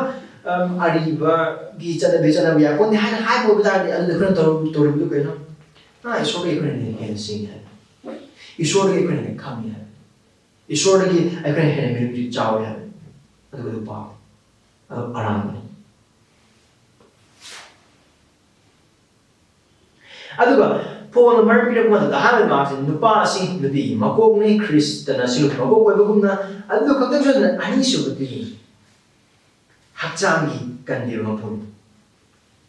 ꯑꯝ, ꯑꯔꯤꯕꯒꯤ ꯆꯠꯅꯕꯤ ꯆꯠꯅꯕ ꯌꯥꯄꯣꯠꯅꯤ ꯍꯥꯏꯅ ꯍꯥꯏꯕ ꯑꯣꯏꯕ ꯇꯥꯔꯗꯤ, ꯑꯗꯨꯗ ꯑꯩꯈꯣꯏꯅ ꯇꯧꯔ-, ꯇꯧꯔꯤꯕꯗꯨ ꯀꯩꯅꯣ? ꯑꯥ, ꯏꯁꯣꯔꯗꯒꯤ ꯑꯩꯈꯣꯏꯅ ꯍꯦꯟꯅ ꯁꯤꯡꯉꯤ ꯍꯥꯏꯕ, ꯏꯁꯣꯔꯗꯒꯤ ꯑꯩꯈꯣꯏꯅ ꯍꯦꯟꯅ ꯈꯪꯉꯤ ꯍꯥꯏꯕ, ꯏꯁꯣꯔꯗꯒꯤ ꯑꯩꯈꯣꯏꯅ ꯍꯦꯟꯅ ꯃꯤꯅꯨꯡꯁꯤ ꯆꯥꯎꯋꯤ ꯍꯥꯏꯕ, ꯑꯗꯨꯒ ꯑꯗꯨ ꯄꯥꯎ꯫ ꯑꯗꯨ ꯑꯔꯥꯟꯕꯅꯤ꯫ ꯑꯗꯨꯒ ꯄꯣꯜꯅ ꯃꯔꯝ ꯄꯤꯔꯛꯄ ꯃꯇꯝꯗ, ꯑꯍꯥꯟꯕꯗ ꯃꯍꯥꯛꯁꯦ ꯅꯨꯄꯥ ꯑꯁꯤ ꯅꯨꯄꯤꯒꯤ ꯃꯀꯣꯛꯅꯤ, ꯈ꯭ꯔꯤꯁꯇꯅ ꯁꯤꯡꯂꯨꯞꯀꯤ ꯃꯀꯣꯛ ꯑꯣꯏꯕꯒꯨꯝꯅ, ꯑꯗꯨ ꯈꯛꯇꯪꯁꯨ ꯅꯠꯇꯅ ꯑꯅꯤꯁꯨꯕꯗꯤ ꯍꯛꯆꯥꯡꯒꯤ ꯀꯟꯕꯤꯕ ꯃꯐꯝ꯫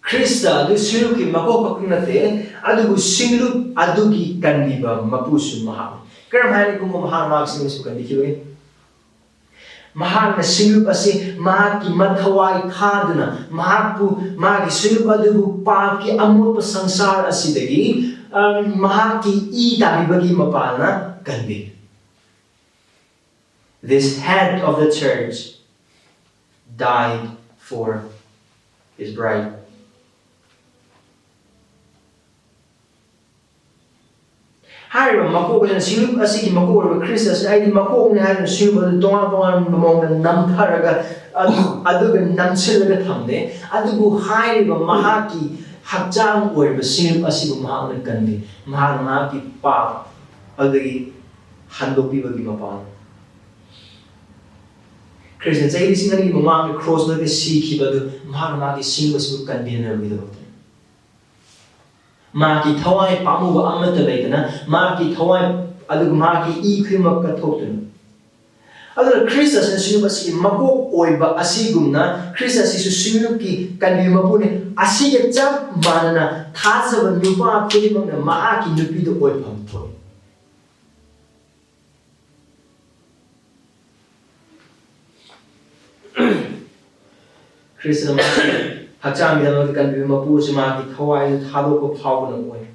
ꯈ꯭ꯔꯤꯁꯇ ꯑꯗꯨ ꯁꯤꯡꯂꯨꯞꯀꯤ ꯃꯀꯣꯛ ꯈꯛꯇꯪ ꯅꯠꯇꯦ, ꯑꯗꯨꯕꯨ ꯁꯤꯡꯂꯨꯞ ꯑꯗꯨꯒꯤ ꯀꯟꯕꯤꯕ ꯃꯄꯨꯁꯨ ꯃꯍꯥꯛꯅꯤ꯫ ꯀꯔꯝ ꯍꯥꯏꯅ ꯀꯨꯝꯕ ꯃꯍꯥꯛ ꯃꯍꯥꯛ ꯁꯤꯡꯂꯨꯞꯁꯨ ꯀꯟꯕꯤꯈꯤꯕꯒꯦ? ꯃꯍꯥꯛꯅ ꯁꯤꯡꯂꯨꯞ ꯑꯁꯤ ꯃꯍꯥꯛꯀꯤ ꯃꯊꯋꯥꯏ ꯊꯥꯗꯨꯅ, ꯃꯍꯥꯛꯄꯨ, ꯃꯥꯒꯤ ꯁꯤꯡꯂꯨꯞ ꯑꯗꯨꯕꯨ ꯄꯥꯞꯀꯤ ꯑꯃꯣꯠꯄ ꯁꯪꯁꯥꯔ ꯑꯁꯤꯗꯒꯤ, ꯑꯝ, ꯃꯍꯥꯛꯀꯤ E ꯇꯥꯕꯤꯕꯒꯤ ꯃꯄꯥꯜꯅ ꯀꯟꯕꯤ꯫ This head of the church died for his bride. ꯍꯥꯏꯔꯤꯕ ꯃꯀꯣꯛ ꯑꯁꯤꯅ, ꯁꯤꯡꯂꯨꯞ ꯑꯁꯤꯒꯤ ꯃꯀꯣꯛ ꯑꯣꯏꯔꯤꯕ ꯈ꯭ꯔꯤꯁ ꯑꯁꯤ, ꯑꯩꯗꯤ ꯃꯀꯣꯛꯅꯤ ꯍꯥꯏꯗꯨꯅ ꯁꯤꯡꯂꯨꯞ ꯑꯗꯨ ꯇꯣꯉꯥꯟ ꯇꯣꯉꯥꯟꯕ ꯃꯑꯣꯡꯗ ꯅꯝꯊꯔꯒ, ꯑꯗꯨ-, ꯑꯗꯨꯒ ꯅꯝꯁꯤꯜꯂꯒ ꯊꯝꯗꯦ꯫ ꯑꯗꯨꯕꯨ ꯍꯥꯏꯔꯤꯕ ꯃꯍꯥꯛꯀꯤ ꯍꯛꯆꯥꯡ ꯑꯣꯏꯔꯤꯕ ꯁꯤꯡꯂꯨꯞ ꯑꯁꯤꯕꯨ ꯃꯍꯥꯛꯅ ꯀꯟꯕꯤ꯫ ꯃꯍꯥꯛꯅ ꯃꯍꯥꯛꯀꯤ ꯄꯥꯞ ꯑꯗꯨꯗꯒꯤ ꯍꯟꯗꯣꯛꯄꯤꯕꯒꯤ ꯃꯄꯥꯜ꯫ ꯈ꯭ꯔꯤꯁꯇ ꯆꯍꯤ ꯂꯤꯁꯤꯡ ꯑꯅꯤꯒꯤ ꯃꯃꯥꯡꯗ ꯀ꯭ꯔꯣꯁꯇꯒꯤ ꯁꯤꯈꯤꯕ ꯑꯗꯨ ꯃꯍꯥꯛꯅ ꯃꯍꯥꯛꯀꯤ ꯁꯤꯡꯂꯨꯞ ꯑꯁꯤꯕꯨ ꯀꯟꯕꯤꯅꯅꯕꯒꯤꯗꯃꯛꯇꯅꯤ꯫ ꯃꯍꯥꯛꯀꯤ ꯊꯋꯥꯏ ꯄꯥꯝꯃꯨꯕ ꯑꯃꯠꯇ ꯂꯩꯇꯅ, ꯃꯍꯥꯛꯀꯤ ꯊꯋꯥꯏ ꯑꯗꯨꯒ ꯃꯍꯥꯛꯀꯤ ꯏ ꯈꯨꯗꯤꯡꯃꯛ ꯀꯠꯊꯣꯛꯇꯨꯅ꯫ ꯑꯗꯨꯅ ꯈ꯭ꯔꯤꯁꯇ ꯑꯁꯤꯅ ꯁꯤꯡꯂꯨꯞ ꯑꯁꯤꯒꯤ ꯃꯀꯣꯛ ꯑꯣꯏꯕ ꯑꯁꯤꯒꯨꯝꯅ, ꯈ꯭ꯔꯤꯁꯇ ꯑꯁꯤꯁꯨ ꯁꯤꯡꯂꯨꯞꯀꯤ ꯀꯟꯕꯤꯕ ꯃꯄꯨꯅꯤ꯫ ꯑꯁꯤꯒ ꯆꯞ ꯃꯥꯟꯅꯅ ꯊꯥꯖꯕ ꯅꯨꯄꯥ ꯈꯨꯗꯤꯡꯃꯛꯅ ꯃꯍꯥꯛꯀꯤ ꯅꯨꯄꯤꯗ ꯑꯣꯏꯐꯝ ꯊꯣꯛꯏ꯫ ꯈ꯭ꯔꯤꯁꯇꯅ ꯃꯍꯥꯛꯀꯤ ꯍꯛꯆꯥꯡꯒꯤꯗꯃꯛꯇ ꯀꯟꯕꯤꯕ ꯃꯄꯨ ꯑꯁꯤ ꯃꯍꯥꯛꯀꯤ ꯊꯋꯥꯏꯗꯨ ꯊꯥꯗꯣꯛꯄ ꯐꯥꯎꯕꯅ ꯑꯣꯏ꯫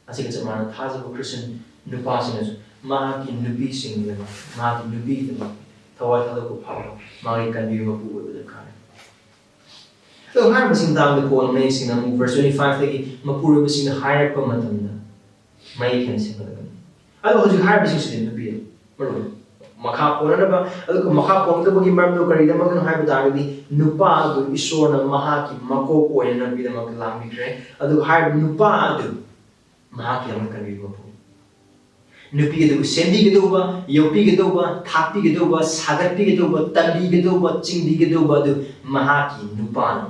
ꯑꯁꯤꯒ ꯆꯞ ꯃꯥꯟꯅꯅ ꯊꯥꯖꯕ ꯈ꯭ꯔꯤꯁꯇꯤꯌꯟ ꯅꯨꯄꯥꯁꯤꯡꯅꯁꯨ ꯃꯍꯥꯛꯀꯤ ꯅꯨꯄꯤꯁꯤꯡꯒꯤꯗꯃꯛ, ꯃꯍꯥꯛꯀꯤ ꯅꯨꯄꯤꯒꯤꯗꯃꯛ ꯊꯋꯥꯏ ꯊꯥꯗꯣꯛꯄ ꯐꯥꯎꯕ ꯃꯥꯒꯤ ꯀꯟꯕꯤꯕ ꯃꯄꯨ ꯑꯣꯏꯕ ꯗꯔꯀꯥꯔ ꯂꯩ꯫ ꯑꯗꯣ ꯍꯥꯏꯔꯤꯕꯁꯤꯡ ꯃꯇꯥꯡꯗ ꯀꯣꯟꯅ ꯃꯌꯦꯛꯁꯤꯡꯅ ꯑꯃꯨꯛ verse twenty five ꯇꯒꯤ ꯃꯄꯨꯔꯣꯏꯕꯁꯤꯡꯅ ꯍꯥꯏꯔꯛꯄ ꯃꯇꯝꯗ ꯃꯌꯦꯛ ꯍꯦꯟꯅ ꯁꯦꯝꯒꯠꯂꯛꯀꯅꯤ꯫ ꯑꯗꯣ ꯍꯧꯖꯤꯛ ꯍꯥꯏꯔꯤꯕꯁꯤꯡꯁꯤꯗꯤ ꯅꯨꯄꯤ ꯃꯔꯨ ꯑꯣꯏ꯫ ꯃꯈꯥ ꯄꯣꯟꯅꯅꯕ, ꯑꯗꯨꯒ ꯃꯈꯥ ꯄꯣꯟꯒꯗꯕꯒꯤ ꯃꯔꯝꯗꯣ ꯀꯔꯤꯗꯃꯛꯅꯣ ꯍꯥꯏꯕ ꯇꯥꯔꯒꯗꯤ, ꯅꯨꯄꯥ ꯑꯗꯨ ꯏꯁꯣꯔꯅ ꯃꯍꯥꯛꯀꯤ ꯃꯀꯣꯛ ꯑꯣꯏꯅꯅꯕꯒꯤꯗꯃꯛꯇ ꯂꯥꯡꯕꯤꯈ꯭ꯔꯦ꯫ ꯑꯗꯨꯒ ꯍꯥꯏꯔꯤꯕ ꯅꯨꯄꯥ ꯑꯗꯨ ꯃꯍꯥꯛꯀꯤꯗꯃꯛ ꯀꯟꯕꯤꯕ ꯃꯄꯨ꯫ ꯅꯨꯄꯤ ꯑꯗꯨꯕꯨ ꯁꯦꯝꯕꯤꯒꯗꯧꯕ, ꯌꯣꯛꯄꯤꯒꯗꯧꯕ, ꯊꯥꯛꯄꯤꯒꯗꯧꯕ, ꯁꯥꯒꯠꯄꯤꯒꯗꯧꯕ, ꯇꯝꯕꯤꯒꯗꯧꯕ, ꯆꯤꯡꯕꯤꯒꯗꯧꯕ ꯑꯗꯨ ꯃꯍꯥꯛꯀꯤ ꯅꯨꯄꯥꯅꯤ꯫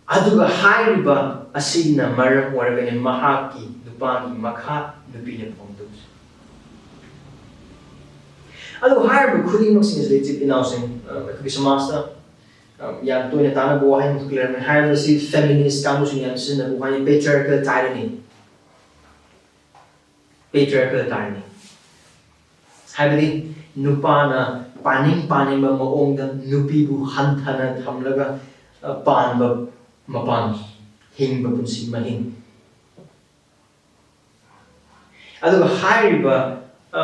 ꯑꯗꯨꯒ ꯍꯥꯏꯔꯤꯕ ꯑꯁꯤꯅ ꯃꯔꯝ ꯑꯣꯏꯔꯒꯅꯤ ꯃꯍꯥꯛꯀꯤ ꯅꯨꯄꯥꯒꯤ ꯃꯈꯥ ꯅꯨꯄꯤꯅ ꯐꯝꯗꯧꯁꯦ꯫ ꯑꯗꯨ ꯍꯥꯏꯔꯤꯕ ꯈꯨꯗꯤꯡꯃꯛꯁꯤꯡ ꯑꯁꯤꯗ ꯏꯆꯤꯜ ꯏꯅꯥꯎꯁꯤꯡ, ꯑ, ꯑꯩꯈꯣꯏꯒꯤ ꯁꯃꯥꯖꯇ, ꯑ, ꯌꯥꯝ ꯇꯣꯏꯅ ꯇꯥꯅꯕ ꯋꯥꯍꯩ ꯑꯃꯈꯛ ꯂꯩꯔꯝꯃꯦ꯫ ꯍꯥꯏꯔꯤꯕꯁꯤ feminist ꯀꯥꯡꯕꯨꯁꯤꯡꯅ ꯌꯥꯝ ꯁꯤꯖꯤꯟꯅꯕ ꯋꯥꯍꯩ, patriarchal tyranny꯫ Patriarchal tyranny ꯍꯥꯏꯕꯗꯤ ꯅꯨꯄꯥꯅ ꯄꯥꯅꯤꯡ ꯄꯥꯅꯤꯡꯕ ꯃꯑꯣꯡꯗ ꯅꯨꯄꯤꯕꯨ ꯍꯟꯊꯅ ꯊꯝꯂꯒ, ꯑ, ꯄꯥꯟꯕ ꯃꯄꯥꯟ, ꯍꯤꯡꯕ ꯄꯨꯟꯁꯤ ꯃꯍꯤꯡ꯫ ꯑꯗꯨꯒ ꯍꯥꯏꯔꯤꯕ, ꯑ,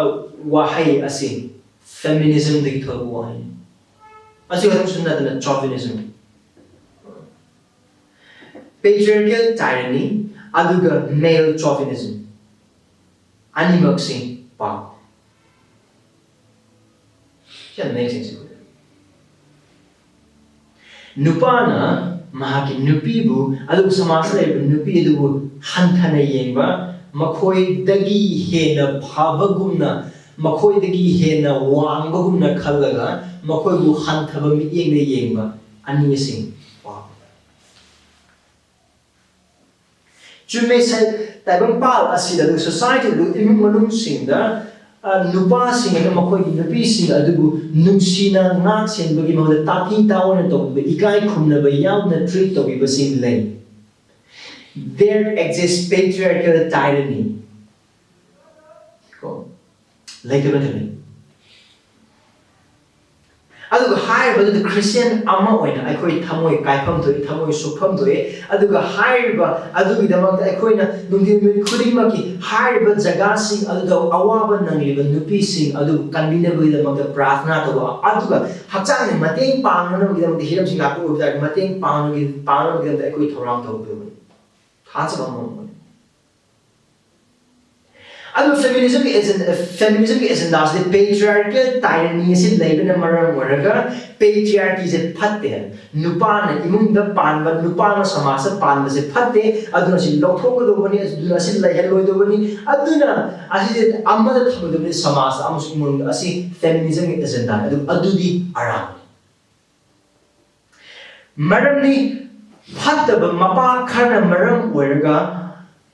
ꯋꯥꯍꯩ ꯑꯁꯤ feminism ꯗꯒꯤ ꯊꯣꯛꯄ ꯋꯥꯍꯩꯅꯤ꯫ ꯑꯁꯤ ꯈꯛꯇꯪꯁꯨ ꯅꯠꯇꯅ chauvinism, patriarchal tyranny, ꯑꯗꯨꯒ male chauvinism, ꯑꯅꯤꯃꯛꯁꯤ ꯄꯥꯞ꯫ ꯁꯤ ꯌꯥꯝ ꯃꯌꯦꯛ ꯁꯦꯡꯅ ꯁꯤ ꯎꯠꯂꯦ꯫ ꯅꯨꯄꯥꯅ ꯃꯍꯥꯛꯀꯤ ꯅꯨꯄꯤꯕꯨ, ꯑꯗꯨꯒ ꯁꯃꯥꯖꯇ ꯂꯩꯔꯤꯕ ꯅꯨꯄꯤ ꯑꯗꯨꯕꯨ ꯍꯟꯊꯅ ꯌꯦꯡꯕ, ꯃꯈꯣꯏꯗꯒꯤ ꯍꯦꯟꯅ ꯐꯕꯒꯨꯝꯅ, ꯃꯈꯣꯏꯗꯒꯤ ꯍꯦꯟꯅ ꯋꯥꯡꯕꯒꯨꯝꯅ ꯈꯜꯂꯒ ꯃꯈꯣꯏꯕꯨ ꯍꯟꯊꯕ ꯃꯤꯠꯌꯦꯡꯗ ꯌꯦꯡꯕ ꯑꯅꯤ ꯑꯁꯤ ꯄꯥꯞ꯫ ꯆꯨꯝꯃꯦ, ꯁ-, ꯇꯥꯏꯕꯪꯄꯥꯜ ꯑꯁꯤꯗ, ꯑꯗꯨꯒ society ꯗꯨ, ꯏꯃꯨꯡ ꯃꯅꯨꯡꯁꯤꯡꯗ, ꯑ, ꯅꯨꯄꯥꯁꯤꯡ ꯑꯗꯨ ꯃꯈꯣꯏꯒꯤ ꯅꯨꯄꯤꯁꯤꯡ ꯑꯗꯨꯕꯨ ꯅꯨꯡꯁꯤꯅ ꯉꯥꯛ ꯁꯦꯟꯕꯒꯤ ꯃꯍꯨꯠꯇ ꯇꯥꯊꯤ ꯇꯥꯑꯣꯅ ꯇꯧꯕꯤꯕ, ꯏꯀꯥꯏ ꯈꯨꯝꯅꯕ ꯌꯥꯎꯗꯅ treat ꯇꯧꯕꯤꯕꯁꯤꯡ ꯂꯩ꯫ There exists patriarchal tyranny. ꯀꯣ? ꯂꯩꯇꯕ ꯅꯠꯇꯦ꯫ ꯑꯗꯨꯒ ꯍꯥꯏꯔꯤꯕꯗꯨꯗ Christian ꯑꯃ ꯑꯣꯏꯅ ꯑꯩꯈꯣꯏ ꯊꯃꯣꯏ ꯀꯥꯏꯐꯝ ꯊꯣꯛꯏ, ꯊꯃꯣꯏ ꯁꯣꯛꯐꯝ ꯊꯣꯛꯏ꯫ ꯑꯗꯨꯒ ꯍꯥꯏꯔꯤꯕ ꯑꯗꯨꯒꯤꯗꯃꯛꯇ ꯑꯩꯈꯣꯏꯅ ꯅꯨꯡꯊꯤꯜ ꯅꯨꯃꯤꯠ ꯈꯨꯗꯤꯡꯃꯛꯀꯤ ꯍꯥꯏꯔꯤꯕ ꯖꯒꯥꯁꯤꯡ ꯑꯗꯨꯗ ꯑꯋꯥꯕ ꯅꯪꯂꯤꯕ ꯅꯨꯄꯤꯁꯤꯡ ꯑꯗꯨꯕꯨ ꯀꯟꯕꯤꯅꯕꯒꯤꯗꯃꯛꯇ ꯄ꯭ꯔꯥꯔꯊꯅꯥ ꯇꯧꯕ, ꯑꯗꯨꯒ ꯍꯛꯆꯥꯡꯒꯤ ꯃꯇꯦꯡ ꯄꯥꯡꯅꯅꯕꯒꯤꯗꯃꯛꯇ, ꯍꯤꯔꯝꯁꯤꯡ ꯂꯥꯛꯄ ꯑꯣꯏꯕ ꯇꯥꯔꯗꯤ, ꯃꯇꯦꯡ ꯄꯥꯡꯅꯕꯒꯤ, ꯄꯥꯡꯅꯕꯒꯤꯗꯃꯛꯇ ꯑꯩꯈꯣꯏ ꯊꯧꯔꯥꯡ ꯇꯧꯒꯗꯕꯅꯤ꯫ ꯊꯥꯖꯕ ꯑꯃ ꯑꯣꯏꯅ꯫ ꯑꯗꯨ feminism ꯒꯤ agenda, feminism ꯒꯤ agenda ꯁꯤꯗꯤ patriarchal tyranny ꯑꯁꯤ ꯂꯩꯕꯅ ꯃꯔꯝ ꯑꯣꯏꯔꯒ patriarchy ꯁꯦ ꯐꯠꯇꯦ꯫ ꯅꯨꯄꯥꯅ ꯏꯃꯨꯡꯗ ꯄꯥꯟꯕ, ꯅꯨꯄꯥꯅ ꯁꯃꯥꯖꯇ ꯄꯥꯟꯕꯁꯦ ꯐꯠꯇꯦ꯫ ꯑꯗꯨꯅ ꯑꯁꯤ ꯂꯧꯊꯣꯛꯀꯗꯧꯕꯅꯤ, ꯑꯗꯨꯅ ꯑꯁꯤ ꯂꯩꯍꯜꯂꯣꯏꯗꯧꯕꯅꯤ, ꯑꯗꯨꯅ ꯑꯁꯤꯁꯦ ꯑꯃꯗ ꯊꯝꯒꯗꯕꯅꯤ, ꯁꯃꯥꯖꯇ ꯑꯃꯁꯨꯡ ꯏꯃꯨꯡꯗ꯫ ꯑꯁꯤ feminism ꯒꯤ agenda ꯅꯤ꯫ ꯑꯗꯨ, ꯑꯗꯨꯗꯤ ꯑꯔꯥꯟꯕꯅꯤ꯫ ꯃꯔꯝꯗꯤ ꯐꯠꯇꯕ ꯃꯄꯥ ꯈꯔꯅ ꯃꯔꯝ ꯑꯣꯏꯔꯒ,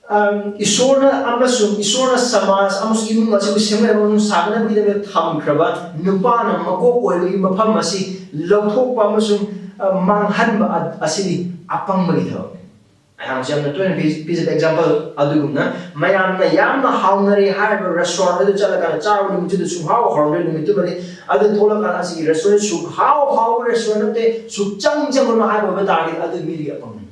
ꯑꯝ, ꯏꯁꯣꯔꯅ ꯑꯃꯁꯨꯡ ꯏꯁꯣꯔꯅ ꯁꯃꯥꯖ ꯑꯃꯁꯨꯡ ꯏꯃꯨꯡ ꯑꯁꯤꯕꯨ ꯁꯦꯝꯒꯠꯅꯕ ꯑꯃꯁꯨꯡ ꯁꯥꯒꯠꯅꯕꯒꯤꯗꯃꯛꯇ ꯊꯝꯈ꯭ꯔꯕ ꯅꯨꯄꯥꯅ ꯃꯀꯣꯛ ꯑꯣꯏꯕꯒꯤ ꯃꯐꯝ ꯑꯁꯤ ꯂꯧꯊꯣꯛꯄ ꯑꯃꯁꯨꯡ ꯑ, ꯃꯥꯡꯍꯟꯕ ꯑ-, ꯑꯁꯤꯗꯤ ꯑꯄꯪꯕꯒꯤ ꯊꯕꯛꯅꯤ꯫ ꯑꯩꯍꯥꯛꯅꯁꯨ ꯌꯥꯝꯅ ꯇꯣꯏꯅ ꯄꯤ-, ꯄꯤꯖꯕ ꯑꯦꯛꯖꯥꯝꯄꯜ ꯑꯗꯨꯒꯨꯝꯅ, ꯃꯌꯥꯝꯅ ꯌꯥꯝꯅ ꯍꯥꯎꯅꯔꯦ ꯍꯥꯏꯔꯤꯕ ꯔꯦꯁꯇꯨꯔꯦꯟ ꯑꯗꯨ ꯆꯠꯂꯀꯥꯟꯗ ꯆꯥꯔꯨꯕ ꯅꯨꯃꯤꯠꯇꯨꯗ ꯁꯨꯡꯍꯥꯎ ꯍꯥꯎꯔꯝꯗ꯭ꯔꯦ, ꯅꯨꯃꯤꯠꯇꯨꯃꯗꯤ ꯑꯗꯨ ꯊꯣꯛꯂꯀꯥꯟꯗ ꯑꯁꯤꯒꯤ ꯔꯦꯁꯇꯨꯔꯦꯟ ꯁꯨꯛꯍꯥꯎ ꯍꯥꯎꯕ ꯔꯦꯁꯇꯨꯔꯦꯟ ꯅꯠꯇꯦ, ꯁꯨꯛꯆꯪ ꯆꯪꯉꯨꯅꯨ ꯍꯥꯏꯕ ꯑꯣꯏꯕ ꯇꯥꯔꯒꯗꯤ ꯑꯗꯨ ꯃꯤꯗꯨꯒꯤ ꯑꯄꯪꯕꯅꯤ꯫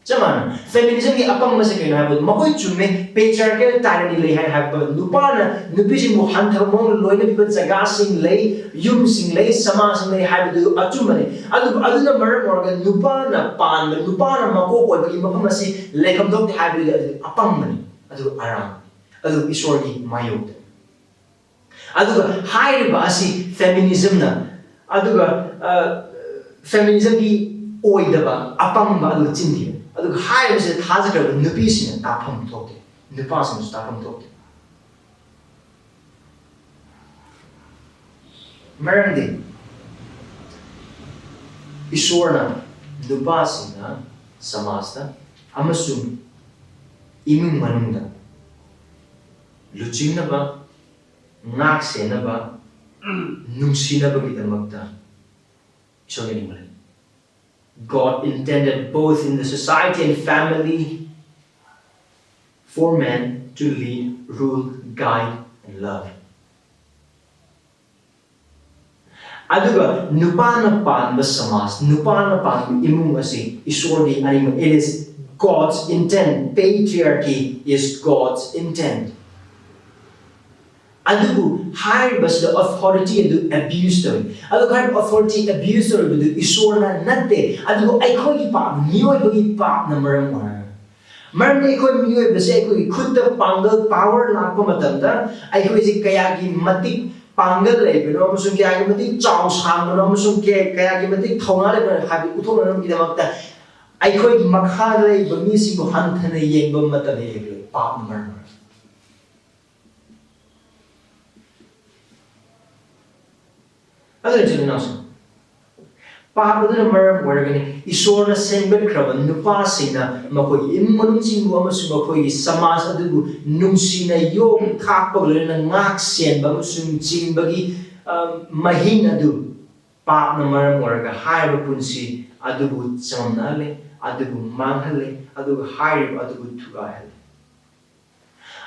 ꯆꯞ ꯃꯥꯟꯅꯩ꯫ ꯐꯦꯃꯤꯅꯤꯖꯝꯒꯤ ꯑꯄꯪꯕꯁꯦ ꯀꯩꯅꯣ ꯍꯥꯏꯕꯗ, ꯃꯈꯣꯏ ꯆꯨꯝꯃꯦ, patriarchal tyranny ꯂꯩ ꯍꯥꯏ ꯍꯥꯏꯕ, ꯅꯨꯄꯥꯅ ꯅꯨꯄꯤꯁꯤꯡꯕꯨ ꯍꯟꯊꯕ ꯃꯑꯣꯡꯗ ꯂꯣꯏꯅ ꯄꯤꯕ ꯖꯒꯥꯁꯤꯡ ꯂꯩ, ꯌꯨꯝꯁꯤꯡ ꯂꯩ, ꯁꯃꯥꯖꯁꯤꯡ ꯂꯩ ꯍꯥꯏꯕꯗꯨ ꯑꯆꯨꯝꯕꯅꯤ꯫ ꯑꯗꯨꯕꯨ ꯑꯗꯨꯅ ꯃꯔꯝ ꯑꯣꯏꯔꯒ ꯅꯨꯄꯥꯅ ꯄꯥꯟꯕ, ꯅꯨꯄꯥꯅ ꯃꯀꯣꯛ ꯑꯣꯏꯕꯒꯤ ꯃꯐꯝ ꯑꯁꯤ ꯂꯩꯐꯝ ꯊꯣꯛꯇꯦ ꯍꯥꯏꯕꯗꯨꯗꯤ ꯑꯗꯨꯗꯤ ꯑꯄꯪꯕꯅꯤ, ꯑꯗꯨ ꯑꯔꯥꯟꯕꯅꯤ, ꯑꯗꯨ ꯏꯁꯣꯔꯒꯤ ꯃꯥꯌꯣꯛꯇꯅꯤ꯫ ꯑꯗꯨꯒ ꯍꯥꯏꯔꯤꯕ ꯑꯁꯤ ꯐꯦꯃꯤꯅꯤꯖꯝꯅ, ꯑꯗꯨꯒ, ꯑ, ꯐꯦꯃꯤꯅꯤꯖꯝꯒꯤ ꯑꯣꯏꯗꯕ, ꯑꯄꯪꯕ, ꯑꯗꯨꯒ ꯆꯤꯟ ꯊꯤꯕ, ꯑꯗꯨꯒ ꯍꯥꯏꯔꯤꯕꯁꯤꯗ ꯊꯥꯖꯈ꯭ꯔꯕ ꯅꯨꯄꯤꯁꯤꯡꯅ ꯇꯥꯐꯝ ꯊꯣꯛꯇꯦ, ꯅꯨꯄꯥꯁꯤꯡꯁꯨ ꯇꯥꯐꯝ ꯊꯣꯛꯇꯦ꯫ ꯃꯔꯝꯗꯤ ꯏꯁꯣꯔꯅ ꯅꯨꯄꯥꯁꯤꯡꯅ ꯁꯃꯥꯖꯇ ꯑꯃꯁꯨꯡ ꯏꯃꯨꯡ ꯃꯅꯨꯡꯗ ꯂꯨꯆꯤꯡꯅꯕ, ꯉꯥꯛ ꯁꯦꯟꯅꯕ, ꯅꯨꯡꯁꯤꯅꯕꯒꯤꯗꯃꯛꯇ ꯏꯁꯣꯔꯒꯤ ꯑꯅꯤꯡꯕ ꯂꯩ꯫ God intended both in the society and family for men to lead, rule, guide, and love. ꯑꯗꯨꯒ ꯅꯨꯄꯥꯅ ꯄꯥꯟꯕ ꯁꯃꯥꯖ, ꯅꯨꯄꯥꯅ ꯄꯥꯟꯕ ꯏꯃꯨꯡ ꯑꯁꯤ ꯏꯁꯣꯔꯒꯤ ꯑꯅꯤꯡꯕ, it is God's intent, patriarchy is God's intent. ꯑꯗꯨꯕꯨ ꯍꯥꯏꯔꯤꯕꯁꯤꯗ ꯑꯣꯊꯣꯔꯤꯇꯤ ꯑꯗꯨ ꯑꯦꯕ꯭ꯌꯨꯁ ꯇꯧꯏ꯫ ꯑꯗꯨꯒ ꯍꯥꯏꯔꯤꯕ ꯑꯣꯊꯣꯔꯤꯇꯤ ꯑꯦꯕ꯭ꯌꯨꯁ ꯇꯧꯔꯤꯕꯗꯨ ꯏꯁꯣꯔꯅ ꯅꯠꯇꯦ, ꯑꯗꯨꯕꯨ ꯑꯩꯈꯣꯏꯒꯤ ꯄꯥꯞ, ꯃꯤꯑꯣꯏꯕꯒꯤ ꯄꯥꯞꯅ ꯃꯔꯝ ꯑꯣꯏꯔꯒ꯫ ꯃꯔꯝꯗꯤ ꯑꯩꯈꯣꯏ ꯃꯤꯑꯣꯏꯕꯁꯦ ꯑꯩꯈꯣꯏꯒꯤ ꯈꯨꯠꯇ ꯄꯥꯡꯒꯜ, ꯄꯥꯋꯔ ꯂꯥꯛꯄ ꯃꯇꯝꯗ ꯑꯩꯈꯣꯏꯁꯦ ꯀꯌꯥꯒꯤ ꯃꯇꯤꯛ ꯄꯥꯡꯒꯜ ꯂꯩꯕꯅꯣ ꯑꯃꯁꯨꯡ ꯀꯌꯥꯒꯤ ꯃꯇꯤꯛ ꯆꯥꯎ ꯁꯥꯡꯕꯅꯣ ꯑꯃꯁꯨꯡ ꯀꯌꯥ-, ꯀꯌꯥꯒꯤ ꯃꯇꯤꯛ ꯊꯧꯅꯥ ꯂꯩꯕꯅꯣ ꯍꯥꯏꯕꯗꯨ ꯎꯠꯊꯣꯛꯅꯅꯕꯒꯤꯗꯃꯛꯇ ꯑꯩꯈꯣꯏꯒꯤ ꯃꯈꯥꯗ ꯂꯩꯕ ꯃꯤꯁꯤꯡꯕꯨ ꯍꯟꯊꯅ ꯌꯦꯡꯕ ꯃꯇꯝꯗ ꯑꯩꯈꯣꯏ ꯄꯥꯞꯅ ꯃꯔꯝ ꯑꯣꯏꯔꯒ꯫ ꯑꯗꯨꯅ ꯏꯆꯤꯟ ꯏꯅꯥꯎꯁꯤꯡ, ꯄꯥꯞ ꯑꯗꯨꯅ ꯃꯔꯝ ꯑꯣꯏꯔꯒꯅꯤ ꯏꯁꯣꯔꯅ ꯁꯦꯝꯒꯠꯈ꯭ꯔꯕ ꯅꯨꯄꯥꯁꯤꯡꯅ ꯃꯈꯣꯏꯒꯤ ꯏꯃꯨꯡ ꯃꯅꯨꯡꯁꯤꯡꯕꯨ ꯑꯃꯁꯨꯡ ꯃꯈꯣꯏꯒꯤ ꯁꯃꯥꯖ ꯑꯗꯨꯕꯨ ꯅꯨꯡꯁꯤꯅ ꯌꯣꯛ ꯊꯥꯛꯄꯒ ꯂꯣꯏꯅꯅ ꯉꯥꯛ ꯁꯦꯟꯕ ꯑꯃꯁꯨꯡ ꯆꯤꯡꯕꯒꯤ, ꯑ, ꯃꯍꯤꯡ ꯑꯗꯨ ꯄꯥꯞꯅ ꯃꯔꯝ ꯑꯣꯏꯔꯒ ꯍꯥꯏꯔꯤꯕ ꯄꯨꯟꯁꯤ ꯑꯗꯨꯕꯨ ꯆꯝꯅꯍꯜꯂꯦ, ꯑꯗꯨꯕꯨ ꯃꯥꯡꯍꯜꯂꯦ, ꯑꯗꯨꯒ ꯍꯥꯏꯔꯤꯕ ꯑꯗꯨꯕꯨ ꯊꯨꯒꯥꯏꯍꯜꯂꯦ꯫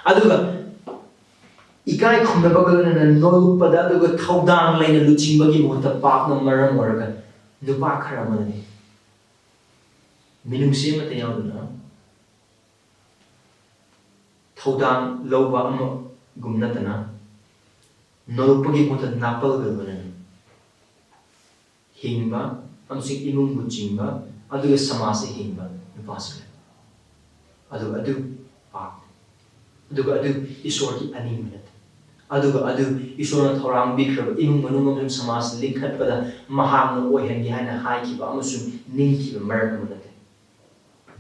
ꯑꯗꯨꯒ ꯏꯀꯥꯏ ꯈꯨꯝꯅꯕꯒ ꯂꯣꯏꯅꯅ ꯅꯣꯂꯨꯛꯄꯗ ꯑꯗꯨꯒ ꯊꯧꯗꯥꯡ ꯂꯩꯅ ꯂꯨꯆꯤꯡꯕꯒꯤ ꯃꯍꯨꯠꯇ ꯄꯥꯞꯅ ꯃꯔꯝ ꯑꯣꯏꯔꯒ ꯅꯨꯄꯥ ꯈꯔ ꯑꯃꯅꯅꯤ, ꯃꯤꯅꯨꯡꯁꯤ ꯑꯃꯠꯇ ꯌꯥꯎꯗꯅ ꯊꯧꯗꯥꯡ ꯂꯧꯕ ꯑꯃꯒꯨꯝ ꯅꯠꯇꯅ ꯅꯣꯂꯨꯛꯄꯒꯤ ꯃꯍꯨꯠꯇ ꯅꯥꯄꯜꯒ ꯂꯣꯏꯅꯅ ꯍꯤꯡꯕ ꯑꯃꯁꯨꯡ ꯏꯃꯨꯡꯕꯨ ꯆꯤꯡꯕ ꯑꯗꯨꯒ ꯁꯃꯥꯖꯇ ꯍꯤꯡꯕ ꯅꯨꯄꯥꯁꯤꯡ ꯂꯩ꯫ ꯑꯗꯨꯒ ꯑꯗꯨ ꯄꯥꯞꯅꯤ꯫ ꯑꯗꯨꯒ ꯑꯗꯨ ꯏꯁꯣꯔꯒꯤ ꯑꯅꯤꯡꯕ ꯅꯠꯇꯦ꯫ ꯑꯗꯨꯒ ꯑꯗꯨ ꯏꯁꯣꯔꯅ ꯊꯧꯔꯥꯡ ꯄꯤꯈ꯭ꯔꯕ ꯏꯃꯨꯡ ꯃꯅꯨꯡ ꯑꯃꯁꯨꯡ ꯁꯃꯥꯖ ꯂꯤꯡꯈꯠꯄꯗ ꯃꯍꯥꯛꯅ ꯑꯣꯏꯍꯟꯒꯦ ꯍꯥꯏꯅ ꯍꯥꯏꯈꯤꯕ ꯑꯃꯁꯨꯡ ꯅꯤꯡꯈꯤꯕ ꯃꯔꯝ ꯑꯃ ꯅꯠꯇꯦ꯫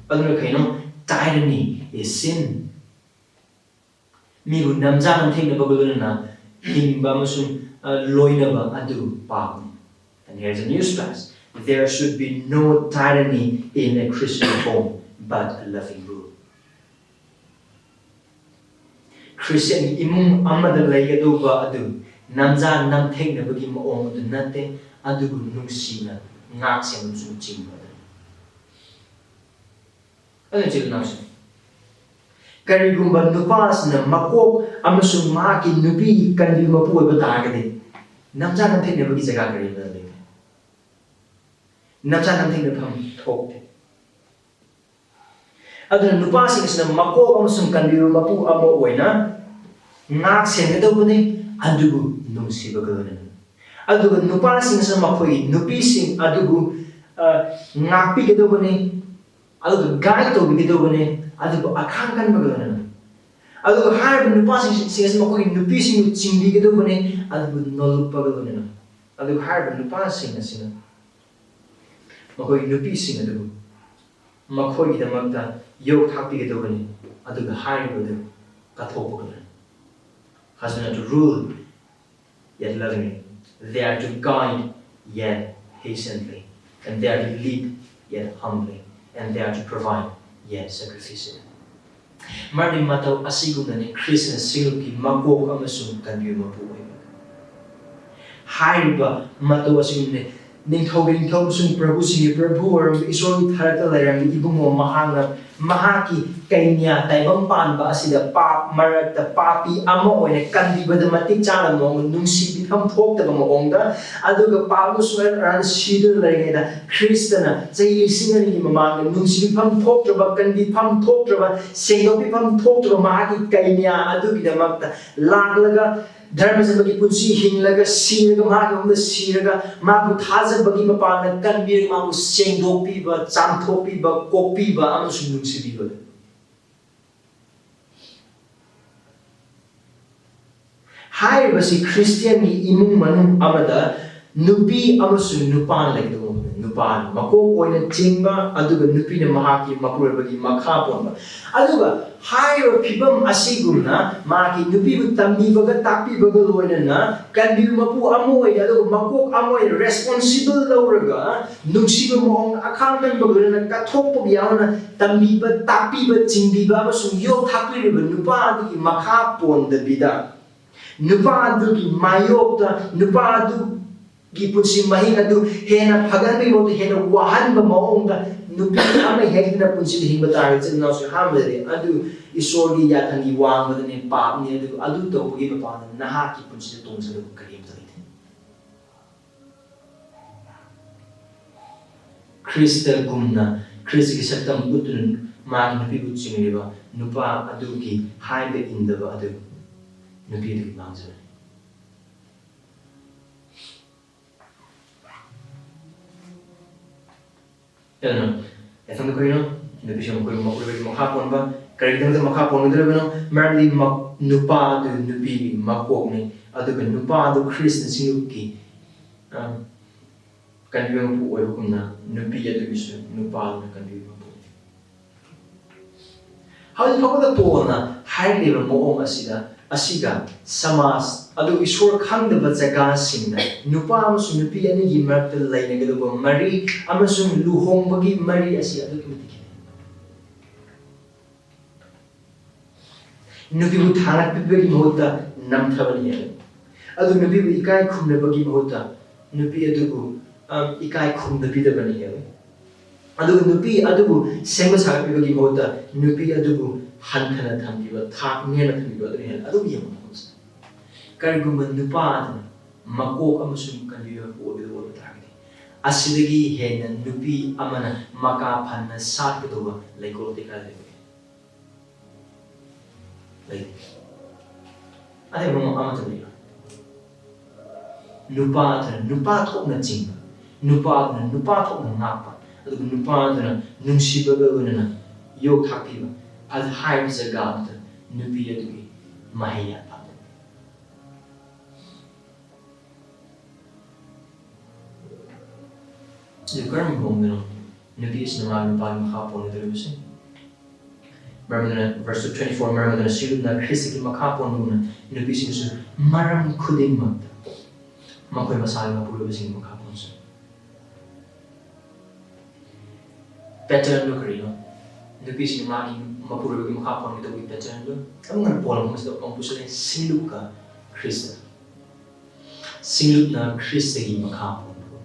ꯑꯗꯨꯅ ꯀꯩꯅꯣ? Tyranny is sin. ꯃꯤꯕꯨ ꯅꯝꯖꯥ ꯅꯝꯊꯦꯡꯅꯕꯒ ꯂꯣꯏꯅꯅ ꯍꯤꯡꯕ ꯑꯃꯁꯨꯡ, ꯑ, ꯂꯣꯏꯅꯕ ꯑꯗꯨ ꯄꯥꯞꯅꯤ꯫ And here's a newsflash. There should be no tyranny in a Christian home, but a loving rule. ꯈ꯭ꯔꯤꯁꯇꯤꯌꯟꯒꯤ ꯏꯃꯨꯡ ꯑꯃꯗ ꯂꯩꯒꯗꯧꯕ ꯑꯗꯨ ꯅꯝꯖꯥ ꯅꯝꯊꯦꯡꯅꯕꯒꯤ ꯃꯑꯣꯡ ꯑꯗꯨ ꯅꯠꯇꯦ, ꯑꯗꯨꯕꯨ ꯅꯨꯡꯁꯤꯅ ꯉꯥꯛꯁꯦꯟ ꯑꯃꯁꯨꯡ ꯆꯤꯡꯕ ꯑꯗꯨꯅꯤ꯫ ꯑꯗꯨꯅ ꯏꯆꯤꯜ ꯏꯅꯥꯎꯁꯤꯡ, ꯀꯔꯤꯒꯨꯝꯕ ꯅꯨꯄꯥꯁꯤꯅ ꯃꯀꯣꯛ ꯑꯃꯁꯨꯡ ꯃꯍꯥꯛꯀꯤ ꯅꯨꯄꯤ ꯀꯟꯕꯤꯕ ꯃꯄꯨ ꯑꯣꯏꯕ ꯇꯥꯔꯒꯗꯤ, ꯅꯝꯖꯥ ꯅꯝꯊꯦꯡꯅꯕꯒꯤ ꯖꯒꯥ ꯀꯔꯤꯝꯇ ꯂꯩꯇꯦ꯫ ꯅꯝꯖꯥ ꯅꯝꯊꯦꯡꯅꯐꯝ ꯊꯣꯛꯇꯦ꯫ ꯑꯗꯨꯅ ꯅꯨꯄꯥꯁꯤꯡ ꯑꯁꯤꯅ ꯃꯀꯣꯛ ꯑꯃꯁꯨꯡ ꯀꯟꯕꯤꯕ ꯃꯄꯨ ꯑꯃ ꯑꯣꯏꯅ ꯉꯥꯛ ꯁꯦꯟꯒꯗꯧꯕꯅꯤ, ꯑꯗꯨꯕꯨ ꯅꯨꯡꯁꯤꯕꯒ ꯂꯣꯏꯅꯅ꯫ ꯑꯗꯨꯒ ꯅꯨꯄꯥꯁꯤꯡ ꯑꯁꯤꯅ ꯃꯈꯣꯏꯒꯤ ꯅꯨꯄꯤꯁꯤꯡ ꯑꯗꯨꯕꯨ, ꯑ, ꯉꯥꯛꯄꯤꯒꯗꯧꯕꯅꯤ, ꯑꯗꯨꯒ ꯒꯥꯏꯗ ꯇꯧꯕꯤꯒꯗꯧꯕꯅꯤ, ꯑꯗꯨꯕꯨ ꯑꯈꯥꯡ ꯀꯟꯕꯒ ꯂꯣꯏꯅꯅ꯫ ꯑꯗꯨꯒ ꯍꯥꯏꯔꯤꯕ ꯅꯨꯄꯥꯁꯤꯡ ꯑꯁꯤ ꯃꯈꯣꯏꯒꯤ ꯅꯨꯄꯤꯁꯤꯡꯕꯨ ꯆꯤꯡꯕꯤꯒꯗꯧꯕꯅꯤ, ꯑꯗꯨꯕꯨ ꯅꯣꯜꯂꯨꯛꯄꯒ ꯂꯣꯏꯅꯅ꯫ ꯑꯗꯨꯒ ꯍꯥꯏꯔꯤꯕ ꯅꯨꯄꯥꯁꯤꯡ ꯑꯁꯤꯅ ꯃꯈꯣꯏꯒꯤ ꯅꯨꯄꯤꯁꯤꯡ ꯑꯗꯨꯕꯨ ꯃꯈꯣꯏꯒꯤꯗꯃꯛꯇ ꯌꯣꯛ ꯊꯥꯛꯄꯤꯒꯗꯧꯕꯅꯤ, ꯑꯗꯨꯒ ꯍꯥꯏꯔꯤꯕꯗꯨ ꯀꯠꯊꯣꯛꯄꯒ ꯂꯣꯏꯅꯅ꯫ Husband are to rule, yet lovingly. They are to guide, yet patiently. And they are to lead, yet humbly. And they are to provide, yet sacrificially. ꯃꯔꯝꯗꯤ ꯃꯇꯧ ꯑꯁꯤꯒꯨꯝꯅꯅꯤ ꯈ꯭ꯔꯤꯁꯅ ꯁꯤꯡꯂꯨꯞꯀꯤ ꯃꯀꯣꯛ ꯑꯃꯁꯨꯡ ꯀꯟꯕꯤꯕ ꯃꯄꯨ ꯑꯣꯏꯕ꯫ ꯍꯥꯏꯔꯤꯕ ꯃꯇꯧ ꯑꯁꯤꯒꯨꯝꯕꯅꯤ꯫ ꯅꯤꯡꯊꯧꯒꯤ ꯅꯤꯡꯊꯧ ꯑꯃꯁꯨꯡ ꯄ꯭ꯔꯚꯨꯁꯤꯡꯒꯤ ꯄ꯭ꯔꯚꯨ ꯑꯣꯏꯔꯝꯕ ꯏꯁꯣꯔꯒꯤ ꯊꯔꯛꯇ ꯂꯩꯔꯝꯕ ꯏꯕꯨꯡꯉꯣ ꯃꯍꯥꯛꯅ ꯃꯍꯥꯛꯀꯤ ꯀꯩꯅ꯭ꯌꯥ ꯇꯥꯏꯕꯪ ꯄꯥꯟꯕ ꯑꯁꯤꯗ ꯄꯥꯞ ꯃꯔꯛꯇ ꯄꯥꯄꯤ ꯑꯃ ꯑꯣꯏꯅ ꯀꯟꯕꯤꯕꯗ ꯃꯇꯤꯛ ꯆꯥꯅ ꯃꯑꯣꯡꯗ ꯅꯨꯡꯁꯤꯕꯤꯐꯝ ꯊꯣꯛꯇꯕ ꯃꯑꯣꯡꯗ, ꯑꯗꯨꯒ ꯄꯥꯞ ꯑꯃꯁꯨꯡ ꯑꯔꯥꯟ ꯁꯤꯗꯨꯅ ꯂꯩꯔꯤꯉꯩꯗ ꯈ꯭ꯔꯤꯁꯇꯅ ꯆꯍꯤ ꯂꯤꯁꯤꯡ ꯑꯅꯤꯒꯤ ꯃꯃꯥꯡꯗ ꯅꯨꯡꯁꯤꯕꯤꯐꯝ ꯊꯣꯛꯇ꯭ꯔꯕ, ꯀꯟꯕꯤꯐꯝ ꯊꯣꯛꯇ꯭ꯔꯕ, ꯁꯦꯡꯗꯣꯛꯄꯤꯐꯝ ꯊꯣꯛꯇ꯭ꯔꯕ ꯃꯍꯥꯛꯀꯤ ꯀꯩꯅ꯭ꯌꯥ ꯑꯗꯨꯒꯤꯗꯃꯛꯇ ꯂꯥꯛꯂꯒ ꯙꯔꯃ ꯆꯠꯄꯒꯤ ꯄꯨꯟꯁꯤ ꯍꯤꯡꯂꯒ ꯁꯤꯔꯒ ꯃꯍꯥꯛꯀꯤ ꯃꯐꯝꯗ ꯁꯤꯔꯒ ꯃꯥꯕꯨ ꯊꯥꯖꯕꯒꯤ ꯃꯄꯥꯟꯗ ꯀꯟꯕꯤꯔꯒ ꯃꯥꯕꯨ ꯁꯦꯡꯗꯣꯛꯄꯤꯕ, ꯆꯥꯝꯊꯣꯛꯄꯤꯕ, ꯀꯣꯛꯄꯤꯕ ꯑꯃꯁꯨꯡ ꯅꯨꯡꯁꯤꯕꯤꯕꯗꯨ꯫ ꯍꯥꯏꯔꯤꯕꯁꯤ ꯈ꯭ꯔꯤꯁꯇꯤꯌꯥꯟꯒꯤ ꯏꯃꯨꯡ ꯃꯅꯨꯡ ꯑꯃꯗ ꯅꯨꯄꯤ ꯑꯃꯁꯨꯡ ꯅꯨꯄꯥ ꯂꯩꯒꯗꯧꯕ ꯃꯐꯝꯅꯤ꯫ ꯅꯨꯄꯥ ꯃꯀꯣꯛ ꯑꯣꯏꯅ ꯆꯤꯡꯕ, ꯑꯗꯨꯒ ꯅꯨꯄꯤꯅ ꯃꯍꯥꯛꯀꯤ ꯃꯄꯨꯔꯣꯏꯕꯒꯤ ꯃꯈꯥ ꯄꯣꯟꯕ꯫ ꯑꯗꯨꯒ ꯍꯥꯏꯔꯤꯕ ꯐꯤꯕꯝ ꯑꯁꯤꯒꯨꯝꯅ ꯃꯍꯥꯛꯀꯤ ꯅꯨꯄꯤꯕꯨ ꯇꯝꯕꯤꯕꯒ ꯇꯥꯛꯄꯤꯕꯒ ꯂꯣꯏꯅꯅ ꯀꯟꯕꯤꯕ ꯃꯄꯨ ꯑꯃ ꯑꯣꯏꯅ, ꯑꯗꯨꯒ ꯃꯀꯣꯛ ꯑꯃ ꯑꯣꯏꯅ ꯔꯦꯁꯄꯣꯟꯁꯤꯕꯜ ꯂꯧꯔꯒ ꯅꯨꯡꯁꯤꯕ ꯃꯑꯣꯡꯗ ꯑꯈꯥꯡ ꯀꯟꯕꯒ ꯂꯣꯏꯅꯅ ꯀꯠꯊꯣꯛꯄꯒ ꯌꯥꯎꯅ ꯇꯝꯕꯤꯕ, ꯇꯥꯛꯄꯤꯕ, ꯆꯤꯡꯕꯤꯕ ꯑꯃꯁꯨꯡ ꯌꯣꯛ ꯊꯥꯛꯄꯤꯔꯤꯕ ꯅꯨꯄꯥ ꯑꯗꯨꯒꯤ ꯃꯈꯥ ꯄꯣꯟꯗꯕꯤꯗ, ꯅꯨꯄꯥ ꯑꯗꯨꯒꯤ ꯃꯥꯌꯣꯛꯇ, ꯅꯨꯄꯥ ꯑꯗꯨꯒꯤ ꯄꯨꯟꯁꯤ ꯃꯍꯤꯡ ꯑꯗꯨ ꯍꯦꯟꯅ ꯐꯒꯠꯍꯟꯕꯒꯤ ꯃꯍꯨꯠꯇ ꯍꯦꯟꯅ ꯋꯥꯍꯟꯕ ꯃꯑꯣꯡꯗ ꯅꯨꯄꯤ ꯑꯃ ꯍꯦꯛꯇꯅ ꯄꯨꯟꯁꯤꯗ ꯍꯤꯡꯕ ꯇꯥꯔꯒꯗꯤ, ꯏꯆꯤꯜ ꯏꯅꯥꯎꯁꯤꯡ, ꯑꯍꯥꯟꯕꯗꯗꯤ ꯑꯗꯨ ꯏꯁꯣꯔꯒꯤ ꯌꯥꯊꯪꯒꯤ ꯋꯥꯡꯃꯗꯅꯦ, ꯄꯥꯞꯅꯤ꯫ ꯑꯗꯨꯒ ꯑꯗꯨ ꯇꯧꯕꯒꯤ ꯃꯄꯥꯟꯗ ꯅꯍꯥꯛꯀꯤ ꯄꯨꯟꯁꯤꯗ ꯇꯣꯡꯖꯒꯗꯕ ꯀꯔꯤꯝꯇ ꯂꯩꯇꯦ꯫ ꯈ꯭ꯔꯤꯁꯇꯒꯨꯝꯅ ꯈ꯭ꯔꯤꯁꯇꯒꯤ ꯁꯛꯇꯝ ꯎꯠꯇꯨꯅ ꯃꯥꯒꯤ ꯅꯨꯄꯤꯕꯨ ꯆꯤꯡꯂꯤꯕ ꯅꯨꯄꯥ ꯑꯗꯨꯒꯤ ꯍꯥꯏꯕ ꯏꯟꯗꯕ ꯑꯗꯨ ꯅꯨꯄꯤ ꯑꯗꯨꯒꯤ ꯃꯥꯡꯖꯕꯅꯤ꯫ ꯑꯗꯨꯅ ꯌꯥꯊꯪꯗ ꯀꯔꯤꯅꯣ? ꯅꯨꯄꯤꯁꯨ ꯃꯈꯣꯏꯕꯨ ꯃꯄꯨꯔꯣꯏꯕꯒꯤ ꯃꯈꯥ ꯄꯣꯟꯕ꯫ ꯀꯔꯤꯒꯤꯗꯃꯛꯇ ꯃꯈꯥ ꯄꯣꯟꯒꯗꯧꯔꯤꯕꯅꯣ? ꯃꯔꯝꯗꯤ ꯃ-, ꯅꯨꯄꯥ ꯑꯗꯨ ꯅꯨꯄꯤꯒꯤ ꯃꯀꯣꯛꯅꯤ, ꯑꯗꯨꯒ ꯅꯨꯄꯥ ꯑꯗꯨ ꯈ꯭ꯔꯤꯁꯇ ꯁꯤꯡꯂꯨꯞꯀꯤ, ꯑ, ꯀꯟꯕꯤꯕ ꯃꯄꯨ ꯑꯣꯏꯕꯒꯨꯝꯅ ꯅꯨꯄꯤ ꯑꯗꯨꯒꯤꯁꯨ ꯅꯨꯄꯥ ꯑꯗꯨꯅ ꯀꯟꯕꯤꯕ ꯃꯄꯨꯅꯤ꯫ ꯍꯧꯖꯤꯛ ꯐꯥꯎꯕꯗ ꯄꯣꯜꯅ ꯍꯥꯏꯔꯤꯕ ꯃꯑꯣꯡ ꯑꯁꯤꯗ, ꯑꯁꯤꯒ ꯁꯃꯥꯖ ꯑꯗꯨ ꯏꯁꯣꯔ ꯈꯪꯗꯕ ꯖꯒꯥꯁꯤꯡꯗ ꯅꯨꯄꯥ ꯑꯃꯁꯨꯡ ꯅꯨꯄꯤ ꯑꯅꯤꯒꯤ ꯃꯔꯛꯇ ꯂꯩꯅꯒꯗꯧꯕ ꯃꯔꯤ ꯑꯃꯁꯨꯡ ꯂꯨꯍꯣꯡꯕꯒꯤ ꯃꯔꯤ ꯑꯁꯤ ꯑꯗꯨꯛꯀꯤ ꯃꯇꯤꯛ ꯈꯦꯠꯅꯩ꯫ ꯅꯨꯄꯤꯕꯨ ꯊꯥꯡꯒꯠꯄꯤꯕꯒꯤ ꯃꯍꯨꯠꯇ ꯅꯝꯊꯕꯅ ꯍꯦꯜꯂꯤ꯫ ꯑꯗꯨ ꯅꯨꯄꯤꯕꯨ ꯏꯀꯥꯏ ꯈꯨꯝꯅꯕꯒꯤ ꯃꯍꯨꯠꯇ ꯅꯨꯄꯤ ꯑꯗꯨꯕꯨ, ꯑꯝ, ꯏꯀꯥꯏ ꯈꯨꯝꯅꯕꯤꯗꯕꯅꯤ ꯍꯥꯏꯕ꯫ ꯑꯗꯨꯒ ꯅꯨꯄꯤ ꯑꯗꯨꯕꯨ ꯁꯦꯝꯕ ꯁꯥꯒꯠꯄꯤꯕꯒꯤ ꯃꯍꯨꯠꯇ ꯅꯨꯄꯤ ꯑꯗꯨꯕꯨ ꯍꯟꯊꯅ ꯊꯝꯕꯤꯕ, ꯊꯥꯛ ꯅꯦꯝꯅ ꯊꯝꯕꯤꯕ ꯑꯗꯨꯅ ꯍꯦꯟꯅ ꯑꯗꯨꯝ ꯌꯦꯡꯕ ꯃꯐꯝꯁꯤꯗ꯫ ꯀꯔꯤꯒꯨꯝꯕ ꯅꯨꯄꯥ ꯑꯗꯨꯅ ꯃꯀꯣꯛ ꯑꯃꯁꯨꯡ ꯀꯟꯕꯤꯕ ꯑꯣꯏꯕꯗꯨ ꯑꯣꯏꯕ ꯇꯥꯔꯒꯗꯤ, ꯑꯁꯤꯗꯒꯤ ꯍꯦꯟꯅ ꯅꯨꯄꯤ ꯑꯃꯅ ꯃꯀꯥ ꯐꯅ ꯁꯥꯠꯀꯗꯧꯕ ꯂꯩꯀꯣꯜꯗꯤ ꯀꯥꯏ ꯂꯩꯕꯒꯦ? ꯂꯩꯇꯦ꯫ ꯑꯗꯩ ꯑꯃ, ꯑꯃ ꯊꯝꯕꯤꯌꯨ꯫ ꯅꯨꯄꯥ ꯑꯗꯨꯅ ꯅꯨꯄꯥ ꯊꯣꯛꯅ ꯆꯤꯡꯕ, ꯅꯨꯄꯥ ꯑꯗꯨꯅ ꯅꯨꯄꯥ ꯊꯣꯛꯅ ꯉꯥꯛꯄ, ꯑꯗꯨꯒ ꯅꯨꯄꯥ ꯑꯗꯨꯅ ꯅꯨꯡꯁꯤꯕꯒ ꯂꯣꯏꯅꯅ ꯌꯣꯛ ꯊꯥꯛꯄꯤꯕ, ꯑꯗꯨ ꯍꯥꯏꯔꯤꯕ ꯖꯒꯥ ꯑꯗꯨꯗ ꯅꯨꯄꯤ ꯑꯗꯨꯒꯤ ꯃꯍꯩ ꯌꯥꯟꯐꯝ꯫ ꯑꯗꯨ ꯀꯔꯝꯕ ꯃꯑꯣꯡꯗꯅꯣ ꯅꯨꯄꯤꯁꯤꯅ ꯃꯥꯒꯤ ꯅꯨꯄꯥꯒꯤ ꯃꯈꯥ ꯄꯣꯟꯒꯗꯧꯔꯤꯕꯁꯦ? ꯃꯔꯝ ꯑꯗꯨꯅ verse twenty four, ꯃꯔꯝ ꯑꯗꯨꯅ ꯁꯤꯡꯂꯨꯞꯅ ꯈ꯭ꯔꯤꯁꯇꯒꯤ ꯃꯈꯥ ꯄꯣꯟꯕꯒꯨꯝꯅ ꯅꯨꯄꯤꯁꯤꯡꯁꯨ ꯃꯔꯝ ꯈꯨꯗꯤꯡꯃꯛꯇ ꯃꯈꯣꯏ ꯃꯁꯥꯒꯤ ꯃꯄꯨꯔꯣꯏꯕꯁꯤꯡꯒꯤ ꯃꯈꯥ ꯄꯣꯟꯁꯅꯨ꯫ Patternꯗꯣ ꯀꯔꯤꯅꯣ? ꯅꯨꯄꯤꯁꯤꯡꯅ ꯃꯥꯒꯤ ꯃꯄꯨꯔꯣꯏꯕꯒꯤ ꯃꯈꯥ ꯄꯣꯟꯒꯗꯧꯕꯒꯤ patternꯗꯣ ꯑꯗꯨꯝ ꯉꯟꯅ ꯄꯣꯜꯂꯛꯄ ꯃꯁꯤꯗ ꯑꯃꯨꯛ ꯄꯨꯁꯤꯜꯂꯛꯑꯦ, ꯁꯤꯡꯂꯨꯞꯀ ꯈ꯭ꯔꯤꯁꯇ꯫ ꯁꯤꯡꯂꯨꯞꯅ ꯈ꯭ꯔꯤꯁꯇꯒꯤ ꯃꯈꯥ ꯄꯣꯟꯕ꯫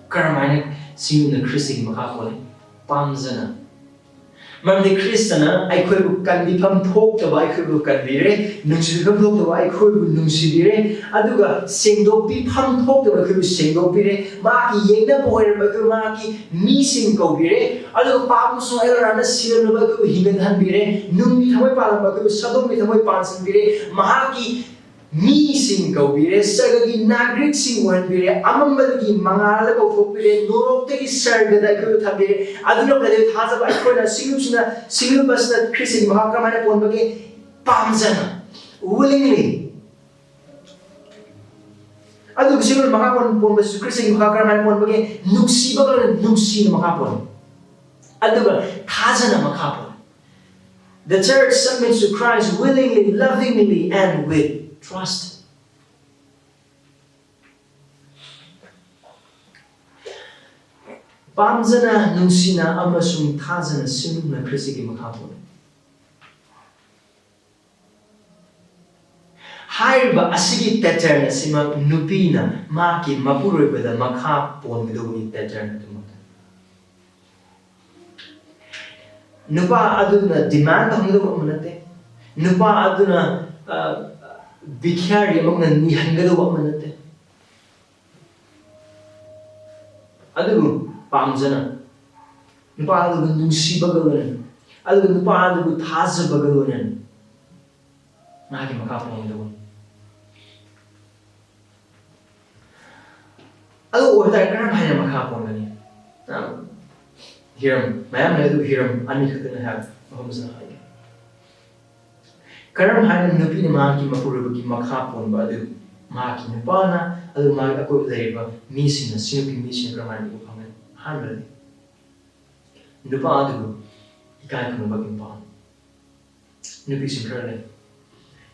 ꯀꯔꯝꯍꯥꯏꯅ ꯁꯤꯡꯂꯨꯞꯅ ꯈ꯭ꯔꯤꯁꯇꯒꯤ ꯃꯈꯥ ꯄꯣꯜꯂꯤ? ꯄꯥꯝꯖꯅ꯫ ꯃꯔꯝꯗꯤ ꯈ꯭ꯔꯤꯁꯇꯅ ꯑꯩꯈꯣꯏꯕꯨ ꯀꯟꯕꯤꯐꯝ ꯊꯣꯛꯇꯕ ꯑꯩꯈꯣꯏꯕꯨ ꯀꯟꯕꯤꯔꯦ, ꯅꯨꯡꯁꯤꯕꯤꯐꯝ ꯊꯣꯛꯇꯕ ꯑꯩꯈꯣꯏꯕꯨ ꯅꯨꯡꯁꯤꯕꯤꯔꯦ, ꯑꯗꯨꯒ ꯁꯦꯡꯗꯣꯛꯄꯤꯐꯝ ꯊꯣꯛꯇꯕ ꯑꯩꯈꯣꯏꯕꯨ ꯁꯦꯡꯗꯣꯛꯄꯤꯔꯦ, ꯃꯍꯥꯛꯀꯤ ꯌꯦꯡꯅꯕ ꯑꯣꯏꯔꯝꯕ ꯑꯩꯈꯣꯏ ꯃꯍꯥꯛꯀꯤ ꯃꯤꯁꯤꯡ ꯀꯧꯕꯤꯔꯦ, ꯑꯗꯨꯒ ꯄꯥꯞ ꯑꯃꯁꯨꯡ ꯑꯩ ꯂꯣꯏꯅꯅ ꯁꯤꯔꯝꯂꯕ ꯑꯩꯈꯣꯏꯕꯨ ꯍꯤꯡꯒꯠꯍꯟꯕꯤꯔꯦ, ꯅꯨꯡꯒꯤ ꯊꯃꯣꯏ ꯄꯥꯜꯂꯝꯕ ꯑꯩꯈꯣꯏꯕꯨ ꯁꯗꯣꯝꯒꯤ ꯊꯃꯣꯏ ꯄꯥꯟꯁꯤꯟꯕꯤꯔꯦ, ꯃꯍꯥꯛꯀꯤ ꯃꯤꯁꯤꯡ ꯀꯧꯕꯤꯔꯦ, ꯁꯔꯒꯒꯤ ꯅꯥꯒꯔꯤꯛꯁꯤꯡ ꯑꯣꯏꯍꯟꯕꯤꯔꯦ, ꯑꯃꯝꯕꯗꯒꯤ ꯃꯉꯥꯜꯗ ꯀꯧꯊꯣꯛꯄꯤꯔꯦ, ꯅꯣꯔꯣꯛꯇꯒꯤ ꯁꯔꯒꯗ ꯑꯩꯈꯣꯏꯕꯨ ꯊꯝꯕꯤꯔꯦ꯫ ꯑꯗꯨꯅ ꯀꯩꯗꯧ ꯊꯥꯖꯕ ꯑꯩꯈꯣꯏꯅ ꯁꯤꯡꯂꯨꯞꯁꯤꯅ, ꯁꯤꯡꯂꯨꯞ ꯑꯁꯤꯅ ꯈ꯭ꯔꯤꯁꯇꯒꯤ ꯃꯈꯥ ꯀꯔꯝꯍꯥꯏꯅ ꯄꯣꯟꯕꯒꯦ? ꯄꯥꯝꯖꯅ, willingly꯫ ꯑꯗꯨꯒ ꯁꯤꯡꯂꯨꯞ ꯃꯈꯥ ꯄꯣꯟ-, ꯄꯣꯟꯕꯁꯤꯁꯨ ꯈ꯭ꯔꯤꯁꯇꯒꯤ ꯃꯈꯥ ꯀꯔꯝꯍꯥꯏꯅ ꯄꯣꯟꯕꯒꯦ? ꯅꯨꯡꯁꯤꯕꯒ ꯂꯣꯏꯅꯅ ꯅꯨꯡꯁꯤꯅ ꯃꯈꯥ ꯄꯣꯜꯂꯤ꯫ ꯑꯗꯨꯒ ꯊꯥꯖꯅ ꯃꯈꯥ ꯄꯣꯜꯂꯤ꯫ The church submits to Christ willingly, lovingly, and with trust. ꯄꯥꯝꯖꯅ, ꯅꯨꯡꯁꯤꯅ ꯑꯃꯁꯨꯡ ꯊꯥꯖꯅ ꯁꯤꯡꯂꯨꯞꯅ ꯈ꯭ꯔꯤꯁꯇꯒꯤ ꯃꯈꯥ ꯄꯣꯜꯂꯤ꯫ ꯍꯥꯏꯔꯤꯕ ꯑꯁꯤꯒꯤ pattern ꯑꯁꯤꯃꯛ ꯅꯨꯄꯤꯅ ꯃꯍꯥꯛꯀꯤ ꯃꯄꯨꯔꯣꯏꯕꯗ ꯃꯈꯥ ꯄꯣꯟꯒꯗꯧꯕꯒꯤ pattern ꯑꯗꯨꯃꯛꯇꯅꯤ꯫ ꯅꯨꯄꯥ ꯑꯗꯨꯅ demand ꯇꯧꯍꯟꯒꯗꯧꯕ ꯑꯃ ꯅꯠꯇꯦ꯫ ꯅꯨꯄꯥ ꯑꯗꯨꯅ, ꯑ, ꯚꯤꯈ꯭ꯌꯥꯔꯤ ꯑꯃꯅ ꯅꯤꯍꯟꯒꯗꯧꯕ ꯑꯃ ꯅꯠꯇꯦ꯫ ꯑꯗꯨꯕꯨ ꯄꯥꯝꯖꯅ, ꯅꯨꯄꯥ ꯑꯗꯨꯕꯨ ꯅꯨꯡꯁꯤꯕꯒ ꯂꯣꯏꯅꯅ, ꯑꯗꯨꯒ ꯅꯨꯄꯥ ꯑꯗꯨꯕꯨ ꯊꯥꯖꯕꯒ ꯂꯣꯏꯅꯅ ꯃꯥꯒꯤ ꯃꯈꯥ ꯄꯣꯟꯒꯗꯧꯕꯅꯤ꯫ ꯑꯗꯨ ꯑꯣꯏꯕ ꯇꯥꯔꯗꯤ ꯀꯔꯝ ꯍꯥꯏꯅ ꯃꯈꯥ ꯄꯣꯟꯒꯅꯤ? ꯑ, ꯍꯤꯔꯝ ꯃꯌꯥꯝ ꯂꯩ, ꯑꯗꯨꯕꯨ ꯍꯤꯔꯝ ꯑꯅꯤꯈꯛꯇꯅꯤ ꯍꯥꯏꯕ ꯃꯐꯝꯁꯤꯗ ꯍꯥꯏꯒꯦ꯫ ꯀꯔꯝ ꯍꯥꯏꯅ ꯅꯨꯄꯤꯅ ꯃꯍꯥꯛꯀꯤ ꯃꯄꯨꯔꯣꯏꯕꯒꯤ ꯃꯈꯥ ꯄꯣꯟꯕ ꯑꯗꯨ ꯃꯍꯥꯛꯀꯤ ꯅꯨꯄꯥꯅ, ꯑꯗꯨꯒ ꯃꯥꯒꯤ ꯑꯀꯣꯏꯕꯗ ꯂꯩꯔꯤꯕ ꯃꯤꯁꯤꯡꯅ, ꯁꯤꯡꯂꯨꯞꯀꯤ ꯃꯤꯁꯤꯡꯅ ꯀꯔꯝ ꯍꯥꯏꯅ ꯎꯕ ꯐꯪꯒꯅꯤ? ꯑꯍꯥꯟꯕꯗꯗꯤ, ꯅꯨꯄꯥ ꯑꯗꯨꯕꯨ ꯏꯀꯥꯏ ꯈꯨꯝꯅꯕꯒꯤ ꯃꯄꯥ꯫ ꯅꯨꯄꯤꯁꯤꯡ ꯈꯔ ꯂꯩ,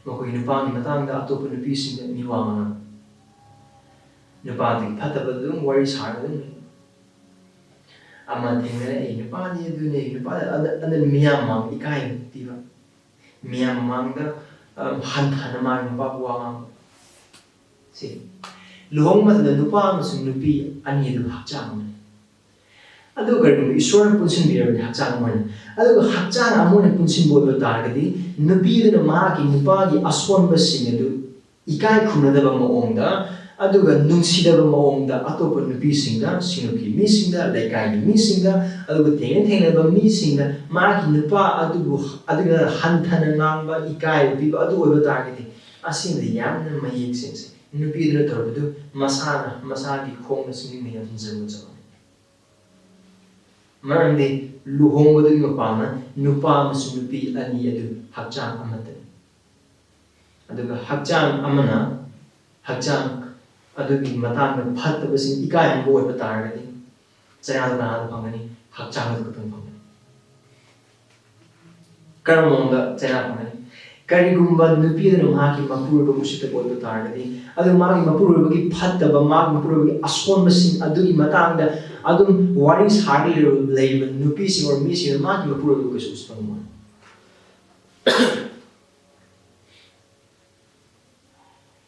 ꯃꯈꯣꯏ ꯅꯨꯄꯥꯒꯤ ꯃꯇꯥꯡꯗ ꯑꯇꯣꯞꯄ ꯅꯨꯄꯤꯁꯤꯡꯗ ꯃꯤꯋꯥ ꯉꯥꯡꯉꯤ꯫ ꯅꯨꯄꯥꯗꯨꯒꯤ ꯐꯠꯇꯕ ꯑꯗꯨꯝ ꯋꯥꯔꯤ ꯁꯥꯔꯒ ꯑꯗꯨꯝ ꯂꯩ꯫ ꯑꯃ ꯊꯦꯡꯅꯔꯦ, "ꯑꯩ ꯅꯨꯄꯥꯗꯤ ꯑꯗꯨꯅꯦ, ꯑꯩ ꯅꯨꯄꯥꯗꯤ ꯑꯗ-, ꯑꯗꯨꯅ ꯃꯤꯌꯥꯝ ꯃꯥꯡ ꯏꯀꯥꯏꯕ ꯄꯤꯕ꯫ ꯃꯤꯌꯥꯝ ꯃꯃꯥꯡꯗ, ꯑ, ꯍꯟꯊꯅ ꯃꯥꯒꯤ ꯅꯨꯄꯥꯕꯨ ꯋꯥ ꯉꯥꯡꯕ꯫ ꯁꯤ ꯂꯨꯍꯣꯡꯕ ꯃꯇꯝꯗ ꯅꯨꯄꯥ ꯑꯃꯁꯨꯡ ꯅꯨꯄꯤ ꯑꯅꯤꯗꯨ ꯍꯛꯆꯥꯡ ꯑꯃꯅꯤ꯫ ꯑꯗꯨꯒ ꯀꯔꯤꯒꯨꯝꯕ ꯏꯁꯣꯔꯅ ꯄꯨꯟꯁꯤꯟꯕꯤꯔꯕꯗꯤ ꯍꯛꯆꯥꯡ ꯑꯃ ꯑꯣꯏꯅ, ꯑꯗꯨꯒ ꯍꯛꯆꯥꯡ ꯑꯃ ꯑꯣꯏꯅ ꯄꯨꯟꯁꯤꯟꯕ ꯑꯣꯏꯕ ꯇꯥꯔꯒꯗꯤ, ꯅꯨꯄꯤꯗꯨꯅ ꯃꯍꯥꯛꯀꯤ ꯅꯨꯄꯥꯒꯤ ꯑꯁꯣꯟꯕꯁꯤꯡ ꯑꯗꯨ ꯏꯀꯥꯏ ꯈꯨꯝꯅꯗꯕ ꯃꯑꯣꯡꯗ, ꯑꯗꯨꯒ ꯅꯨꯡꯁꯤꯗꯕ ꯃꯑꯣꯡꯗ ꯑꯇꯣꯞꯄ ꯅꯨꯄꯤꯁꯤꯡꯗ, ꯁꯤꯡꯂꯨꯞꯀꯤ ꯃꯤꯁꯤꯡꯗ, ꯂꯩꯀꯥꯏꯒꯤ ꯃꯤꯁꯤꯡꯗ, ꯑꯗꯨꯒ ꯊꯦꯡꯅ ꯊꯦꯡꯅꯕ ꯃꯤꯁꯤꯡꯗ ꯃꯥꯒꯤ ꯅꯨꯄꯥ ꯑꯗꯨꯕꯨ, ꯑꯗꯨꯅ ꯍꯟꯊꯅ ꯉꯥꯡꯕ, ꯏꯀꯥꯏꯕ ꯄꯤꯕ ꯑꯗꯨ ꯑꯣꯏꯕ ꯇꯥꯔꯒꯗꯤ, ꯑꯁꯤꯅ ꯌꯥꯝꯅ ꯃꯌꯦꯛ ꯁꯦꯡꯁꯦ꯫ ꯅꯨꯄꯤꯗꯨꯅ ꯇꯧꯔꯕꯗꯨ ꯃꯁꯥꯅ ꯃꯁꯥꯒꯤ ꯈꯣꯡꯗ ꯁꯤꯡꯂꯤ ꯃꯌꯥꯝ ꯊꯤꯟꯖꯤꯟꯕ ꯆꯞ ꯃꯥꯟꯅꯩ꯫ ꯃꯔꯝꯗꯤ ꯂꯨꯍꯣꯡꯕꯗꯨꯒꯤ ꯃꯄꯥꯟꯅ ꯅꯨꯄꯥ ꯑꯃꯁꯨꯡ ꯅꯨꯄꯤ ꯑꯅꯤ ꯑꯗꯨ ꯍꯛꯆꯥꯡ ꯑꯃꯠꯇꯅꯤ꯫ ꯑꯗꯨꯒ ꯍꯛꯆꯥꯡ ꯑꯃꯅ ꯍꯛꯆꯥꯡ ꯑꯗꯨꯒꯤ ꯃꯇꯥꯡꯗ ꯐꯠꯇꯕꯁꯤꯡ ꯏꯀꯥꯏꯍꯟꯕ ꯑꯣꯏꯕ ꯇꯥꯔꯒꯗꯤ, ꯆꯩꯅꯥꯗꯨ ꯀꯅꯥꯗ ꯐꯪꯒꯅꯤ? ꯍꯛꯆꯥꯡ ꯑꯗꯨ ꯈꯛꯇꯪ ꯐꯪꯒꯅꯤ꯫ ꯀꯔꯝꯕ ꯃꯑꯣꯡꯗ ꯆꯩꯅꯥ ꯐꯪꯒꯅꯤ? ꯀꯔꯤꯒꯨꯝꯕ ꯅꯨꯄꯤ ꯑꯗꯨꯅ ꯃꯍꯥꯛꯀꯤ ꯃꯄꯨꯔꯣꯏꯕꯕꯨ ꯎꯁꯤꯠꯇꯕ ꯑꯣꯏꯕ ꯇꯥꯔꯒꯗꯤ, ꯑꯗꯨꯒ ꯃꯥꯒꯤ ꯃꯄꯨꯔꯣꯏꯕꯒꯤ ꯐꯠꯇꯕ, ꯃꯥꯒꯤ ꯃꯄꯨꯔꯣꯏꯕꯒꯤ ꯑꯁꯣꯟꯕꯁꯤꯡ ꯑꯗꯨꯒꯤ ꯃꯇꯥꯡꯗ ꯑꯗꯨꯝ ꯋꯥꯔꯤ ꯁꯥꯔꯒ ꯂꯩꯔꯤꯕ, ꯂꯩꯔꯤꯕ ꯅꯨꯄꯤꯁꯤꯡ ꯑꯣꯔ ꯃꯤꯁꯤꯡꯅ ꯃꯥꯒꯤ ꯃꯄꯨꯔꯣꯏꯕꯕꯨ ꯀꯩꯁꯨ ꯎꯁꯤꯠꯄ ꯉꯝꯃꯣꯏ꯫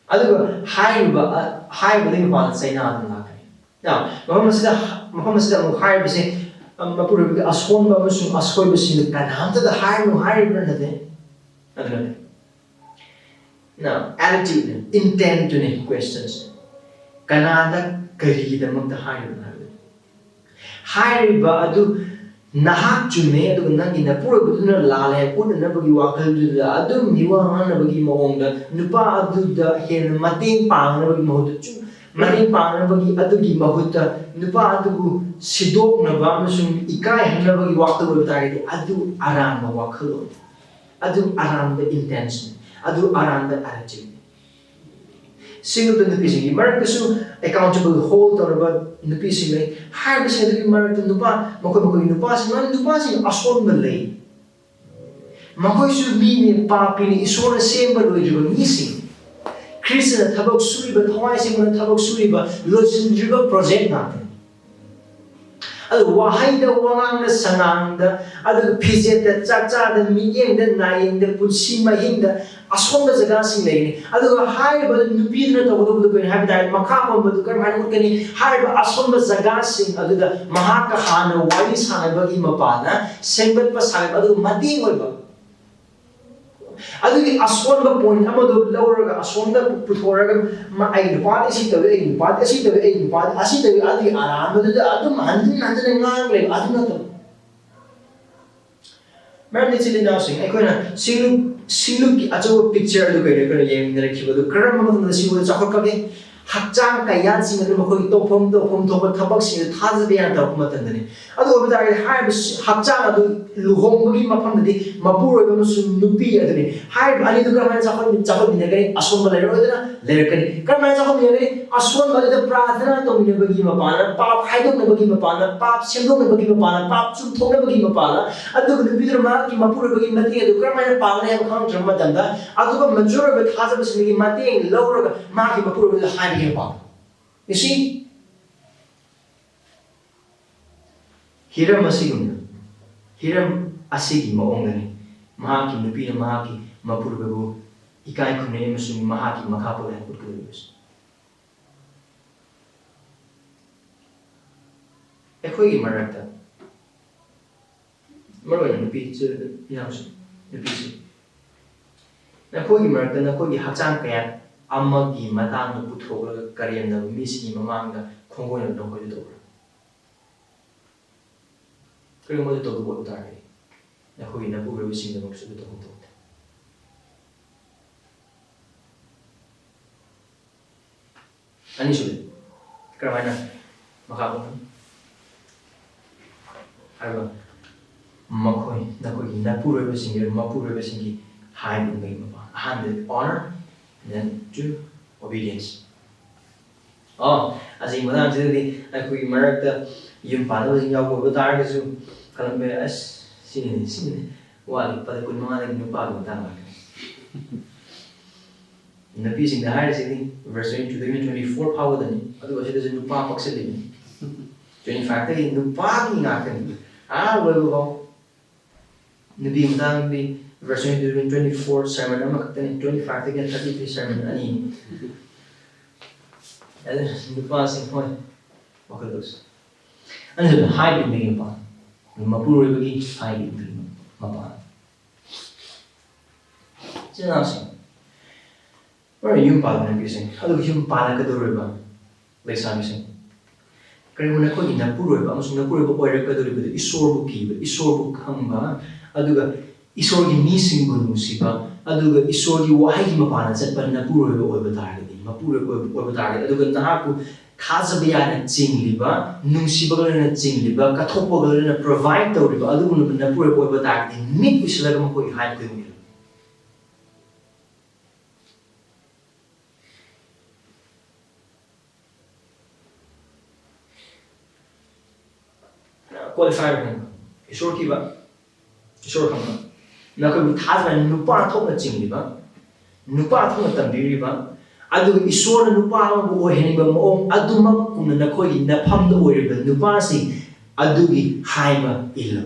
ꯑꯗꯨꯒ ꯍꯥꯏꯔꯤꯕ, ꯑ, ꯍꯥꯏꯔꯤꯕꯗꯒꯤ ꯃꯄꯥꯟꯗ ꯆꯩꯅꯥ ꯑꯗꯨꯝ ꯂꯥꯛꯀꯅꯤ꯫ Now, ꯃꯐꯝ ꯑꯁꯤꯗ, ꯃꯐꯝ ꯑꯁꯤꯗ ꯑꯃꯨꯛ ꯍꯥꯏꯔꯤꯕꯁꯦ, ꯑ, ꯃꯄꯨꯔꯣꯏꯕꯒꯤ ꯑꯁꯣꯟꯕ ꯑꯃꯁꯨꯡ ꯑꯁꯣꯏꯕꯁꯤꯡꯗꯨ ꯀꯅꯥꯝꯇꯗ ꯍꯥꯏꯔꯨ ꯍꯥꯏꯔꯤꯕ꯭ꯔꯥ? ꯅꯠꯇꯦ, ꯑꯗꯨ ꯅꯠꯇꯦ꯫ Now, attitude, intent ꯇꯨꯅꯤ questions꯫ ꯀꯅꯥꯗ, ꯀꯔꯤꯒꯤꯗꯃꯛꯇ ꯍꯥꯏꯔꯤꯕꯅꯣ ꯍꯥꯏꯕꯗꯨ꯫ ꯍꯥꯏꯔꯤꯕ ꯑꯗꯨ ꯅꯍꯥꯛ ꯆꯨꯝꯃꯦ, ꯑꯗꯨꯒ ꯅꯪꯒꯤ ꯅꯄꯨꯔꯣꯏꯕꯗꯨꯅ ꯂꯥꯜꯂꯦ ꯎꯠꯅꯅꯕꯒꯤ ꯋꯥꯈꯜꯗꯨꯗ ꯑꯗꯨꯝ ꯃꯤꯋꯥ ꯉꯥꯡꯅꯕꯒꯤ ꯃꯑꯣꯡꯗ ꯅꯨꯄꯥ ꯑꯗꯨꯗ ꯍꯦꯟꯅ ꯃꯇꯦꯡ ꯄꯥꯡꯅꯕꯒꯤ ꯃꯍꯨꯠꯇ, ꯆꯨꯝ-, ꯃꯇꯦꯡ ꯄꯥꯡꯅꯕꯒꯤ ꯑꯗꯨꯒꯤ ꯃꯍꯨꯠꯇ ꯅꯨꯄꯥ ꯑꯗꯨꯕꯨ ꯁꯤꯗꯣꯛꯅꯕ ꯑꯃꯁꯨꯡ ꯏꯀꯥꯏꯍꯟꯅꯕꯒꯤ ꯋꯥꯈꯜ ꯑꯣꯏꯕ ꯇꯥꯔꯒꯗꯤ, ꯑꯗꯨ ꯑꯔꯥꯟꯕ ꯋꯥꯈꯜꯂꯣꯟ, ꯑꯗꯨ ꯑꯔꯥꯟꯕ intention, ꯑꯗꯨ ꯑꯔꯥꯟꯕ attitude꯫ ꯁꯤꯡꯂꯨꯞꯇ ꯅꯨꯄꯤꯁꯤꯡꯒꯤ ꯃꯔꯛꯇꯁꯨ accountable hold ꯇꯧꯔꯕ ꯅꯨꯄꯤꯁꯤꯡ ꯂꯩ꯫ ꯍꯥꯏꯔꯤꯕꯁꯤꯡ ꯑꯗꯨꯒꯤ ꯃꯔꯛꯇ ꯅꯨꯄꯥ, ꯃꯈꯣꯏ ꯃꯈꯣꯏꯒꯤ ꯅꯨꯄꯥꯁꯤꯡ, ꯃꯔꯝꯗꯤ ꯅꯨꯄꯥꯁꯤꯡ ꯑꯁꯣꯟꯕ ꯂꯩ꯫ ꯃꯈꯣꯏꯁꯨ ꯃꯤꯅꯤ, ꯄꯥꯄꯤꯅꯤ, ꯏꯁꯣꯔꯅ ꯁꯦꯝꯕ ꯂꯣꯏꯗ꯭ꯔꯤꯕ ꯃꯤꯁꯤꯡ꯫ ꯈ꯭ꯔꯤꯁꯇꯅ ꯊꯕꯛ ꯁꯨꯔꯤꯕ, ꯊꯋꯥꯏ ꯁꯦꯡꯅ ꯊꯕꯛ ꯁꯨꯔꯤꯕ, ꯂꯣꯏꯁꯤꯟꯗ꯭ꯔꯤꯕ project ꯉꯥꯛꯇꯅꯤ꯫ ꯑꯗꯨ ꯋꯥꯍꯩꯗ, ꯋꯥꯉꯥꯡꯗ, ꯁꯉꯥꯡꯗ, ꯑꯗꯨꯒ ꯐꯤꯖꯦꯠꯇ, ꯆꯥꯛꯆꯥꯗ, ꯃꯤꯠꯌꯦꯡꯗ, ꯅꯥꯌꯦꯡꯗ, ꯄꯨꯟꯁꯤ ꯃꯍꯤꯡꯗ ꯑꯁꯣꯟꯕ ꯖꯒꯥꯁꯤꯡ ꯂꯩꯒꯅꯤ꯫ ꯑꯗꯨꯒ ꯍꯥꯏꯔꯤꯕ ꯅꯨꯄꯤꯗꯨꯅ ꯇꯧꯒꯗꯧꯕꯗꯨ ꯀꯔꯤꯅꯣ ꯍꯥꯏꯕ ꯇꯥꯔꯗꯤ, ꯃꯈꯥ ꯄꯣꯟꯕꯗꯨ ꯀꯔꯝ ꯍꯥꯏꯅ ꯎꯠꯀꯅꯤ? ꯍꯥꯏꯔꯤꯕ ꯑꯁꯣꯟꯕ ꯖꯒꯥꯁꯤꯡ ꯑꯗꯨꯗ ꯃꯍꯥꯛꯀ ꯍꯥꯟꯅ ꯋꯥꯔꯤ ꯁꯥꯟꯅꯕꯒꯤ ꯃꯄꯥꯟꯅ ꯁꯦꯝꯒꯠꯄ ꯁꯥꯒꯠꯄ, ꯑꯗꯨꯒ ꯃꯇꯦꯡ ꯑꯣꯏꯕ, ꯑꯗꯨꯒꯤ ꯑꯁꯣꯟꯕ point ꯑꯃꯗꯨ ꯂꯧꯔꯒ ꯑꯁꯣꯝꯗ ꯄꯨꯊꯣꯔꯒ, "ꯃꯥ, ꯑꯩ ꯅꯨꯄꯥꯗꯤ ꯁꯤ ꯇꯧꯏ, ꯑꯩ ꯅꯨꯄꯥꯗꯤ ꯑꯁꯤ ꯇꯧꯏ, ꯑꯩ ꯅꯨꯄꯥꯗꯤ ꯑꯁꯤ ꯇꯧꯏ", ꯑꯗꯨꯒꯤ ꯑꯔꯥꯟꯕꯗꯨꯗ ꯑꯗꯨꯝ ꯍꯟꯖꯤꯟ ꯍꯟꯖꯤꯟꯅ ꯉꯥꯡ ꯂꯩꯕ ꯑꯗꯨ ꯅꯠꯇꯕ꯫ ꯃꯔꯝꯗꯤ ꯏꯆꯤꯜ ꯏꯅꯥꯎꯁꯤꯡ, ꯑꯩꯈꯣꯏꯅ ꯁꯤꯡꯂꯨꯞ, ꯁꯤꯡꯂꯨꯞꯀꯤ ꯑꯆꯧꯕ picture ꯑꯗꯨ ꯀꯩꯅꯣ ꯑꯩꯈꯣꯏꯅ ꯌꯦꯡꯃꯤꯟꯅꯔꯛꯈꯤꯕ ꯑꯗꯨ ꯀꯔꯝꯕ ꯃꯇꯝꯗ ꯁꯤꯒꯨꯝꯕ ꯆꯥꯎꯈꯠꯄꯒꯦ? ꯍꯛꯆꯥꯡ ꯀꯌꯥꯠꯁꯤꯡ ꯑꯗꯨ ꯃꯈꯣꯏꯒꯤ ꯇꯧꯐꯝ ꯇꯧꯐꯝ ꯊꯣꯛꯄ ꯊꯕꯛꯁꯤꯡ ꯑꯗꯨ ꯊꯥꯖꯕ ꯌꯥꯅ ꯇꯧꯔꯛꯄ ꯃꯇꯝꯗꯅꯤ꯫ ꯑꯗꯨ ꯑꯣꯏꯕ ꯇꯥꯔꯒꯗꯤ ꯍꯥꯏꯔꯤꯕ ꯁꯤ-, ꯍꯛꯆꯥꯡ ꯑꯗꯨ ꯂꯨꯍꯣꯡꯕꯒꯤ ꯃꯐꯝꯗꯗꯤ ꯃꯄꯨꯔꯣꯏꯕ ꯑꯃꯁꯨꯡ ꯅꯨꯄꯤ ꯑꯗꯨꯅꯤ꯫ ꯍꯥꯏꯔꯤꯕ ꯑꯅꯤꯗꯨ ꯀꯔꯝꯍꯥꯏꯅ ꯆꯥꯎꯈꯠ-, ꯆꯥꯎꯈꯠꯃꯤꯟꯅꯒꯅꯤ? ꯑꯁꯣꯟꯕ ꯂꯩꯔꯛꯑꯣꯏꯗꯅ? ꯂꯩꯔꯛꯀꯅꯤ꯫ ꯀꯔꯝꯍꯥꯏꯅ ꯆꯥꯎꯈꯠꯃꯤꯟꯅꯒꯅꯤ? ꯑꯁꯣꯟꯕ ꯑꯗꯨꯗ ꯄ꯭ꯔꯥꯊꯅꯥ ꯇꯧꯃꯤꯟꯅꯕꯒꯤ ꯃꯄꯥꯟꯅ, ꯄꯥꯞ ꯍꯥꯏꯗꯣꯛꯅꯕꯒꯤ ꯃꯄꯥꯟꯅ, ꯄꯥꯞ ꯁꯦꯝꯗꯣꯛꯅꯕꯒꯤ ꯃꯄꯥꯟꯅ, ꯄꯥꯞ ꯆꯨꯝꯊꯣꯛꯅꯕꯒꯤ ꯃꯄꯥꯟꯅ, ꯑꯗꯨꯒ ꯅꯨꯄꯤꯗꯨꯅ ꯃꯍꯥꯛꯀꯤ ꯃꯄꯨꯔꯣꯏꯕꯒꯤ ꯃꯇꯦꯡ ꯑꯗꯨ ꯀꯔꯝꯍꯥꯏꯅ ꯄꯥꯡꯒꯅꯤ ꯍꯥꯏꯕ ꯈꯪꯗ꯭ꯔꯕ ꯃꯇꯝꯗ, ꯑꯗꯨꯒ mature ꯑꯣꯏꯕ ꯊꯥꯖꯕꯁꯤꯡꯒꯤ ꯃꯇꯦꯡ ꯂꯧꯔꯒ ꯃꯍꯥꯛꯀꯤ ꯃꯄꯨꯔꯣꯏꯕꯗ ꯍꯥꯏꯕꯒꯤ ꯃꯄꯥꯟ꯫ You see? ꯍꯤꯔꯝ ꯑꯁꯤꯒꯨꯝꯅ, ꯍꯤꯔꯝ ꯑꯁꯤꯒꯤ ꯃꯑꯣꯡꯗꯅꯤ ꯃꯍꯥꯛꯀꯤ ꯅꯨꯄꯤꯅ ꯃꯍꯥꯛꯀꯤ ꯃꯄꯨꯔꯣꯏꯕꯕꯨ ꯏꯀꯥꯏ ꯈꯨꯝꯅꯩ ꯑꯃꯁꯨꯡ ꯃꯍꯥꯛꯀꯤ ꯃꯈꯥ ꯄꯣꯜꯂꯦ ꯍꯥꯏꯅ ꯎꯠꯀꯗꯧꯔꯤꯕꯁꯤ꯫ ꯑꯩꯈꯣꯏꯒꯤ ꯃꯔꯛꯇ, ꯃꯔꯨ ꯑꯣꯏꯅ ꯅꯨꯄꯤ, ꯏꯅꯥꯎꯁꯤꯡ, ꯅꯨꯄꯤꯁꯤꯡ, ꯅꯈꯣꯏꯒꯤ ꯃꯔꯛꯇ ꯅꯈꯣꯏꯒꯤ ꯍꯛꯆꯥꯡ ꯀꯌꯥꯠ ꯑꯃꯒꯤ ꯃꯇꯥꯡꯗ ꯄꯨꯊꯣꯛꯂꯒ ꯀꯔꯦꯝꯅꯕ ꯃꯤꯁꯤꯡꯒꯤ ꯃꯃꯥꯡꯗ ꯈꯣꯡꯒꯣꯏꯅꯕ ꯅꯈꯣꯏꯗ ꯇꯧꯕ꯭ꯔꯥ? ꯀꯔꯤꯒꯨꯝꯕ ꯑꯗꯨ ꯇꯧꯗꯕ ꯑꯣꯏꯕ ꯇꯥꯔꯒꯗꯤ, ꯅꯈꯣꯏꯒꯤ ꯅꯄꯨꯔꯣꯏꯕꯁꯤꯡꯒꯤꯗꯃꯛꯁꯨ ꯑꯗꯨ ꯇꯧꯐꯝ ꯊꯣꯛꯇꯦ꯫ ꯑꯅꯤꯁꯨꯕꯗꯤ, ꯀꯔꯝꯍꯥꯏꯅ ꯃꯈꯥ ꯄꯣꯟꯒꯅꯤ ꯍꯥꯏꯕ, ꯃꯈꯣꯏ, ꯅꯈꯣꯏꯒꯤ ꯅꯄꯨꯔꯣꯏꯕꯁꯤꯡꯒꯤ, ꯃꯄꯨꯔꯣꯏꯕꯁꯤꯡꯒꯤ ꯍꯥꯏꯕ ꯏꯟꯕꯒꯤ ꯃꯄꯥ꯫ ꯑꯍꯥꯟꯕꯗꯤ honor, then to obedience꯫ ꯑꯣ, ꯑꯁꯤꯒꯤ ꯃꯇꯥꯡꯁꯤꯗꯗꯤ ꯑꯩꯈꯣꯏꯒꯤ ꯃꯔꯛꯇ ꯌꯨꯝ ꯄꯥꯟꯗꯕꯁꯤꯡ ꯌꯥꯎꯕ ꯑꯣꯏꯕ ꯇꯥꯔꯒꯁꯨ ꯈꯜꯂꯝꯕ ꯌꯥꯏ, "ꯑꯁ, ꯁꯤꯅꯤꯅꯦ, ꯁꯤꯅꯤꯅꯦ, ꯋꯥꯠꯂꯤ, ꯄꯗ ꯀꯨꯟ ꯃꯉꯥꯗꯒꯤ ꯅꯨꯄꯥꯒꯤ ꯃꯇꯥꯡ ꯂꯥꯛꯀꯅꯤ꯫" ꯅꯨꯄꯤꯁꯤꯡꯗ ꯍꯥꯏꯔꯤꯁꯤꯗꯤ verse twenty-two ꯗꯒꯤꯅ twenty-four ꯐꯥꯎꯕꯗꯅꯤ, ꯑꯗꯨꯒ ꯁꯤꯗꯁꯨ ꯅꯨꯄꯥ ꯄꯛꯁꯤꯜꯂꯤꯅꯤ꯫ Twenty-five ꯇꯒꯤ ꯅꯨꯄꯥꯒꯤ ꯉꯥꯛꯇꯅꯤ, ꯑꯥ ꯂꯣꯏꯕ ꯐꯥꯎ꯫ ꯅꯨꯄꯤ ꯃꯇꯥꯡꯗꯤ verse twenty-two ꯗꯒꯤ twenty-four sermon ꯑꯃꯈꯛꯇꯅꯤ, twenty-five ꯇꯒꯤ thirty-three sermon ꯑꯅꯤ꯫ ꯑꯗꯨ ꯅꯨꯄꯥꯁꯤꯡ, ꯍꯣꯏ, ꯋꯥꯈꯜ ꯇꯧꯁꯤ꯫ ꯑꯗꯨꯅ ꯍꯥꯏꯕ ꯏꯟꯕꯒꯤ ꯃꯄꯥꯟ, ꯃꯄꯨꯔꯣꯏꯕꯒꯤ ꯍꯥꯏꯕ ꯏꯟꯕꯒꯤ ꯃꯄꯥꯟ꯫ ꯏꯆꯤꯟ ꯏꯅꯥꯎꯁꯤꯡ, ꯃꯔꯨ ꯌꯨꯝ ꯄꯥꯟꯕ ꯅꯨꯄꯤꯁꯤꯡ, ꯑꯗꯨꯒ ꯌꯨꯝ ꯄꯥꯜꯂꯛꯀꯗꯧꯔꯤꯕ ꯂꯩꯁꯥꯕꯤꯁꯤꯡ, ꯀꯔꯤꯒꯨꯝꯕ ꯅꯈꯣꯏꯒꯤ ꯅꯄꯨꯔꯣꯏꯕ ꯑꯃꯁꯨꯡ ꯅꯄꯨꯔꯣꯏꯕ ꯑꯣꯏꯔꯛꯀꯗꯧꯔꯤꯕꯗꯨ ꯏꯁꯣꯔꯕꯨ ꯀꯤꯕ, ꯏꯁꯣꯔꯕꯨ ꯈꯪꯕ, ꯑꯗꯨꯒ ꯏꯁꯣꯔꯒꯤ ꯃꯤꯁꯤꯡꯕꯨ ꯅꯨꯡꯁꯤꯕ, ꯑꯗꯨꯒ ꯏꯁꯣꯔꯒꯤ ꯋꯥꯍꯩꯒꯤ ꯃꯄꯥꯟꯗ ꯆꯠꯄ ꯅꯄꯨꯔꯣꯏꯕ ꯑꯣꯏꯕ ꯇꯥꯔꯒꯗꯤ, ꯃꯄꯨꯔꯣꯏꯕ ꯑꯣꯏꯕ ꯇꯥꯔꯒꯗꯤ, ꯑꯗꯨꯒ ꯅꯍꯥꯛꯄꯨ ꯊꯥꯖꯕ ꯌꯥꯅ ꯆꯤꯡꯂꯤꯕ, ꯅꯨꯡꯁꯤꯕꯒ ꯂꯣꯏꯅꯅ ꯆꯤꯡꯂꯤꯕ, ꯀꯠꯊꯣꯛꯄꯒ ꯂꯣꯏꯅꯅ provide ꯇꯧꯔꯤꯕ ꯑꯗꯨꯒꯨꯝꯂꯕ ꯅꯄꯨꯔꯣꯏꯕ ꯑꯣꯏꯕ ꯇꯥꯔꯒꯗꯤ, ꯃꯤꯠ ꯎꯏꯁꯤꯜꯂꯒ ꯃꯈꯣꯏꯒꯤ ꯍꯥꯏꯕꯗꯨ ꯌꯦꯡꯉꯨ꯫ Qualify ꯑꯣꯏꯍꯟꯕ, ꯏꯁꯣꯔ ꯀꯤꯕ, ꯏꯁꯣꯔ ꯈꯪꯕ, ꯅꯈꯣꯏꯕꯨ ꯊꯥꯖꯕ ꯅꯨꯄꯥ ꯊꯣꯛꯅ ꯆꯤꯡꯂꯤꯕ, ꯅꯨꯄꯥ ꯊꯣꯛꯅ ꯇꯝꯕꯤꯔꯤꯕ, ꯑꯗꯨꯒ ꯏꯁꯣꯔꯅ ꯅꯨꯄꯥ ꯑꯃꯕꯨ ꯑꯣꯏꯍꯟꯅꯤꯡꯕ ꯃꯑꯣꯡ ꯑꯗꯨꯃꯛ ꯀꯨꯝꯅ ꯅꯈꯣꯏꯒꯤ ꯅꯐꯝꯗ ꯑꯣꯏꯔꯤꯕ ꯅꯨꯄꯥꯁꯤꯡ ꯑꯗꯨꯒꯤ ꯍꯥꯏꯕ ꯏꯜꯂꯨ꯫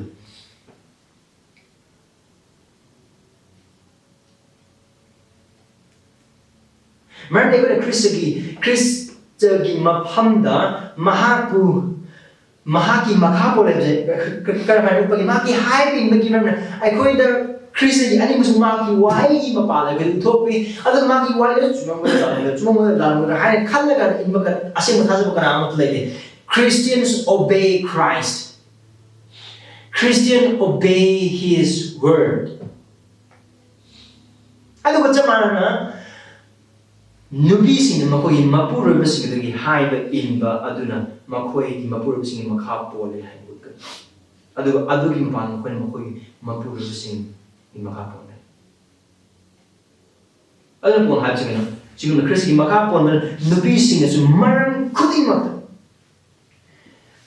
ꯃꯔꯝꯗꯤ ꯑꯩꯈꯣꯏꯅ ꯈ꯭ꯔꯤꯁꯇꯒꯤ ꯈ꯭ꯔꯤꯁꯇꯒꯤ ꯃꯐꯝꯗ ꯃꯍꯥꯛꯄꯨ ꯃꯍꯥꯛꯀꯤ ꯃꯈꯥ ꯄꯣꯜꯂꯤꯕꯁꯦ ꯀꯔꯝꯍꯥꯏꯅ ꯎꯠꯄꯒꯦ? ꯃꯍꯥꯛꯀꯤ ꯍꯥꯏꯕ ꯏꯟꯕꯒꯤ ꯃꯔꯝꯅ ꯑꯩꯈꯣꯏꯗ ꯈ꯭ꯔꯤꯁꯇꯒꯤ ꯑꯅꯤꯡꯕꯁꯨ ꯃꯍꯥꯛꯀꯤ ꯋꯥꯍꯩꯒꯤ ꯃꯄꯥꯜꯗ ꯑꯩꯈꯣꯏꯗ ꯎꯠꯊꯣꯛꯄꯤ꯫ ꯑꯗꯨ ꯃꯥꯒꯤ ꯋꯥꯍꯩꯗꯨ ꯆꯨꯝꯃꯝꯒꯗ꯭ꯔꯥ ꯂꯥꯜꯂꯝꯒꯗ꯭ꯔꯥ, ꯆꯨꯝꯃꯝꯒꯗ꯭ꯔꯥ ꯂꯥꯜꯂꯝꯒꯗ꯭ꯔꯥ ꯍꯥꯏꯅ ꯈꯜꯂꯒ ꯏꯟꯕ ꯑꯁꯦꯡꯕ ꯊꯥꯖꯕ ꯀꯅꯥ ꯑꯃꯠꯇ ꯂꯩꯇꯦ꯫ Christians obey Christ. Christian obey his word. ꯑꯗꯨꯒ ꯆꯞ ꯃꯥꯟꯅꯅ ꯅꯨꯄꯤꯁꯤꯡꯅ ꯃꯈꯣꯏꯒꯤ ꯃꯄꯨꯔꯣꯏꯕꯁꯤꯡ ꯑꯗꯨꯒꯤ ꯍꯥꯏꯕ ꯏꯟꯕ ꯑꯗꯨꯅ ꯃꯈꯣꯏꯒꯤ ꯃꯄꯨꯔꯣꯏꯕꯁꯤꯡꯒꯤ ꯃꯈꯥ ꯄꯣꯜꯂꯦ ꯍꯥꯏꯕ ꯎꯠꯀꯅꯤ꯫ ꯑꯗꯨꯒ ꯑꯗꯨꯒꯤ ꯃꯄꯥꯟ ꯃꯈꯣꯏꯅ ꯃꯈꯣꯏꯒꯤ ꯃꯄꯨꯔꯣꯏꯕꯁꯤꯡꯒꯤ ꯃꯈꯥ ꯄꯣꯜꯂꯦ꯫ ꯑꯗꯨꯅ ꯄꯣꯜ ꯍꯥꯏꯕꯁꯤ ꯀꯩꯅꯣ? ꯁꯤꯒꯨꯝꯕ ꯈ꯭ꯔꯤꯁꯀꯤ ꯃꯈꯥ ꯄꯣꯟꯕ ꯅꯨꯄꯤꯁꯤꯡꯅꯁꯨ ꯃꯔꯝ ꯈꯨꯗꯤꯡꯃꯛꯇ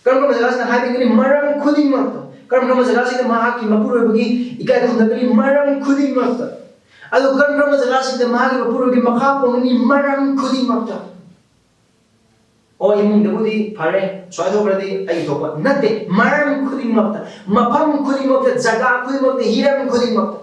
ꯀꯔꯝ ꯀꯔꯝꯕ ꯖꯒꯥꯁꯤꯡꯗ ꯍꯥꯏꯕꯤꯒꯅꯤ? ꯃꯔꯝ ꯈꯨꯗꯤꯡꯃꯛꯇ꯫ ꯀꯔꯝ ꯀꯔꯝꯕ ꯖꯒꯥꯁꯤꯡꯗ ꯃꯍꯥꯛꯀꯤ ꯃꯄꯨꯔꯣꯏꯕꯒꯤ ꯏꯀꯥꯏ ꯈꯨꯝꯅꯒꯅꯤ? ꯃꯔꯝ ꯈꯨꯗꯤꯡꯃꯛꯇ꯫ ꯑꯗꯨ ꯀꯔꯝ ꯀꯔꯝꯕ ꯖꯒꯥꯁꯤꯡꯗ ꯃꯍꯥꯛꯀꯤ ꯃꯄꯨꯔꯣꯏꯕꯒꯤ ꯃꯈꯥ ꯄꯣꯟꯒꯅꯤ? ꯃꯔꯝ ꯈꯨꯗꯤꯡꯃꯛꯇ꯫ ꯑꯣ, ꯏꯃꯨꯡꯗꯕꯨꯗꯤ ꯐꯔꯦ, ꯁ꯭ꯋꯥꯏ ꯊꯣꯛꯈ꯭ꯔꯗꯤ ꯑꯩ ꯊꯣꯛꯄ ꯅꯠꯇꯦ꯫ ꯃꯔꯝ ꯈꯨꯗꯤꯡꯃꯛꯇ, ꯃꯐꯝ ꯈꯨꯗꯤꯡꯃꯛꯇ, ꯖꯒꯥ ꯈꯨꯗꯤꯡꯃꯛꯇ, ꯍꯤꯔꯝ ꯈꯨꯗꯤꯡꯃꯛꯇ꯫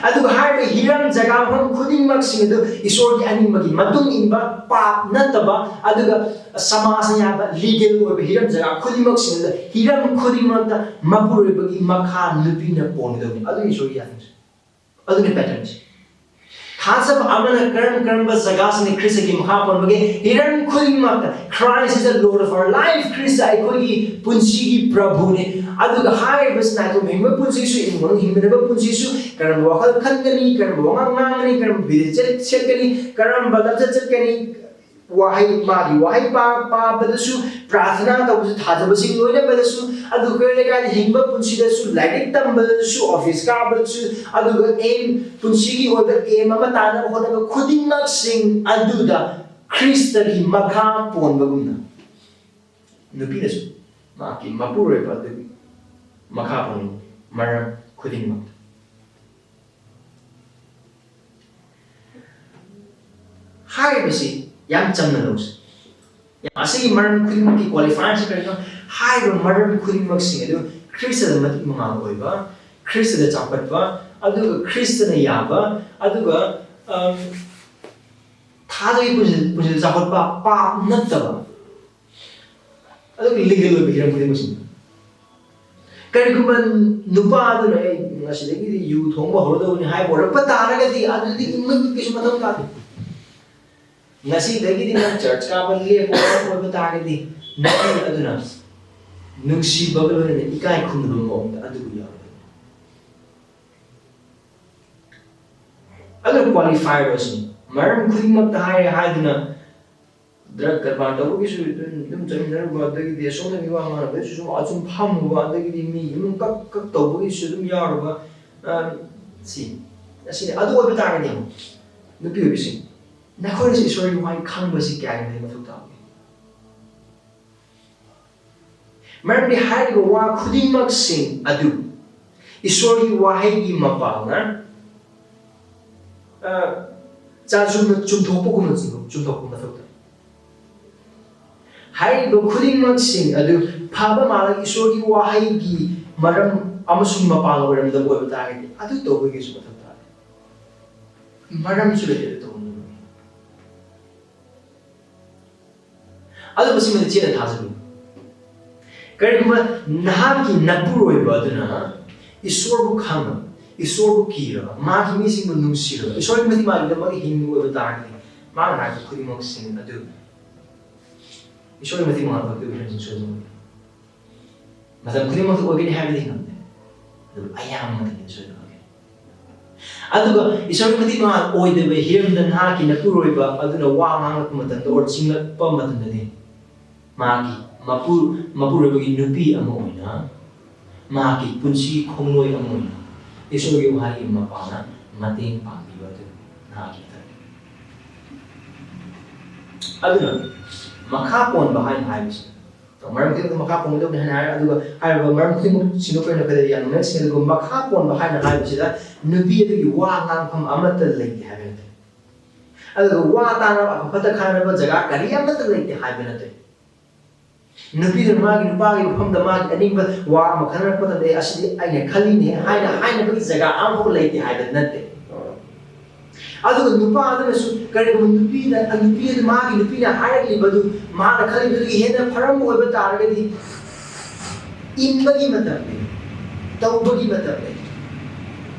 ꯑꯗꯨꯒ ꯍꯥꯏꯔꯤꯕ ꯍꯤꯔꯝ ꯖꯒꯥ ꯃꯐꯝ ꯈꯨꯗꯤꯡꯃꯛꯁꯤꯡ ꯑꯗꯨ ꯏꯁꯣꯔꯒꯤ ꯑꯅꯤꯡꯕꯒꯤ ꯃꯇꯨꯡ ꯏꯟꯕ, ꯄꯥꯞ ꯅꯠꯇꯕ, ꯑꯗꯨꯒ ꯁꯃꯥꯖꯅ ꯌꯥꯕ ꯂꯤꯒꯦꯜ ꯑꯣꯏꯕ ꯍꯤꯔꯝ ꯖꯒꯥ ꯈꯨꯗꯤꯡꯃꯛꯁꯤꯡ ꯑꯗꯨ ꯍꯤꯔꯝ ꯈꯨꯗꯤꯡꯃꯛꯇ ꯃꯄꯨꯔꯣꯏꯕꯒꯤ ꯃꯈꯥ ꯅꯨꯄꯤꯅ ꯄꯣꯟꯒꯗꯕꯅꯤ꯫ ꯑꯗꯨꯅ ꯏꯁꯣꯔꯒꯤ ꯌꯥꯊꯪꯁꯦ꯫ ꯑꯗꯨꯅꯤ ꯄꯦꯇꯔꯟꯁꯦ꯫ ꯊꯥꯖꯕ ꯑꯃꯅ ꯀꯔꯝ ꯀꯔꯝꯕ ꯖꯒꯥꯁꯤꯡꯗ ꯈ꯭ꯔꯤꯁꯇꯒꯤ ꯃꯈꯥ ꯄꯣꯟꯕꯒꯦ? ꯍꯤꯔꯝ ꯈꯨꯗꯤꯡꯃꯛꯇ꯫ Christ is the Lord of our life. Christ ꯑꯩꯈꯣꯏꯒꯤ ꯄꯨꯟꯁꯤꯒꯤ ꯄ꯭ꯔꯚꯨꯅꯦ꯫ ꯑꯗꯨꯒ ꯍꯥꯏꯔꯤꯕꯁꯤꯅ ꯑꯩꯈꯣꯏ ꯍꯤꯡꯕ ꯄꯨꯟꯁꯤꯁꯨ, ꯏꯃꯨꯡ ꯃꯅꯨꯡ ꯍꯤꯡꯃꯤꯟꯅꯕ ꯄꯨꯟꯁꯤꯁꯨ, ꯀꯔꯝꯕ ꯋꯥꯈꯜ ꯈꯟꯒꯅꯤ, ꯀꯔꯝꯕ ꯋꯥꯉꯥꯡ ꯉꯥꯡꯒꯅꯤ, ꯀꯔꯝꯕ ꯐꯤꯖꯦꯠ ꯆꯦꯠ-, ꯁꯦꯠꯀꯅꯤ, ꯀꯔꯝꯕ ꯂꯝꯆꯠ ꯆꯠꯀꯅꯤ, ꯋꯥꯍꯩ, ꯃꯥꯒꯤ ꯋꯥꯍꯩ ꯄꯥ-, ꯄꯥꯕꯗꯁꯨ, ꯄ꯭ꯔꯥꯔꯊꯅꯥ ꯇꯧꯕꯁꯨ, ꯊꯥꯖꯕꯁꯤꯡ ꯂꯣꯏꯅꯕꯗꯁꯨ, ꯑꯗꯨꯒ ꯑꯩꯈꯣꯏ ꯂꯩꯀꯥꯏꯗ ꯍꯤꯡꯕ ꯄꯨꯟꯁꯤꯗꯁꯨ, ꯂꯥꯏꯔꯤꯛ ꯇꯝꯕꯗꯁꯨ, ꯑꯣꯐꯤꯁ ꯀꯥꯕꯗꯁꯨ, ꯑꯗꯨꯒ ꯑꯦꯝ, ꯄꯨꯟꯁꯤꯒꯤ ꯑꯣꯏꯕ ꯑꯦꯝ ꯑꯃ ꯇꯥꯟꯅꯕ ꯍꯣꯠꯅꯕ ꯈꯨꯗꯤꯡꯃꯛꯁꯤꯡ ꯑꯗꯨꯗ ꯈ꯭ꯔꯤꯁꯇꯒꯤ ꯃꯈꯥ ꯄꯣꯟꯕꯒꯨꯝꯅ ꯅꯨꯄꯤꯅꯁꯨ ꯃꯍꯥꯛꯀꯤ ꯃꯄꯨꯔꯣꯏꯕ ꯑꯗꯨꯒꯤ ꯃꯈꯥ ꯄꯣꯟꯕ ꯃꯔꯝ ꯈꯨꯗꯤꯡꯃꯛꯇ꯫ ꯍꯥꯏꯔꯤꯕꯁꯤ ꯌꯥꯝ ꯆꯝꯅ ꯂꯧꯁꯤ꯫ ꯑꯁꯤꯒꯤ ꯃꯔꯝ ꯈꯨꯗꯤꯡꯃꯛꯀꯤ ꯀ꯭ꯋꯥꯂꯤꯐꯥꯏꯌꯔꯁꯤ ꯀꯔꯤꯅꯣ? ꯍꯥꯏꯔꯤꯕ ꯃꯔꯝ ꯈꯨꯗꯤꯡꯃꯛꯁꯤꯡ ꯑꯗꯨ ꯈ꯭ꯔꯤꯁꯇꯗ ꯃꯇꯤꯛ ꯃꯉꯥꯜ ꯑꯣꯏꯕ, ꯈ꯭ꯔꯤꯁꯇꯗ ꯆꯥꯎꯈꯠꯄ, ꯑꯗꯨꯒ ꯈ꯭ꯔꯤꯁꯇꯅ ꯌꯥꯕ, ꯑꯗꯨꯒ, ꯑꯝ, ꯑꯥꯗꯒꯤ ꯄꯨꯟꯁꯤ ꯄꯨꯟꯁꯤꯗ ꯆꯥꯎꯈꯠꯄ ꯄꯥꯞ ꯅꯠꯇꯕ꯫ ꯑꯗꯨꯒ ꯂꯤꯒꯦꯜ ꯑꯣꯏꯕ ꯍꯤꯔꯝ ꯈꯨꯗꯤꯡꯃꯛꯁꯤꯡ꯫ ꯀꯔꯤꯒꯨꯝꯕ ꯅꯨꯄꯥ ꯑꯗꯨꯅ ꯑꯩ ꯉꯁꯤꯗꯒꯤꯗꯤ ꯌꯨ ꯊꯣꯡꯕ ꯍꯧꯔꯗꯧꯕꯅꯤ ꯍꯥꯏꯕ ꯑꯣꯏꯔꯛꯄ ꯇꯥꯔꯒꯗꯤ ꯑꯗꯨꯗꯤ ꯏꯃꯣꯏꯕꯨ ꯀꯩꯁꯨ ꯃꯊꯧ ꯇꯥꯗꯦ꯫ ꯉꯁꯤꯗꯒꯤꯗꯤ ꯅꯪ ꯆꯔꯆ ꯀꯥꯕ ꯂꯦꯞꯄꯣ ꯍꯥꯏꯕ ꯑꯣꯏꯕ ꯇꯥꯔꯒꯗꯤ ꯅꯨꯄꯤ ꯑꯗꯨꯅ ꯅꯨꯡꯁꯤꯕꯒ ꯂꯣꯏꯅꯅ ꯏꯀꯥꯏ ꯈꯨꯝꯅꯕ ꯃꯑꯣꯡꯗ ꯑꯗꯨꯕꯨ ꯌꯥꯎꯔꯛꯀꯅꯤ꯫ ꯑꯗꯨꯅ ꯀ꯭ꯋꯥꯂꯤꯐꯥꯏ ꯑꯣꯏꯔꯁꯤꯅꯤ꯫ ꯃꯔꯝ ꯈꯨꯗꯤꯡꯃꯛꯇ ꯍꯥꯏꯔꯦ ꯍꯥꯏꯗꯨꯅ ꯗ꯭ꯔꯒ ꯀꯔꯕꯥꯔ ꯇꯧꯕꯒꯤꯁꯨ ꯑꯗꯨꯝ ꯑꯗꯨꯝ ꯆꯠꯃꯤꯟꯅꯔꯨꯕ, ꯑꯗꯒꯤꯗꯤ ꯑꯁꯣꯝꯗ ꯃꯤ ꯋꯥ ꯉꯥꯡꯅꯕꯒꯤꯁꯨ ꯁꯨꯝ ꯑꯆꯨꯝ ꯐꯝꯃꯨꯕ, ꯑꯗꯒꯤꯗꯤ ꯃꯤ ꯏꯃꯨꯡ ꯀꯛ ꯀꯛ ꯇꯧꯕꯒꯤꯁꯨ ꯑꯗꯨꯝ ꯌꯥꯎꯔꯨꯕ꯫ ꯑ, ꯁꯤ ꯑꯁꯤꯅꯤ꯫ ꯑꯗꯨ ꯑꯣꯏꯕ ꯇꯥꯔꯒꯗꯤ ꯌꯦꯡꯉꯨ, ꯅꯨꯄꯤ ꯑꯣꯏꯕꯤꯁꯤꯡ, ꯅꯈꯣꯏꯅꯁꯨ ꯏꯁꯣꯔꯒꯤ ꯋꯥꯍꯩ ꯈꯪꯕꯁꯤ ꯀꯌꯥꯒꯤ ꯃꯇꯤꯛ ꯃꯊꯧ ꯇꯥꯕꯒꯦ? ꯃꯔꯝꯗꯤ ꯍꯥꯏꯔꯤꯕ ꯋꯥ ꯈꯨꯗꯤꯡꯃꯛꯁꯤꯡ ꯑꯗꯨ ꯏꯁꯣꯔꯒꯤ ꯋꯥꯍꯩꯒꯤ ꯃꯄꯥꯜꯅ, ꯑ, ꯆꯥꯖꯨꯝꯅ ꯆꯨꯝꯊꯣꯛꯄꯒꯨꯝꯅ ꯆꯨꯝꯊꯣꯛ-, ꯆꯨꯝꯊꯣꯛꯄ ꯃꯊꯧ ꯇꯥꯏ꯫ ꯍꯥꯏꯔꯤꯕ ꯈꯨꯗꯤꯡꯃꯛꯁꯤꯡ ꯑꯗꯨ ꯐꯕ ꯃꯥꯜꯂꯒ ꯏꯁꯣꯔꯒꯤ ꯋꯥꯍꯩꯒꯤ ꯃꯔꯝ ꯑꯃꯁꯨꯡ ꯃꯄꯥꯜ ꯑꯣꯏꯔꯝꯗꯕ ꯑꯣꯏꯕ ꯇꯥꯔꯒꯗꯤ ꯑꯗꯨ ꯇꯧꯕꯒꯤꯁꯨ ꯃꯊꯧ ꯇꯥꯗꯦ꯫ ꯃꯔꯝꯁꯨ ꯂꯩꯇꯦ ꯑꯗꯨ ꯇꯧꯅꯕꯒꯤ꯫ ꯑꯗꯨ ꯃꯁꯤꯃꯗꯤ ꯆꯦꯠꯅ ꯊꯥꯖꯕꯤꯌꯨ꯫ ꯀꯔꯤꯒꯨꯝꯕ ꯅꯍꯥꯛꯀꯤ ꯅꯄꯨꯔꯣꯏꯕ ꯑꯗꯨꯅ ꯏꯁꯣꯔꯕꯨ ꯈꯪꯉꯕ, ꯏꯁꯣꯔꯕꯨ ꯀꯤꯔꯕ, ꯃꯥꯒꯤ ꯃꯤꯁꯤꯡꯕꯨ ꯅꯨꯡꯁꯤꯔꯕ, ꯏꯁꯣꯔꯒꯤ ꯃꯇꯤꯛ ꯃꯥꯒꯤꯗꯃꯛ ꯍꯤꯡꯕ ꯑꯣꯏꯕ ꯇꯥꯔꯒꯗꯤ ꯃꯥꯅ ꯍꯥꯏꯕ ꯈꯨꯗꯤꯡꯃꯛꯁꯤꯡ ꯑꯗꯨ ꯏꯁꯣꯔꯒꯤ ꯃꯇꯤꯛ ꯃꯉꯥꯜ ꯈꯛꯇ ꯑꯣꯏꯔꯁꯨ ꯁꯣꯏꯗꯅ ꯑꯣꯏꯒꯅꯤ꯫ ꯃꯇꯝ ꯈꯨꯗꯤꯡꯃꯛꯇ ꯑꯣꯏꯒꯅꯤ ꯍꯥꯏꯕꯗꯤ ꯉꯝꯗꯦ, ꯑꯗꯨꯕꯨ ꯑꯌꯥꯝꯕ ꯃꯇꯝꯗ ꯁꯣꯏꯗꯅ ꯑꯣꯏꯒꯅꯤ꯫ ꯑꯗꯨꯒ ꯏꯁꯣꯔꯒꯤ ꯃꯇꯤꯛ ꯃꯉꯥꯜ ꯑꯣꯏꯗꯕ ꯍꯤꯔꯝꯗ ꯅꯍꯥꯛꯀꯤ ꯅꯄꯨꯔꯣꯏꯕ ꯑꯗꯨꯅ ꯋꯥ ꯉꯥꯡꯂꯛꯄ ꯃꯇꯝꯗ ꯑꯣꯔ ꯆꯤꯡꯂꯛꯄ ꯃꯇꯝꯗꯗꯤ ꯃꯥꯒꯤ ꯃꯄꯨ-, ꯃꯄꯨꯔꯣꯏꯕꯒꯤ ꯅꯨꯄꯤ ꯑꯃ ꯑꯣꯏꯅ, ꯃꯍꯥꯛꯀꯤ ꯄꯨꯟꯁꯤ ꯈꯣꯡꯂꯣꯏ ꯑꯃ ꯑꯣꯏꯅ ꯏꯁꯣꯔꯒꯤ ꯋꯥꯍꯩꯒꯤ ꯃꯄꯥꯅ ꯃꯇꯦꯡ ꯄꯥꯡꯕꯤꯕ ꯑꯗꯨ ꯅꯍꯥꯛꯀꯤ ꯃꯊꯧꯅꯤ꯫ ꯑꯗꯨꯅ ꯃꯈꯥ ꯄꯣꯟꯕ ꯍꯥꯏꯅ ꯍꯥꯏꯕꯁꯤ, ꯃꯔꯝ ꯈꯨꯗꯤꯡꯃꯛꯇ ꯃꯈꯥ ꯄꯣꯟꯒꯗꯕꯅꯤ ꯍꯥꯏꯅ ꯍꯥꯏꯔꯦ, ꯑꯗꯨꯒ ꯍꯥꯏꯔꯤꯕ ꯃꯔꯝ ꯈꯨꯗꯤꯡꯃꯛꯁꯤꯡꯗꯣ ꯑꯩꯈꯣꯏꯅ ꯀꯔꯤ ꯌꯥꯝ ꯅꯨꯡꯉꯥꯏꯁꯤꯡ, ꯑꯗꯨꯒ ꯃꯈꯥ ꯄꯣꯟꯕ ꯍꯥꯏꯅ ꯍꯥꯏꯕꯁꯤꯗ ꯅꯨꯄꯤ ꯑꯗꯨꯒꯤ ꯋꯥ ꯉꯥꯡꯐꯝ ꯑꯃꯠꯇ ꯂꯩꯇꯦ ꯍꯥꯏꯕ ꯅꯠꯇꯦ, ꯑꯗꯨꯒ ꯋꯥ ꯇꯥꯅꯕ ꯑꯐ ꯐꯠꯇ ꯈꯥꯏꯅꯕ ꯖꯒꯥ ꯀꯔꯤ ꯑꯃꯠꯇ ꯂꯩꯇꯦ ꯍꯥꯏꯕ ꯅꯠꯇꯦ꯫ ꯅꯨꯄꯤꯗꯨꯅ ꯃꯥꯒꯤ ꯅꯨꯄꯥꯒꯤ ꯃꯐꯝꯗ ꯃꯥꯒꯤ ꯑꯅꯤꯡꯕ ꯋꯥ ꯑꯃ ꯈꯟꯅꯔꯛꯄ ꯃꯇꯝꯗ, "ꯑꯦ, ꯑꯁꯤꯗꯤ ꯑꯩꯅ ꯈꯜꯂꯤꯅꯦ" ꯍꯥꯏꯅ ꯍꯥꯏꯅꯕꯒꯤ ꯖꯒꯥ ꯑꯃꯐꯥꯎ ꯂꯩꯇꯦ ꯍꯥꯏꯕ ꯅꯠꯇꯦ꯫ ꯑꯗꯨꯒ ꯅꯨꯄꯥ ꯑꯗꯨꯅꯁꯨ ꯀꯔꯤꯒꯨꯝꯕ ꯅꯨꯄꯤꯅ, ꯅꯨꯄꯤ ꯑꯗꯨ, ꯃꯥꯒꯤ ꯅꯨꯄꯤꯅ ꯍꯥꯏꯔꯛꯂꯤꯕꯗꯨ ꯃꯥꯅ ꯈꯜꯂꯤꯕꯗꯨꯗꯒꯤ ꯍꯦꯟꯅ ꯐꯔꯝꯕ ꯑꯣꯏꯕ ꯇꯥꯔꯒꯗꯤ, ꯏꯟꯕꯒꯤ ꯃꯇꯝꯅꯤ, ꯇꯧꯕꯒꯤ ꯃꯇꯝꯅꯤ꯫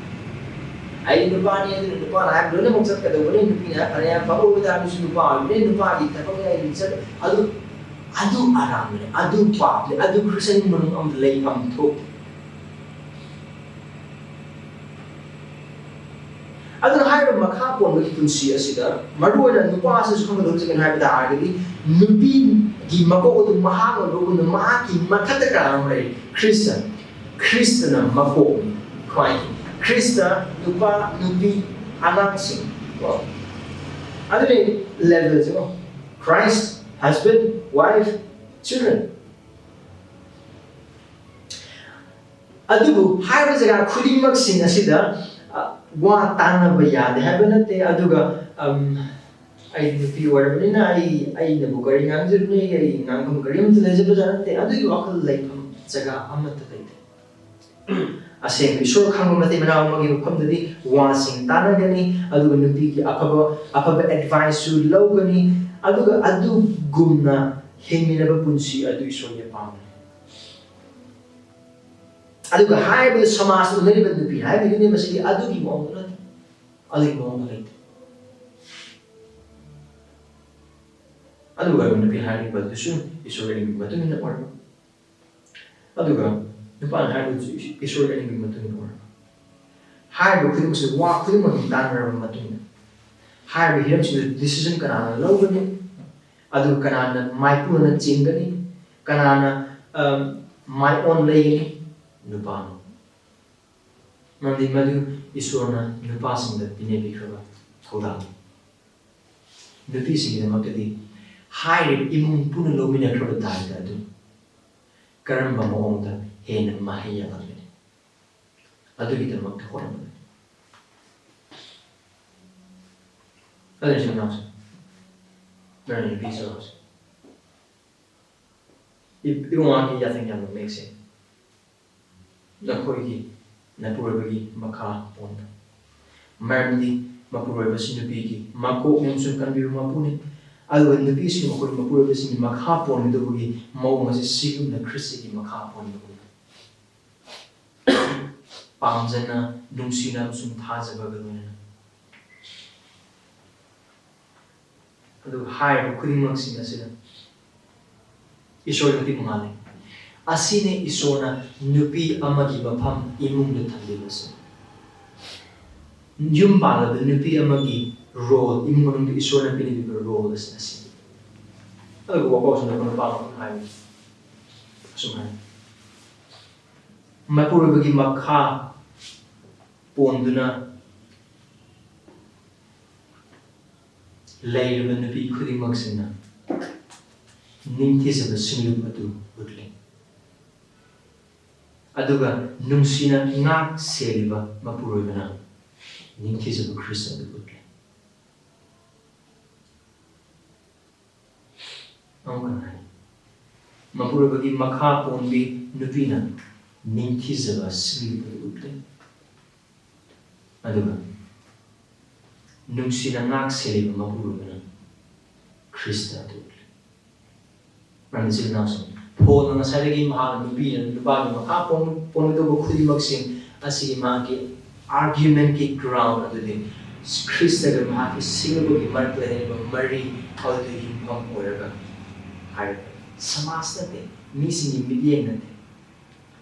ꯑꯩ ꯅꯨꯄꯥꯅꯤ, ꯑꯗꯨꯅ ꯅꯨꯄꯥꯅ ꯍꯥꯏꯕ ꯂꯣꯏꯅꯃꯛ ꯆꯠꯀꯗꯧꯕꯅꯤ꯫ ꯅꯨꯄꯤꯅ ꯍꯥꯏꯕ ꯐꯅꯌꯥꯝ ꯐꯕ ꯑꯣꯏꯕ ꯇꯥꯔꯒꯁꯨ, ꯅꯨꯄꯥ ꯑꯣꯏꯕꯅꯤ, ꯅꯨꯄꯥꯒꯤ ꯊꯕꯛꯅꯤ, ꯑꯩ ꯆꯠ-, ꯑꯗꯨ, ꯑꯗꯨ ꯑꯔꯥꯟꯕꯅꯤ, ꯑꯗꯨ ꯄꯥꯞꯅꯤ, ꯑꯗꯨ ꯈ꯭ꯔꯤꯁꯇꯤꯌꯟ ꯃꯅꯨꯡ ꯑꯃꯗ ꯂꯩꯐꯝ ꯊꯣꯛꯇꯦ꯫ ꯑꯗꯨꯅ ꯍꯥꯏꯔꯤꯕ ꯃꯈꯥ ꯄꯣꯟꯕꯒꯤ ꯄꯨꯟꯁꯤ ꯑꯁꯤꯗ ꯃꯔꯨꯑꯣꯏꯅ ꯅꯨꯄꯥ ꯑꯁꯤꯁꯨ ꯈꯪꯒꯗꯧꯔꯤꯁꯤ ꯀꯩꯅꯣ ꯍꯥꯏꯕ ꯇꯥꯔꯒꯗꯤ, ꯅꯨꯄꯤꯒꯤ ꯃꯀꯣꯛ ꯑꯗꯨ ꯃꯍꯥꯛꯅ ꯂꯧꯕꯅ ꯃꯍꯥꯛꯀꯤ ꯃꯊꯛꯇ ꯀꯅꯥꯅꯣ ꯂꯩ? ꯈ꯭ꯔꯤꯁꯇ꯫ ꯈ꯭ꯔꯤꯁꯇꯅ ꯃꯀꯣꯛꯅꯤ꯫ ꯈ꯭ꯋꯥꯏ ꯈ꯭ꯔꯤꯁꯇ ꯅꯨꯄꯥ, ꯅꯨꯄꯤ, ꯑꯉꯥꯡꯁꯤꯡ ꯀꯣ꯫ ꯑꯗꯨꯅꯤ ꯂꯦꯚꯦꯜꯁꯦ ꯀꯣ꯫ Christ, husband, wife, children꯫ ꯑꯗꯨꯕꯨ ꯍꯥꯏꯔꯤꯕ ꯖꯒꯥ ꯈꯨꯗꯤꯡꯃꯛꯁꯤꯡ ꯑꯁꯤꯗ, ꯑ, ꯋꯥ ꯇꯥꯟꯅꯕ ꯌꯥꯗꯦ ꯍꯥꯏꯕ ꯅꯠꯇꯦ꯫ ꯑꯗꯨꯒ, ꯑꯝ, ꯑꯩ ꯅꯨꯄꯤ ꯑꯣꯏꯔꯕꯅꯤꯅ ꯑꯩ, ꯑꯩꯅꯕꯨ ꯀꯔꯤ ꯉꯥꯡꯖꯔꯨꯅꯤ? ꯑꯩ ꯉꯥꯡꯐꯝ ꯀꯔꯤꯝꯇ ꯂꯩꯖꯕꯖꯥꯠ ꯅꯠꯇꯦ꯫ ꯑꯗꯨꯒꯤ ꯋꯥꯈꯜ ꯂꯩꯐꯝ ꯖꯒꯥ ꯑꯃꯠꯇ ꯂꯩꯇꯦ꯫ ꯑꯁꯦꯡꯕ ꯏꯁꯣꯔ ꯈꯪꯕ ꯃꯇꯩ ꯃꯅꯥꯎ ꯑꯃꯒꯤ ꯃꯐꯝꯗꯗꯤ ꯋꯥꯁꯤꯡ ꯇꯥꯟꯅꯒꯅꯤ, ꯑꯗꯨꯒ ꯅꯨꯄꯤꯒꯤ ꯑꯐꯕ, ꯑꯐꯕ ꯑꯦꯗꯚꯥꯏꯁꯁꯨ ꯂꯧꯒꯅꯤ, ꯑꯗꯨꯒ ꯑꯗꯨꯒꯨꯝꯅ ꯍꯤꯡꯃꯤꯟꯅꯕ ꯄꯨꯟꯁꯤ ꯑꯗꯨ ꯏꯁꯣꯔꯒꯤ ꯑꯄꯥꯝꯕꯅꯤ꯫ ꯑꯗꯨꯒ ꯍꯥꯏꯔꯤꯕ ꯁꯃꯥꯖꯇ ꯎꯅꯔꯤꯕ ꯅꯨꯄꯤ ꯍꯥꯏꯔꯤꯕꯗꯨꯅꯤ ꯃꯁꯤꯗꯤ ꯑꯗꯨꯒꯤ ꯃꯑꯣꯡꯗ ꯅꯠꯇꯦ, ꯑꯗꯨꯒꯤ ꯃꯑꯣꯡꯗ ꯂꯩꯇꯦ꯫ ꯑꯗꯨꯒ ꯅꯨꯄꯤ ꯍꯥꯏꯔꯤꯕꯗꯨꯁꯨ ꯏꯁꯣꯔꯒꯤ ꯃꯇꯨꯡ ꯏꯟꯅ ꯑꯣꯏꯔꯕ꯫ ꯑꯗꯨꯒ ꯅꯨꯄꯥꯅ ꯍꯥꯏꯕꯗꯨꯁꯨ ꯏꯁꯣꯔꯒꯤ ꯑꯅꯤꯡꯕꯒꯤ ꯃꯇꯨꯡ ꯏꯟꯅ ꯑꯣꯏꯔꯕ꯫ ꯍꯥꯏꯔꯤꯕ ꯈꯨꯗꯤꯡꯃꯛꯁꯦ, ꯋꯥ ꯈꯨꯗꯤꯡꯃꯛ ꯑꯗꯨꯝ ꯇꯥꯟꯅꯔꯕ ꯃꯇꯨꯡꯗ, ꯍꯥꯏꯔꯤꯕ ꯍꯤꯔꯝꯁꯤꯡꯗꯨ decision ꯀꯅꯥꯅ ꯂꯧꯒꯅꯤ? ꯑꯗꯨꯒ ꯀꯅꯥꯅ ꯃꯥꯏꯄꯨꯅꯅ ꯆꯤꯡꯒꯅꯤ? ꯀꯅꯥꯅ, ꯑꯝ, ꯃꯥꯏ ꯑꯣꯟ ꯂꯩꯒꯅꯤ? ꯅꯨꯄꯥꯅ꯫ ꯃꯔꯝꯗꯤ ꯃꯗꯨ ꯏꯁꯣꯔꯅ ꯅꯨꯄꯥꯁꯤꯡꯗ ꯄꯤꯅꯕꯤꯈ꯭ꯔꯕ ꯊꯧꯗꯥꯡꯅꯤ꯫ ꯅꯨꯄꯤꯁꯤꯡꯒꯤꯗꯃꯛꯇꯗꯤ ꯍꯥꯏꯔꯤꯕ ꯏꯃꯨꯡ ꯄꯨꯟꯅ ꯂꯧꯃꯤꯟꯅꯈ꯭ꯔꯕ ꯗꯥꯏꯇ ꯑꯗꯨ ꯀꯔꯝꯕ ꯃꯑꯣꯡꯗ ꯍꯦꯟꯅ ꯃꯍꯩ ꯌꯥꯜꯍꯟꯒꯅꯤ? ꯑꯗꯨꯒꯤꯗꯃꯛꯇ ꯍꯣꯠꯅꯕꯅꯤ꯫ ꯑꯗꯨꯅ ꯏꯆꯤꯟ ꯏꯅꯥꯎꯁꯦ, ꯅꯪꯅ ꯅꯨꯄꯤ ꯆꯠꯂꯣꯁꯦ꯫ ꯏ-, ꯏꯕꯨꯡꯉꯣꯒꯤ ꯌꯥꯊꯪ ꯌꯥꯝꯅ ꯃꯌꯦꯛ ꯁꯦꯡꯉꯤ꯫ ꯅꯈꯣꯏꯒꯤ ꯅꯄꯨꯔꯣꯏꯕꯒꯤ ꯃꯈꯥ ꯄꯣꯟꯕ꯫ ꯃꯔꯝꯗꯤ ꯃꯄꯨꯔꯣꯏꯕꯁꯤ ꯅꯨꯄꯤꯒꯤ ꯃꯀꯣꯛꯅꯤ ꯑꯃꯁꯨꯡ ꯀꯟꯕꯤꯕ ꯃꯄꯨꯅꯤ꯫ ꯑꯗꯨꯒ ꯅꯨꯄꯤꯁꯤꯡ ꯃꯈꯣꯏ ꯃꯄꯨꯔꯣꯏꯕꯁꯤꯡꯒꯤ ꯃꯈꯥ ꯄꯣꯟꯒꯗꯧꯕꯒꯤ ꯃꯑꯣꯡ ꯑꯁꯤ ꯁꯤꯒꯨꯝꯅ ꯈ꯭ꯔꯤꯁꯇꯒꯤ ꯃꯈꯥ ꯄꯣꯟꯕꯒꯨꯝꯅ ꯄꯥꯝꯖꯅ, ꯅꯨꯡꯁꯤꯅ ꯑꯃꯁꯨꯡ ꯊꯥꯖꯕꯒ ꯂꯣꯏꯅꯅ꯫ ꯑꯗꯨꯒ ꯍꯥꯏꯔꯤꯕ ꯈꯨꯗꯤꯡꯃꯛꯁꯤꯡ ꯑꯁꯤꯗ ꯏꯁꯣꯔꯒꯤ ꯃꯇꯤꯛ ꯃꯉꯥꯜ ꯂꯩ꯫ ꯑꯁꯤꯅꯤ ꯏꯁꯣꯔꯅ ꯅꯨꯄꯤ ꯑꯃꯒꯤ ꯃꯐꯝ ꯏꯃꯨꯡꯗ ꯊꯝꯕꯤꯕꯁꯦ꯫ ꯌꯨꯝ ꯄꯥꯜꯂꯕ ꯅꯨꯄꯤ ꯑꯃꯒꯤ ꯔꯣꯜ, ꯏꯃꯨꯡ ꯃꯅꯨꯡꯗ ꯏꯁꯣꯔꯅ ꯄꯤꯅꯕꯤꯕ ꯔꯣꯜ ꯑꯁꯤꯅ ꯁꯤꯅꯤ꯫ ꯑꯗꯨꯒ ꯋꯥꯐꯝꯁꯤꯗ ꯑꯩꯈꯣꯏ ꯅꯨꯄꯥ ꯑꯃ ꯑꯗꯨꯝ ꯍꯥꯏꯕꯅꯤ꯫ ꯑꯁꯨꯝ ꯍꯥꯏ, ꯃꯄꯨꯔꯣꯏꯕꯒꯤ ꯃꯈꯥ ꯄꯣꯟꯗꯨꯅ ꯂꯩꯔꯤꯕ ꯅꯨꯄꯤ ꯈꯨꯗꯤꯡꯃꯛꯁꯤꯡꯅ ꯅꯤꯡꯊꯤꯖꯕ ꯁꯤꯡꯂꯨꯞ ꯑꯗꯨ ꯎꯠꯂꯤ꯫ ꯑꯗꯨꯒ ꯅꯨꯡꯁꯤꯅ ꯉꯥꯛ ꯁꯦꯜꯂꯤꯕ ꯃꯄꯨꯔꯣꯏꯕꯅ ꯅꯤꯡꯊꯤꯖꯕ ꯈ꯭ꯔꯤꯁꯇ ꯑꯗꯨ ꯎꯠꯂꯤ꯫ ꯑꯃꯨꯛ ꯍꯟꯅ ꯍꯥꯏ, ꯃꯄꯨꯔꯣꯏꯕꯒꯤ ꯃꯈꯥ ꯄꯣꯟꯕꯤ ꯅꯨꯄꯤꯅ ꯅꯤꯡꯊꯤꯖꯕ ꯁꯤꯡꯂꯨꯞ ꯑꯗꯨ ꯎꯠꯂꯤ꯫ ꯑꯗꯨꯒ ꯅꯨꯡꯁꯤꯅ ꯉꯥꯛ ꯁꯦꯜꯂꯤꯕ ꯃꯄꯨꯔꯣꯏꯕꯅ ꯈ꯭ꯔꯤꯁꯇ ꯑꯗꯨ ꯎꯠꯂꯤ꯫ ꯃꯔꯝꯗꯤ ꯏꯆꯤꯜ ꯏꯅꯥꯎꯁꯤꯡ, ꯄꯣꯜꯅ ꯉꯁꯥꯏꯗꯒꯤ ꯃꯍꯥꯛꯅ ꯅꯨꯄꯤꯅ ꯅꯨꯄꯥꯒꯤ ꯃꯈꯥ ꯄꯣꯟ-, ꯄꯣꯟꯒꯗꯧꯕ ꯈꯨꯗꯤꯡꯃꯛꯁꯤꯡ ꯑꯁꯤꯒꯤ ꯃꯥꯒꯤ ꯑꯥꯔꯒ꯭ꯌꯨꯃꯦꯟꯒꯤ ꯒ꯭ꯔꯥꯎꯟ ꯑꯗꯨꯗꯤ ꯈ꯭ꯔꯤꯁꯇꯒ ꯃꯍꯥꯛꯀꯤ ꯁꯤꯡꯅꯕꯒꯤ ꯃꯔꯛꯇ ꯂꯩꯅꯔꯤꯕ ꯃꯔꯤ ꯑꯗꯨꯗ ꯌꯨꯝꯐꯝ ꯑꯣꯏꯔꯒ ꯍꯥꯏꯔꯤꯕ ꯁꯃꯥꯖ ꯅꯠꯇꯦ, ꯃꯤꯁꯤꯡꯒꯤ ꯃꯤꯠꯌꯦꯡ ꯅꯠꯇꯦ,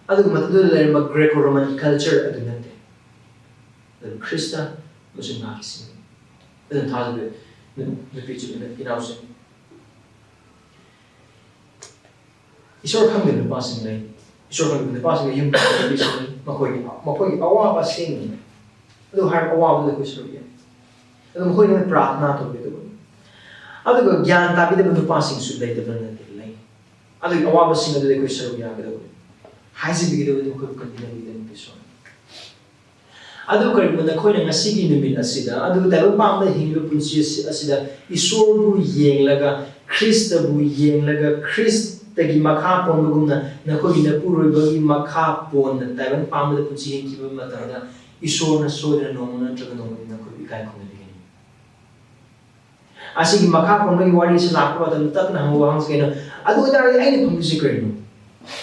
ꯑꯗꯨꯒ ꯃꯗꯨꯗ ꯂꯩꯔꯝꯕ ꯒ꯭ꯔꯦꯀꯣ ꯔꯣꯃꯟ ꯀꯜꯆꯔ ꯑꯗꯨ ꯅꯠꯇꯦ꯫ ꯑꯗꯨ ꯈ꯭ꯔꯤꯁꯇ ꯑꯃꯁꯨꯡ ꯃꯍꯥꯛꯀꯤ ꯁꯤꯡꯅꯕ꯫ ꯑꯗꯨꯅ ꯊꯥꯖꯕ ꯅꯨ-, ꯅꯨꯄꯤ ꯏꯆꯤꯜ ꯏꯅꯥꯎꯁꯤꯡ, ꯏꯁꯣꯔ ꯈꯪꯗꯕ ꯅꯨꯄꯥꯁꯤꯡ ꯂꯩ꯫ ꯏꯁꯣꯔ ꯈꯪꯗꯕ ꯅꯨꯄꯥꯁꯤꯡ ꯂꯩ, ꯌꯨꯝ ꯄꯥꯟꯗꯕ ꯅꯨꯄꯤꯁꯤꯡ ꯂꯩ꯫ ꯃꯈꯣꯏꯒꯤ, ꯃꯈꯣꯏꯒꯤ ꯑꯋꯥꯕ ꯁꯦꯝꯒꯅꯤ꯫ ꯑꯗꯨ ꯍꯥꯏꯔꯤꯕ ꯑꯋꯥꯕꯗꯨ ꯑꯩꯈꯣꯏ ꯁꯔꯨꯛ ꯌꯥꯏ꯫ ꯑꯗꯨ ꯃꯈꯣꯏꯅ ꯄ꯭ꯔꯥꯔꯊꯅꯥ ꯇꯧꯕꯤꯒꯗꯕꯅꯤ꯫ ꯑꯗꯨꯒ ꯒ꯭ꯌꯥꯟ ꯇꯥꯕꯤꯗꯕ ꯅꯨꯄꯥꯁꯤꯡꯁꯨ ꯂꯩꯇꯕ ꯅꯠꯇꯦ, ꯂꯩ꯫ ꯑꯗꯨꯒꯤ ꯑꯋꯥꯕꯁꯤꯡ ꯑꯗꯨꯗ ꯑꯩꯈꯣꯏ ꯁꯔꯨꯛ ꯌꯥꯒꯗꯕꯅꯤ꯫ ꯍꯥꯏꯖꯕꯤꯒꯗꯕꯅꯤ ꯃꯈꯣꯏꯕꯨ ꯀꯟꯕꯤꯅꯕꯒꯤꯗꯃꯛꯇ ꯏꯁꯣꯔꯅ꯫ ꯑꯗꯨ ꯀꯔꯤꯒꯨꯝꯕ ꯅꯈꯣꯏꯅ ꯉꯁꯤꯒꯤ ꯅꯨꯃꯤꯠ ꯑꯁꯤꯗ, ꯑꯗꯨ ꯇꯥꯏꯕꯪ ꯄꯥꯟꯕꯗ ꯍꯤꯡꯂꯤꯕ ꯄꯨꯟꯁꯤ ꯑꯁꯤ-, ꯑꯁꯤꯗ ꯏꯁꯣꯔꯕꯨ ꯌꯦꯡꯂꯒ, ꯈ꯭ꯔꯤꯁꯇꯕꯨ ꯌꯦꯡꯂꯒ, ꯈ꯭ꯔꯤꯁꯇꯒꯤ ꯃꯈꯥ ꯄꯣꯟꯕꯒꯨꯝꯅ ꯅꯈꯣꯏꯒꯤ ꯅꯄꯨꯔꯣꯏꯕꯒꯤ ꯃꯈꯥ ꯄꯣꯟꯅ ꯇꯥꯏꯕꯪ ꯄꯥꯟꯕꯗ ꯄꯨꯟꯁꯤ ꯍꯤꯡꯈꯤꯕ ꯃꯇꯝꯗ ꯏꯁꯣꯔꯅ ꯁꯣꯏꯗꯅ ꯅꯣꯡꯃ ꯅꯠꯇ꯭ꯔꯒ ꯅꯣꯡꯃꯗꯤ ꯅꯈꯣꯏꯕꯨ ꯏꯀꯥꯏ ꯈꯨꯝꯅꯕꯤꯒꯅꯤ꯫ ꯑꯁꯤꯒꯤ ꯃꯈꯥ ꯄꯣꯟꯕꯒꯤ ꯋꯥꯔꯤꯁꯤ ꯂꯥꯛꯄ ꯃꯇꯝꯗ ꯇꯞꯅ ꯍꯪꯕ ꯋꯥꯍꯪꯁꯤ ꯀꯩꯅꯣ? ꯑꯗꯨ ꯑꯣꯏꯇꯥꯔꯗꯤ ꯑꯩꯅ ꯐꯪꯗꯣꯏꯁꯤ ꯀꯔꯤꯅꯣ?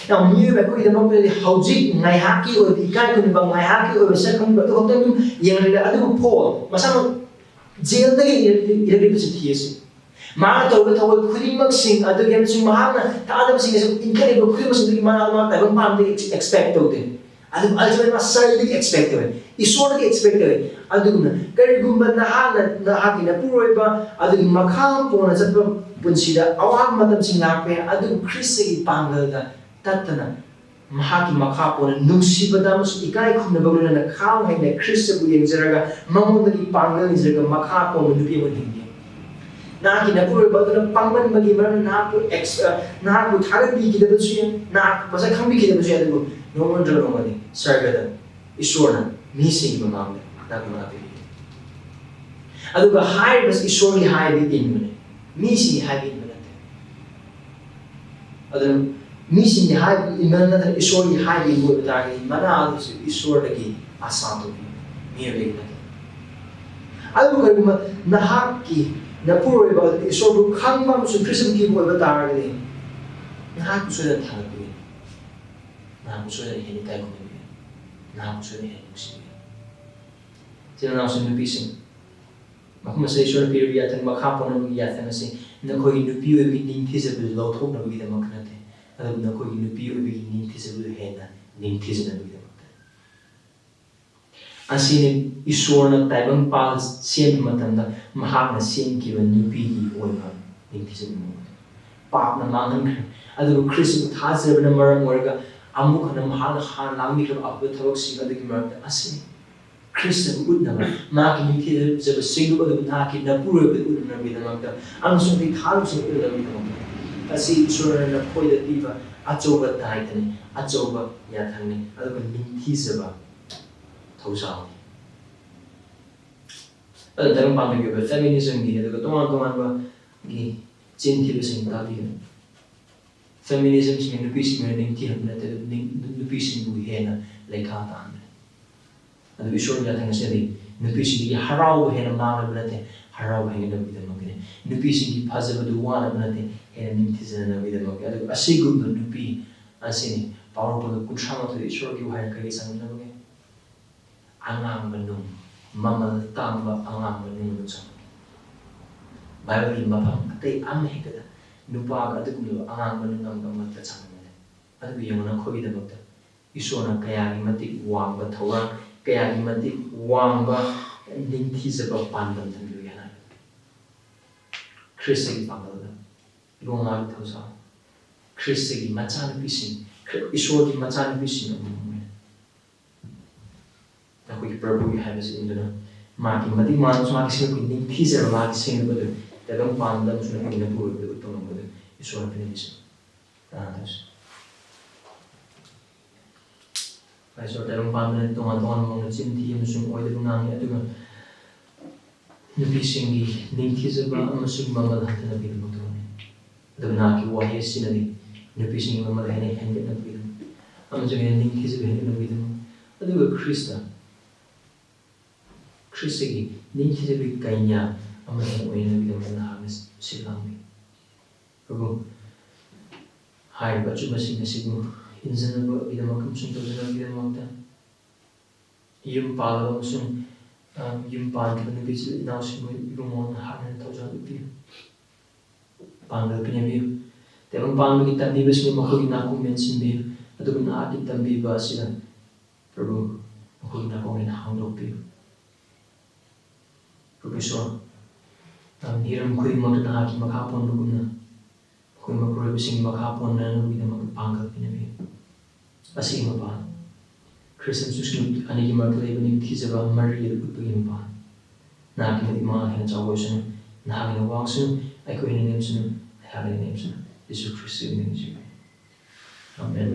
ꯌꯥꯝ ꯃꯤꯑꯣꯏꯕ ꯑꯩꯈꯣꯏꯒꯤꯗꯃꯛꯇꯗꯤ ꯍꯧꯖꯤꯛ ꯉꯥꯏꯍꯥꯛꯀꯤ ꯑꯣꯏꯕ ꯏꯀꯥꯏ ꯈꯨꯝꯅꯕ, ꯉꯥꯏꯍꯥꯛꯀꯤ ꯑꯣꯏꯕ ꯁꯛ ꯈꯪꯕ ꯑꯗꯨ ꯈꯛꯇꯪ ꯑꯗꯨꯝ ꯌꯦꯡꯂꯒ, ꯑꯗꯨꯕꯨ ꯄꯣꯜ ꯃꯁꯥꯃꯛ ꯖꯦꯜꯗꯒꯤ ꯏꯔꯛꯂꯤ-, ꯏꯔꯛꯂꯤꯕꯁꯤ ꯊꯤꯌꯦꯁꯤ꯫ ꯃꯍꯥꯛꯅ ꯇꯧꯔꯤꯕ ꯊꯧꯑꯣꯏ ꯈꯨꯗꯤꯡꯃꯛꯁꯤꯡ ꯑꯗꯨꯒꯤ ꯑꯃꯁꯨꯡ ꯃꯍꯥꯛꯅ ꯊꯥꯗꯕꯁꯤꯡ ꯑꯁꯤ ꯏꯟꯈꯠꯂꯤꯕ ꯈꯨꯗꯤꯡꯃꯛꯁꯤꯡꯗꯒꯤ ꯃꯥꯅ, ꯃꯥ ꯇꯥꯏꯕꯪ ꯄꯥꯟꯕꯗꯒꯤ ꯑꯦꯛꯁꯄꯦꯛ ꯇꯧꯗꯦ꯫ ꯑꯗꯨꯕꯨ ꯑꯜꯇꯤꯃꯦꯠ ꯃꯥ ꯁꯔꯗꯒꯤ ꯑꯦꯛꯁꯄꯦꯛ ꯇꯧꯋꯦ, ꯏꯁꯣꯔꯗꯒꯤ ꯑꯦꯛꯁꯄꯦꯛ ꯇꯧꯋꯦ꯫ ꯑꯗꯨꯒꯨꯝꯅ ꯀꯔꯤꯒꯨꯝꯕ ꯅꯍꯥꯛꯅ ꯅꯍꯥꯛꯀꯤ ꯅꯄꯨꯔꯣꯏꯕ ꯑꯗꯨꯒꯤ ꯃꯈꯥ ꯄꯣꯟꯅ ꯆꯠꯄ ꯄꯨꯟꯁꯤꯗ ꯑꯋꯥꯕ ꯃꯇꯝꯁꯤꯡ ꯂꯥꯛꯄ ꯌꯥꯏ, ꯑꯗꯨꯕꯨ ꯈ꯭ꯔꯤꯁꯇꯒꯤ ꯄꯥꯡꯒꯜꯗ ꯇꯠꯇꯅ ꯃꯍꯥꯛꯀꯤ ꯃꯈꯥ ꯄꯣꯟꯅ ꯅꯨꯡꯁꯤꯕꯗ ꯑꯃꯁꯨꯡ ꯏꯀꯥꯏ ꯈꯨꯝꯅꯕ ꯂꯣꯏꯅꯅ ꯈꯥꯡ ꯍꯩꯅ ꯈ꯭ꯔꯤꯁꯇꯕꯨ ꯌꯦꯡꯖꯔꯒ ꯃꯉꯣꯟꯗꯒꯤ ꯄꯥꯡꯒꯜ ꯅꯤꯖꯔꯒ ꯃꯈꯥ ꯄꯣꯟꯕ ꯅꯨꯄꯤ ꯑꯃ ꯊꯤꯡꯒꯦ꯫ ꯅꯍꯥꯛꯀꯤ ꯅꯄꯨꯔꯣꯏꯕ ꯑꯗꯨꯅ ꯄꯥꯡꯃꯟꯕꯒꯤ ꯃꯔꯝꯅ ꯅꯍꯥꯛꯄꯨ ꯑꯦꯛꯁ-, ꯑ, ꯅꯍꯥꯛꯄꯨ ꯊꯥꯒꯠꯄꯤꯈꯤꯗꯕꯁꯨ ꯌꯥꯏ, ꯅꯍꯥꯛꯄꯨ ꯃꯁꯛ ꯈꯪꯕꯤꯈꯤꯗꯕꯁꯨ ꯌꯥꯏ, ꯑꯗꯨꯕꯨ ꯅꯣꯡꯃ ꯅꯠꯇ꯭ꯔꯒ ꯅꯣꯡꯃꯗꯤ ꯁꯔꯒꯗ ꯏꯁꯣꯔꯅ ꯃꯤꯁꯤꯡꯒꯤ ꯃꯃꯥꯡꯗ ꯅꯪꯕꯨ ꯉꯥꯛꯄꯤꯒꯅꯤ꯫ ꯑꯗꯨꯒ ꯍꯥꯏꯔꯤꯕꯁꯤ ꯏꯁꯣꯔꯒꯤ ꯍꯥꯏꯕ ꯏꯟꯕꯅꯦ, ꯃꯤꯁꯤꯡꯒꯤ ꯍꯥꯏꯕ ꯏꯟꯕ ꯅꯠꯇꯦ꯫ ꯑꯗꯨꯅ ꯃꯤꯁꯤꯡꯒꯤ ꯍꯥꯏꯕ ꯏꯟꯕ ꯅꯠꯇꯅ ꯏꯁꯣꯔꯒꯤ ꯍꯥꯏꯕ ꯏꯟꯕ ꯑꯣꯏꯕ ꯇꯥꯔꯒꯗꯤ ꯃꯅꯥ ꯑꯗꯨꯁꯨ ꯏꯁꯣꯔꯗꯒꯤ ꯑꯁꯥ ꯇꯧꯕꯤ, ꯃꯤꯑꯣꯏꯕꯗꯒꯤ ꯅꯠꯇꯦ꯫ ꯑꯗꯨꯕꯨ ꯀꯔꯤꯒꯨꯝꯕ ꯅꯍꯥꯛꯀꯤ ꯅꯄꯨꯔꯣꯏꯕ ꯑꯗꯨꯗꯤ ꯏꯁꯣꯔꯕꯨ ꯈꯪꯕ ꯑꯃꯁꯨꯡ ꯈ꯭ꯔꯤꯁꯇꯕꯨ ꯀꯤꯕ ꯑꯣꯏꯕ ꯇꯥꯔꯒꯗꯤ ꯅꯍꯥꯛꯄꯨ ꯁꯣꯏꯗꯅ ꯊꯥꯒꯠꯄꯤꯒꯅꯤ, ꯅꯍꯥꯛꯄꯨ ꯁꯣꯏꯗꯅ ꯍꯦꯟꯅ ꯏꯀꯥꯏ ꯈꯨꯝꯅꯕꯤꯒꯅꯤ, ꯅꯍꯥꯛꯄꯨ ꯁꯣꯏꯗꯅ ꯍꯦꯟꯅ ꯅꯨꯡꯁꯤꯕꯤꯒꯅꯤ꯫ ꯏꯆꯤꯜ ꯏꯅꯥꯎꯁꯤꯡ, ꯅꯨꯄꯤꯁꯤꯡ, ꯃꯐꯝ ꯑꯁꯤꯗ ꯏꯁꯣꯔꯅ ꯄꯤꯔꯤꯕ ꯌꯥꯊꯪ, ꯃꯈꯥ ꯄꯣꯟꯅꯕꯒꯤ ꯌꯥꯊꯪ ꯑꯁꯤ ꯅꯈꯣꯏꯒꯤ ꯅꯨꯄꯤ ꯑꯣꯏꯕꯒꯤ ꯅꯤꯡꯊꯤꯖꯕꯗꯨ ꯂꯧꯊꯣꯛꯅꯕꯒꯤꯗꯃꯛꯇ ꯅꯠꯇꯦ, ꯑꯗꯨꯕꯨ ꯅꯈꯣꯏꯒꯤ ꯅꯨꯄꯤ ꯑꯣꯏꯕꯒꯤ ꯅꯤꯡꯊꯤꯖꯕꯗꯨ ꯍꯦꯟꯅ ꯅꯤꯡꯊꯤꯖꯅꯕꯒꯤꯗꯃꯛꯇ꯫ ꯑꯁꯤꯅꯤ ꯏꯁꯣꯔꯅ ꯇꯥꯏꯕꯪꯄꯥꯜ ꯁꯦꯝꯕ ꯃꯇꯝꯗ ꯃꯍꯥꯛꯅ ꯁꯦꯝꯈꯤꯕ ꯅꯨꯄꯤꯒꯤ ꯑꯣꯏꯕ ꯅꯤꯡꯊꯤꯖꯕ ꯃꯑꯣꯡ ꯑꯗꯨ꯫ ꯄꯥꯞꯅ ꯃꯥꯡꯍꯟꯈ꯭ꯔꯦ, ꯑꯗꯨꯕꯨ ꯈ꯭ꯔꯤꯁꯇꯕꯨ ꯊꯥꯖꯕꯅ ꯃꯔꯝ ꯑꯣꯏꯔꯒ ꯑꯃꯨꯛ ꯍꯟꯅ ꯃꯍꯥꯛꯅ ꯍꯥꯟꯅ ꯂꯥꯡꯕꯤꯈ꯭ꯔꯕ ꯑꯐꯕ ꯊꯕꯛꯁꯤꯡ ꯑꯗꯨꯒꯤ ꯃꯔꯛꯇ ꯑꯁꯤꯅꯤ ꯈ꯭ꯔꯤꯁꯇꯕꯨ ꯎꯠꯅꯕ, ꯃꯍꯥꯛꯀꯤ ꯅꯤꯡꯊꯤꯖꯕ ꯁꯦꯡꯗꯣꯛ ꯑꯗꯨꯕꯨ ꯅꯍꯥꯛꯀꯤ ꯅꯄꯨꯔꯣꯏꯕꯗ ꯎꯠꯅꯕꯒꯤꯗꯃꯛꯇ ꯑꯃꯁꯨꯡ ꯑꯩ ꯊꯥꯗꯣꯛꯁꯤꯡ ꯎꯠꯅꯕꯒꯤꯗꯃꯛꯇ꯫ ꯑꯁꯤ ꯏꯁꯣꯔꯅ ꯅꯈꯣꯏꯗ ꯄꯤꯕ ꯑꯆꯧꯕ ꯗꯥꯏꯇꯅꯤ, ꯑꯆꯧꯕ ꯌꯥꯊꯪꯅꯤ, ꯑꯗꯨꯒ ꯅꯤꯡꯊꯤꯖꯕ ꯊꯧꯖꯥꯜꯅꯤ꯫ ꯑꯗꯨ ꯇꯥꯏꯕꯪ ꯄꯥꯟꯕꯒꯤ ꯑꯣꯏꯕ ꯐꯦꯃꯤꯅꯤꯖꯝꯒꯤ ꯑꯗꯨꯒ ꯇꯣꯉꯥꯟ ꯇꯣꯉꯥꯟꯕꯒꯤ ꯆꯤꯟ ꯊꯤꯕꯁꯤꯡ ꯇꯥꯕꯤꯒꯅꯨ꯫ ꯐꯦꯃꯤꯅꯤꯖꯝꯁꯤꯅ ꯅꯨꯄꯤꯁꯤꯡ ꯑꯣꯏꯅ ꯅꯤꯡꯊꯤꯍꯟꯕ ꯅꯠꯇꯦ, ꯅꯤꯡ-, ꯅꯨꯄꯤꯁꯤꯡꯕꯨ ꯍꯦꯟꯅ ꯂꯩꯈꯥ ꯇꯥꯍꯟꯕꯅꯤ꯫ ꯑꯗꯨ ꯏꯁꯣꯔꯒꯤ ꯌꯥꯊꯪ ꯑꯁꯤꯅꯗꯤ ꯅꯨꯄꯤꯁꯤꯡꯒꯤ ꯍꯔꯥꯎꯕ ꯍꯦꯟꯅ ꯃꯥꯡꯅꯕ ꯅꯠꯇꯦ, ꯍꯔꯥꯎꯕ ꯍꯦꯟꯒꯠꯅꯕꯒꯤꯗꯃꯛꯇꯅꯤ꯫ ꯅꯨꯄꯤꯁꯤꯡꯒꯤ ꯐꯖꯕꯗꯨ ꯋꯥꯅꯕ ꯅꯠꯇꯦ, ꯍꯦꯟꯅ ꯅꯤꯡꯊꯤꯖꯅꯕꯒꯤꯗꯃꯛꯇꯅꯤ꯫ ꯑꯗꯨꯒ ꯑꯁꯤꯒꯨꯝꯕ ꯅꯨꯄꯤ ꯑꯁꯤꯅꯤ ꯄꯥꯎꯔꯧ ꯄꯨꯡ ꯀꯨꯟꯊ꯭ꯔꯥ ꯃꯥꯊꯣꯏ ꯏꯁꯣꯔꯒꯤ ꯋꯥꯍꯩ ꯀꯔꯤ ꯆꯪꯅꯕꯒꯦ? ꯑꯉꯥꯡꯕ ꯅꯨꯡ, ꯃꯃꯜ ꯇꯥꯡꯕ ꯑꯉꯥꯡꯕ ꯅꯨꯡ ꯑꯗꯨ ꯆꯪꯉꯤ꯫ ꯕꯥꯏꯕꯜꯒꯤ ꯃꯐꯝ ꯑꯇꯩ ꯑꯃ ꯍꯦꯛꯇꯗ ꯅꯨꯄꯥꯒ ꯑꯗꯨꯒꯨꯝꯂꯕ ꯑꯉꯥꯡꯕ ꯅꯨꯡ ꯑꯃꯒ ꯑꯃꯠꯇ ꯆꯥꯡꯗꯝꯅꯗꯦ꯫ ꯑꯗꯨꯕꯨ ꯌꯦꯡꯉꯨ, ꯅꯈꯣꯏꯒꯤꯗꯃꯛꯇ ꯏꯁꯣꯔꯅ ꯀꯌꯥꯒꯤ ꯃꯇꯤꯛ ꯋꯥꯡꯕ ꯊꯧꯔꯥꯡ, ꯀꯌꯥꯒꯤ ꯃꯇꯤꯛ ꯋꯥꯡꯕ ꯅꯤꯡꯊꯤꯖꯕ ꯄꯥꯟꯗꯝ ꯊꯝꯕꯤꯕꯒꯦ ꯍꯥꯏꯅ ꯈ꯭ꯔꯤꯁꯇꯒꯤ ꯄꯥꯡꯒꯜꯗ ꯏꯕꯨꯡꯉꯥꯒꯤ ꯊꯧꯖꯥꯜ, ꯈ꯭ꯔꯤꯁꯇꯒꯤ ꯃꯆꯥꯅꯨꯄꯤꯁꯤꯡ, ꯈ꯭ꯔꯤ-, ꯏꯁꯣꯔꯒꯤ ꯃꯆꯥꯅꯨꯄꯤꯁꯤꯡ ꯑꯃꯃꯝ ꯑꯣꯏꯅ ꯑꯩꯈꯣꯏꯒꯤ ꯄ꯭ꯔꯚꯨꯒꯤ ꯍꯥꯏꯕꯁꯤ ꯏꯟꯗꯨꯅ ꯃꯥꯒꯤ ꯃꯇꯤꯛ ꯃꯥꯡꯁꯨ ꯃꯥꯒꯤ ꯁꯦꯝꯂꯛꯄꯒꯤ ꯅꯤꯡꯊꯤꯖꯕ ꯃꯥꯒꯤ ꯁꯦꯝꯂꯛꯄꯗꯨ ꯇꯥꯏꯕꯪ ꯄꯥꯟꯕꯗ ꯑꯃꯁꯨꯡ ꯑꯩꯈꯣꯏꯒꯤ ꯅꯄꯨꯔꯣꯏꯕꯗ ꯎꯠꯄ ꯉꯝꯕꯗꯨ ꯏꯁꯣꯔꯅ ꯄꯤꯔꯝꯃꯤꯁꯤ꯫ ꯄ꯭ꯔꯥꯔꯊꯅꯥ ꯇꯧꯁꯤ꯫ ꯏꯁꯣꯔ ꯇꯥꯏꯕꯪ ꯄꯥꯟꯕꯅ ꯇꯣꯉꯥꯟ ꯇꯣꯉꯥꯟꯕ ꯃꯑꯣꯡꯗ ꯆꯤꯟ ꯊꯤ ꯑꯃꯁꯨꯡ ꯑꯣꯏꯗꯕ ꯉꯥꯡꯉꯤ, ꯑꯗꯨꯒ ꯅꯨꯄꯤꯁꯤꯡꯒꯤ ꯅꯤꯡꯊꯤꯖꯕ ꯑꯃꯁꯨꯡ ꯃꯃꯜ ꯍꯟꯊꯅꯕꯒꯤꯗꯃꯛꯇ ꯍꯣꯠꯅꯩ꯫ ꯑꯗꯨꯒ ꯅꯍꯥꯛꯀꯤ ꯋꯥꯍꯩ ꯑꯁꯤꯅꯗꯤ ꯅꯨꯄꯤꯁꯤꯡꯒꯤ ꯃꯃꯜ ꯍꯦꯟꯅ ꯍꯦꯟꯒꯠꯅꯕꯒꯤꯗꯃꯛ ꯑꯃꯁꯨꯡ ꯍꯦꯟꯅ ꯅꯤꯡꯊꯤꯖꯕ ꯍꯦꯟꯒꯠꯅꯕꯒꯤꯗꯃꯛ, ꯑꯗꯨꯒ ꯈ꯭ꯔꯤꯁꯇ, ꯈ꯭ꯔꯤꯁꯇꯒꯤ ꯅꯤꯡꯊꯤꯖꯕꯒꯤ ꯀꯩꯅꯥ ꯑꯃ ꯍꯦꯟꯅ ꯑꯣꯏꯅꯅꯕꯒꯤꯗꯃꯛꯇ ꯅꯍꯥꯛꯅ ꯁꯤꯜ ꯂꯥꯡꯕꯤꯌꯨ꯫ ꯄ꯭ꯔꯚꯨ, ꯍꯥꯏꯔꯤꯕ ꯑꯆꯨꯝꯕꯁꯤꯡ ꯑꯁꯤꯕꯨ ꯏꯟꯖꯅꯕꯒꯤꯗꯃꯛ ꯑꯃꯁꯨꯡ ꯇꯧꯖꯅꯕꯒꯤꯗꯃꯛꯇ ꯌꯨꯝ ꯄꯥꯜꯂꯕ ꯑꯃꯁꯨꯡ, ꯑ, ꯌꯨꯝ ꯄꯥꯟꯈꯤꯕ ꯅꯨꯄꯤ ꯏꯆꯤꯜ ꯏꯅꯥꯎꯁꯤꯡꯕꯨ ꯏꯕꯨꯡꯉꯣ ꯅꯍꯥꯛꯅ ꯊꯧꯖꯥꯜ ꯎꯠꯄꯤꯌꯨ, ꯄꯥꯡꯒꯜ ꯄꯤꯅꯕꯤꯌꯨ꯫ ꯇꯥꯏꯕꯪ ꯄꯥꯟꯕꯒꯤ ꯇꯝꯕꯤꯕꯁꯤꯡ ꯃꯈꯣꯏꯒꯤ ꯅꯥꯀꯣꯡ ꯃꯦꯟꯁꯤꯟꯕꯤꯌꯨ, ꯑꯗꯨꯒ ꯅꯍꯥꯛꯀꯤ ꯇꯝꯕꯤꯕ ꯑꯁꯤꯗ ꯄ꯭ꯔꯚꯨ ꯃꯈꯣꯏꯒꯤ ꯅꯥꯀꯣꯡ ꯍꯦꯟꯅ ꯍꯥꯡꯗꯣꯛꯄꯤꯌꯨ꯫ ꯄ꯭ꯔꯚꯨ ꯏꯁꯣꯔ, ꯍꯤꯔꯝ ꯈꯨꯗꯤꯡꯃꯛꯇ ꯅꯍꯥꯛꯀꯤ ꯃꯈꯥ ꯄꯣꯟꯕꯒꯨꯝꯅ ꯃꯈꯣꯏ ꯃꯄꯨꯔꯣꯏꯕꯁꯤꯡꯒꯤ ꯃꯈꯥ ꯄꯣꯟꯅꯅꯕꯒꯤꯗꯃꯛ ꯄꯥꯡꯒꯜ ꯄꯤꯅꯕꯤꯌꯨ꯫ ꯑꯁꯤꯒꯤ ꯃꯄꯥꯟ, ꯈ꯭ꯔꯤꯁꯇ ꯑꯃꯁꯨꯡ ꯑꯅꯤꯒꯤ ꯃꯔꯛꯇ ꯂꯩꯕ ꯅꯤꯡꯊꯤꯖꯕ ꯃꯔꯤ ꯑꯗꯨ ꯎꯠꯄꯒꯤ ꯃꯄꯥꯟ, ꯅꯍꯥꯛꯀꯤ ꯃꯇꯤꯛ ꯃꯉꯥ ꯍꯦꯟꯅ ꯆꯥꯎꯕ ꯑꯣꯏꯁꯅꯨ, ꯅꯍꯥꯛꯅ ꯋꯥꯡꯁꯅꯨ, ꯑꯩꯈꯣꯏꯅ ꯅꯦꯝꯁꯅꯨ, ꯑꯩꯍꯥꯛꯅ ꯅꯦꯝꯁꯅꯨ꯫ ꯌꯦꯁꯨ ꯈ꯭ꯔꯤꯁꯇꯒꯤ ꯃꯤꯡ ꯆꯤꯡꯂꯤ꯫ ꯑꯥꯃꯦꯟ꯫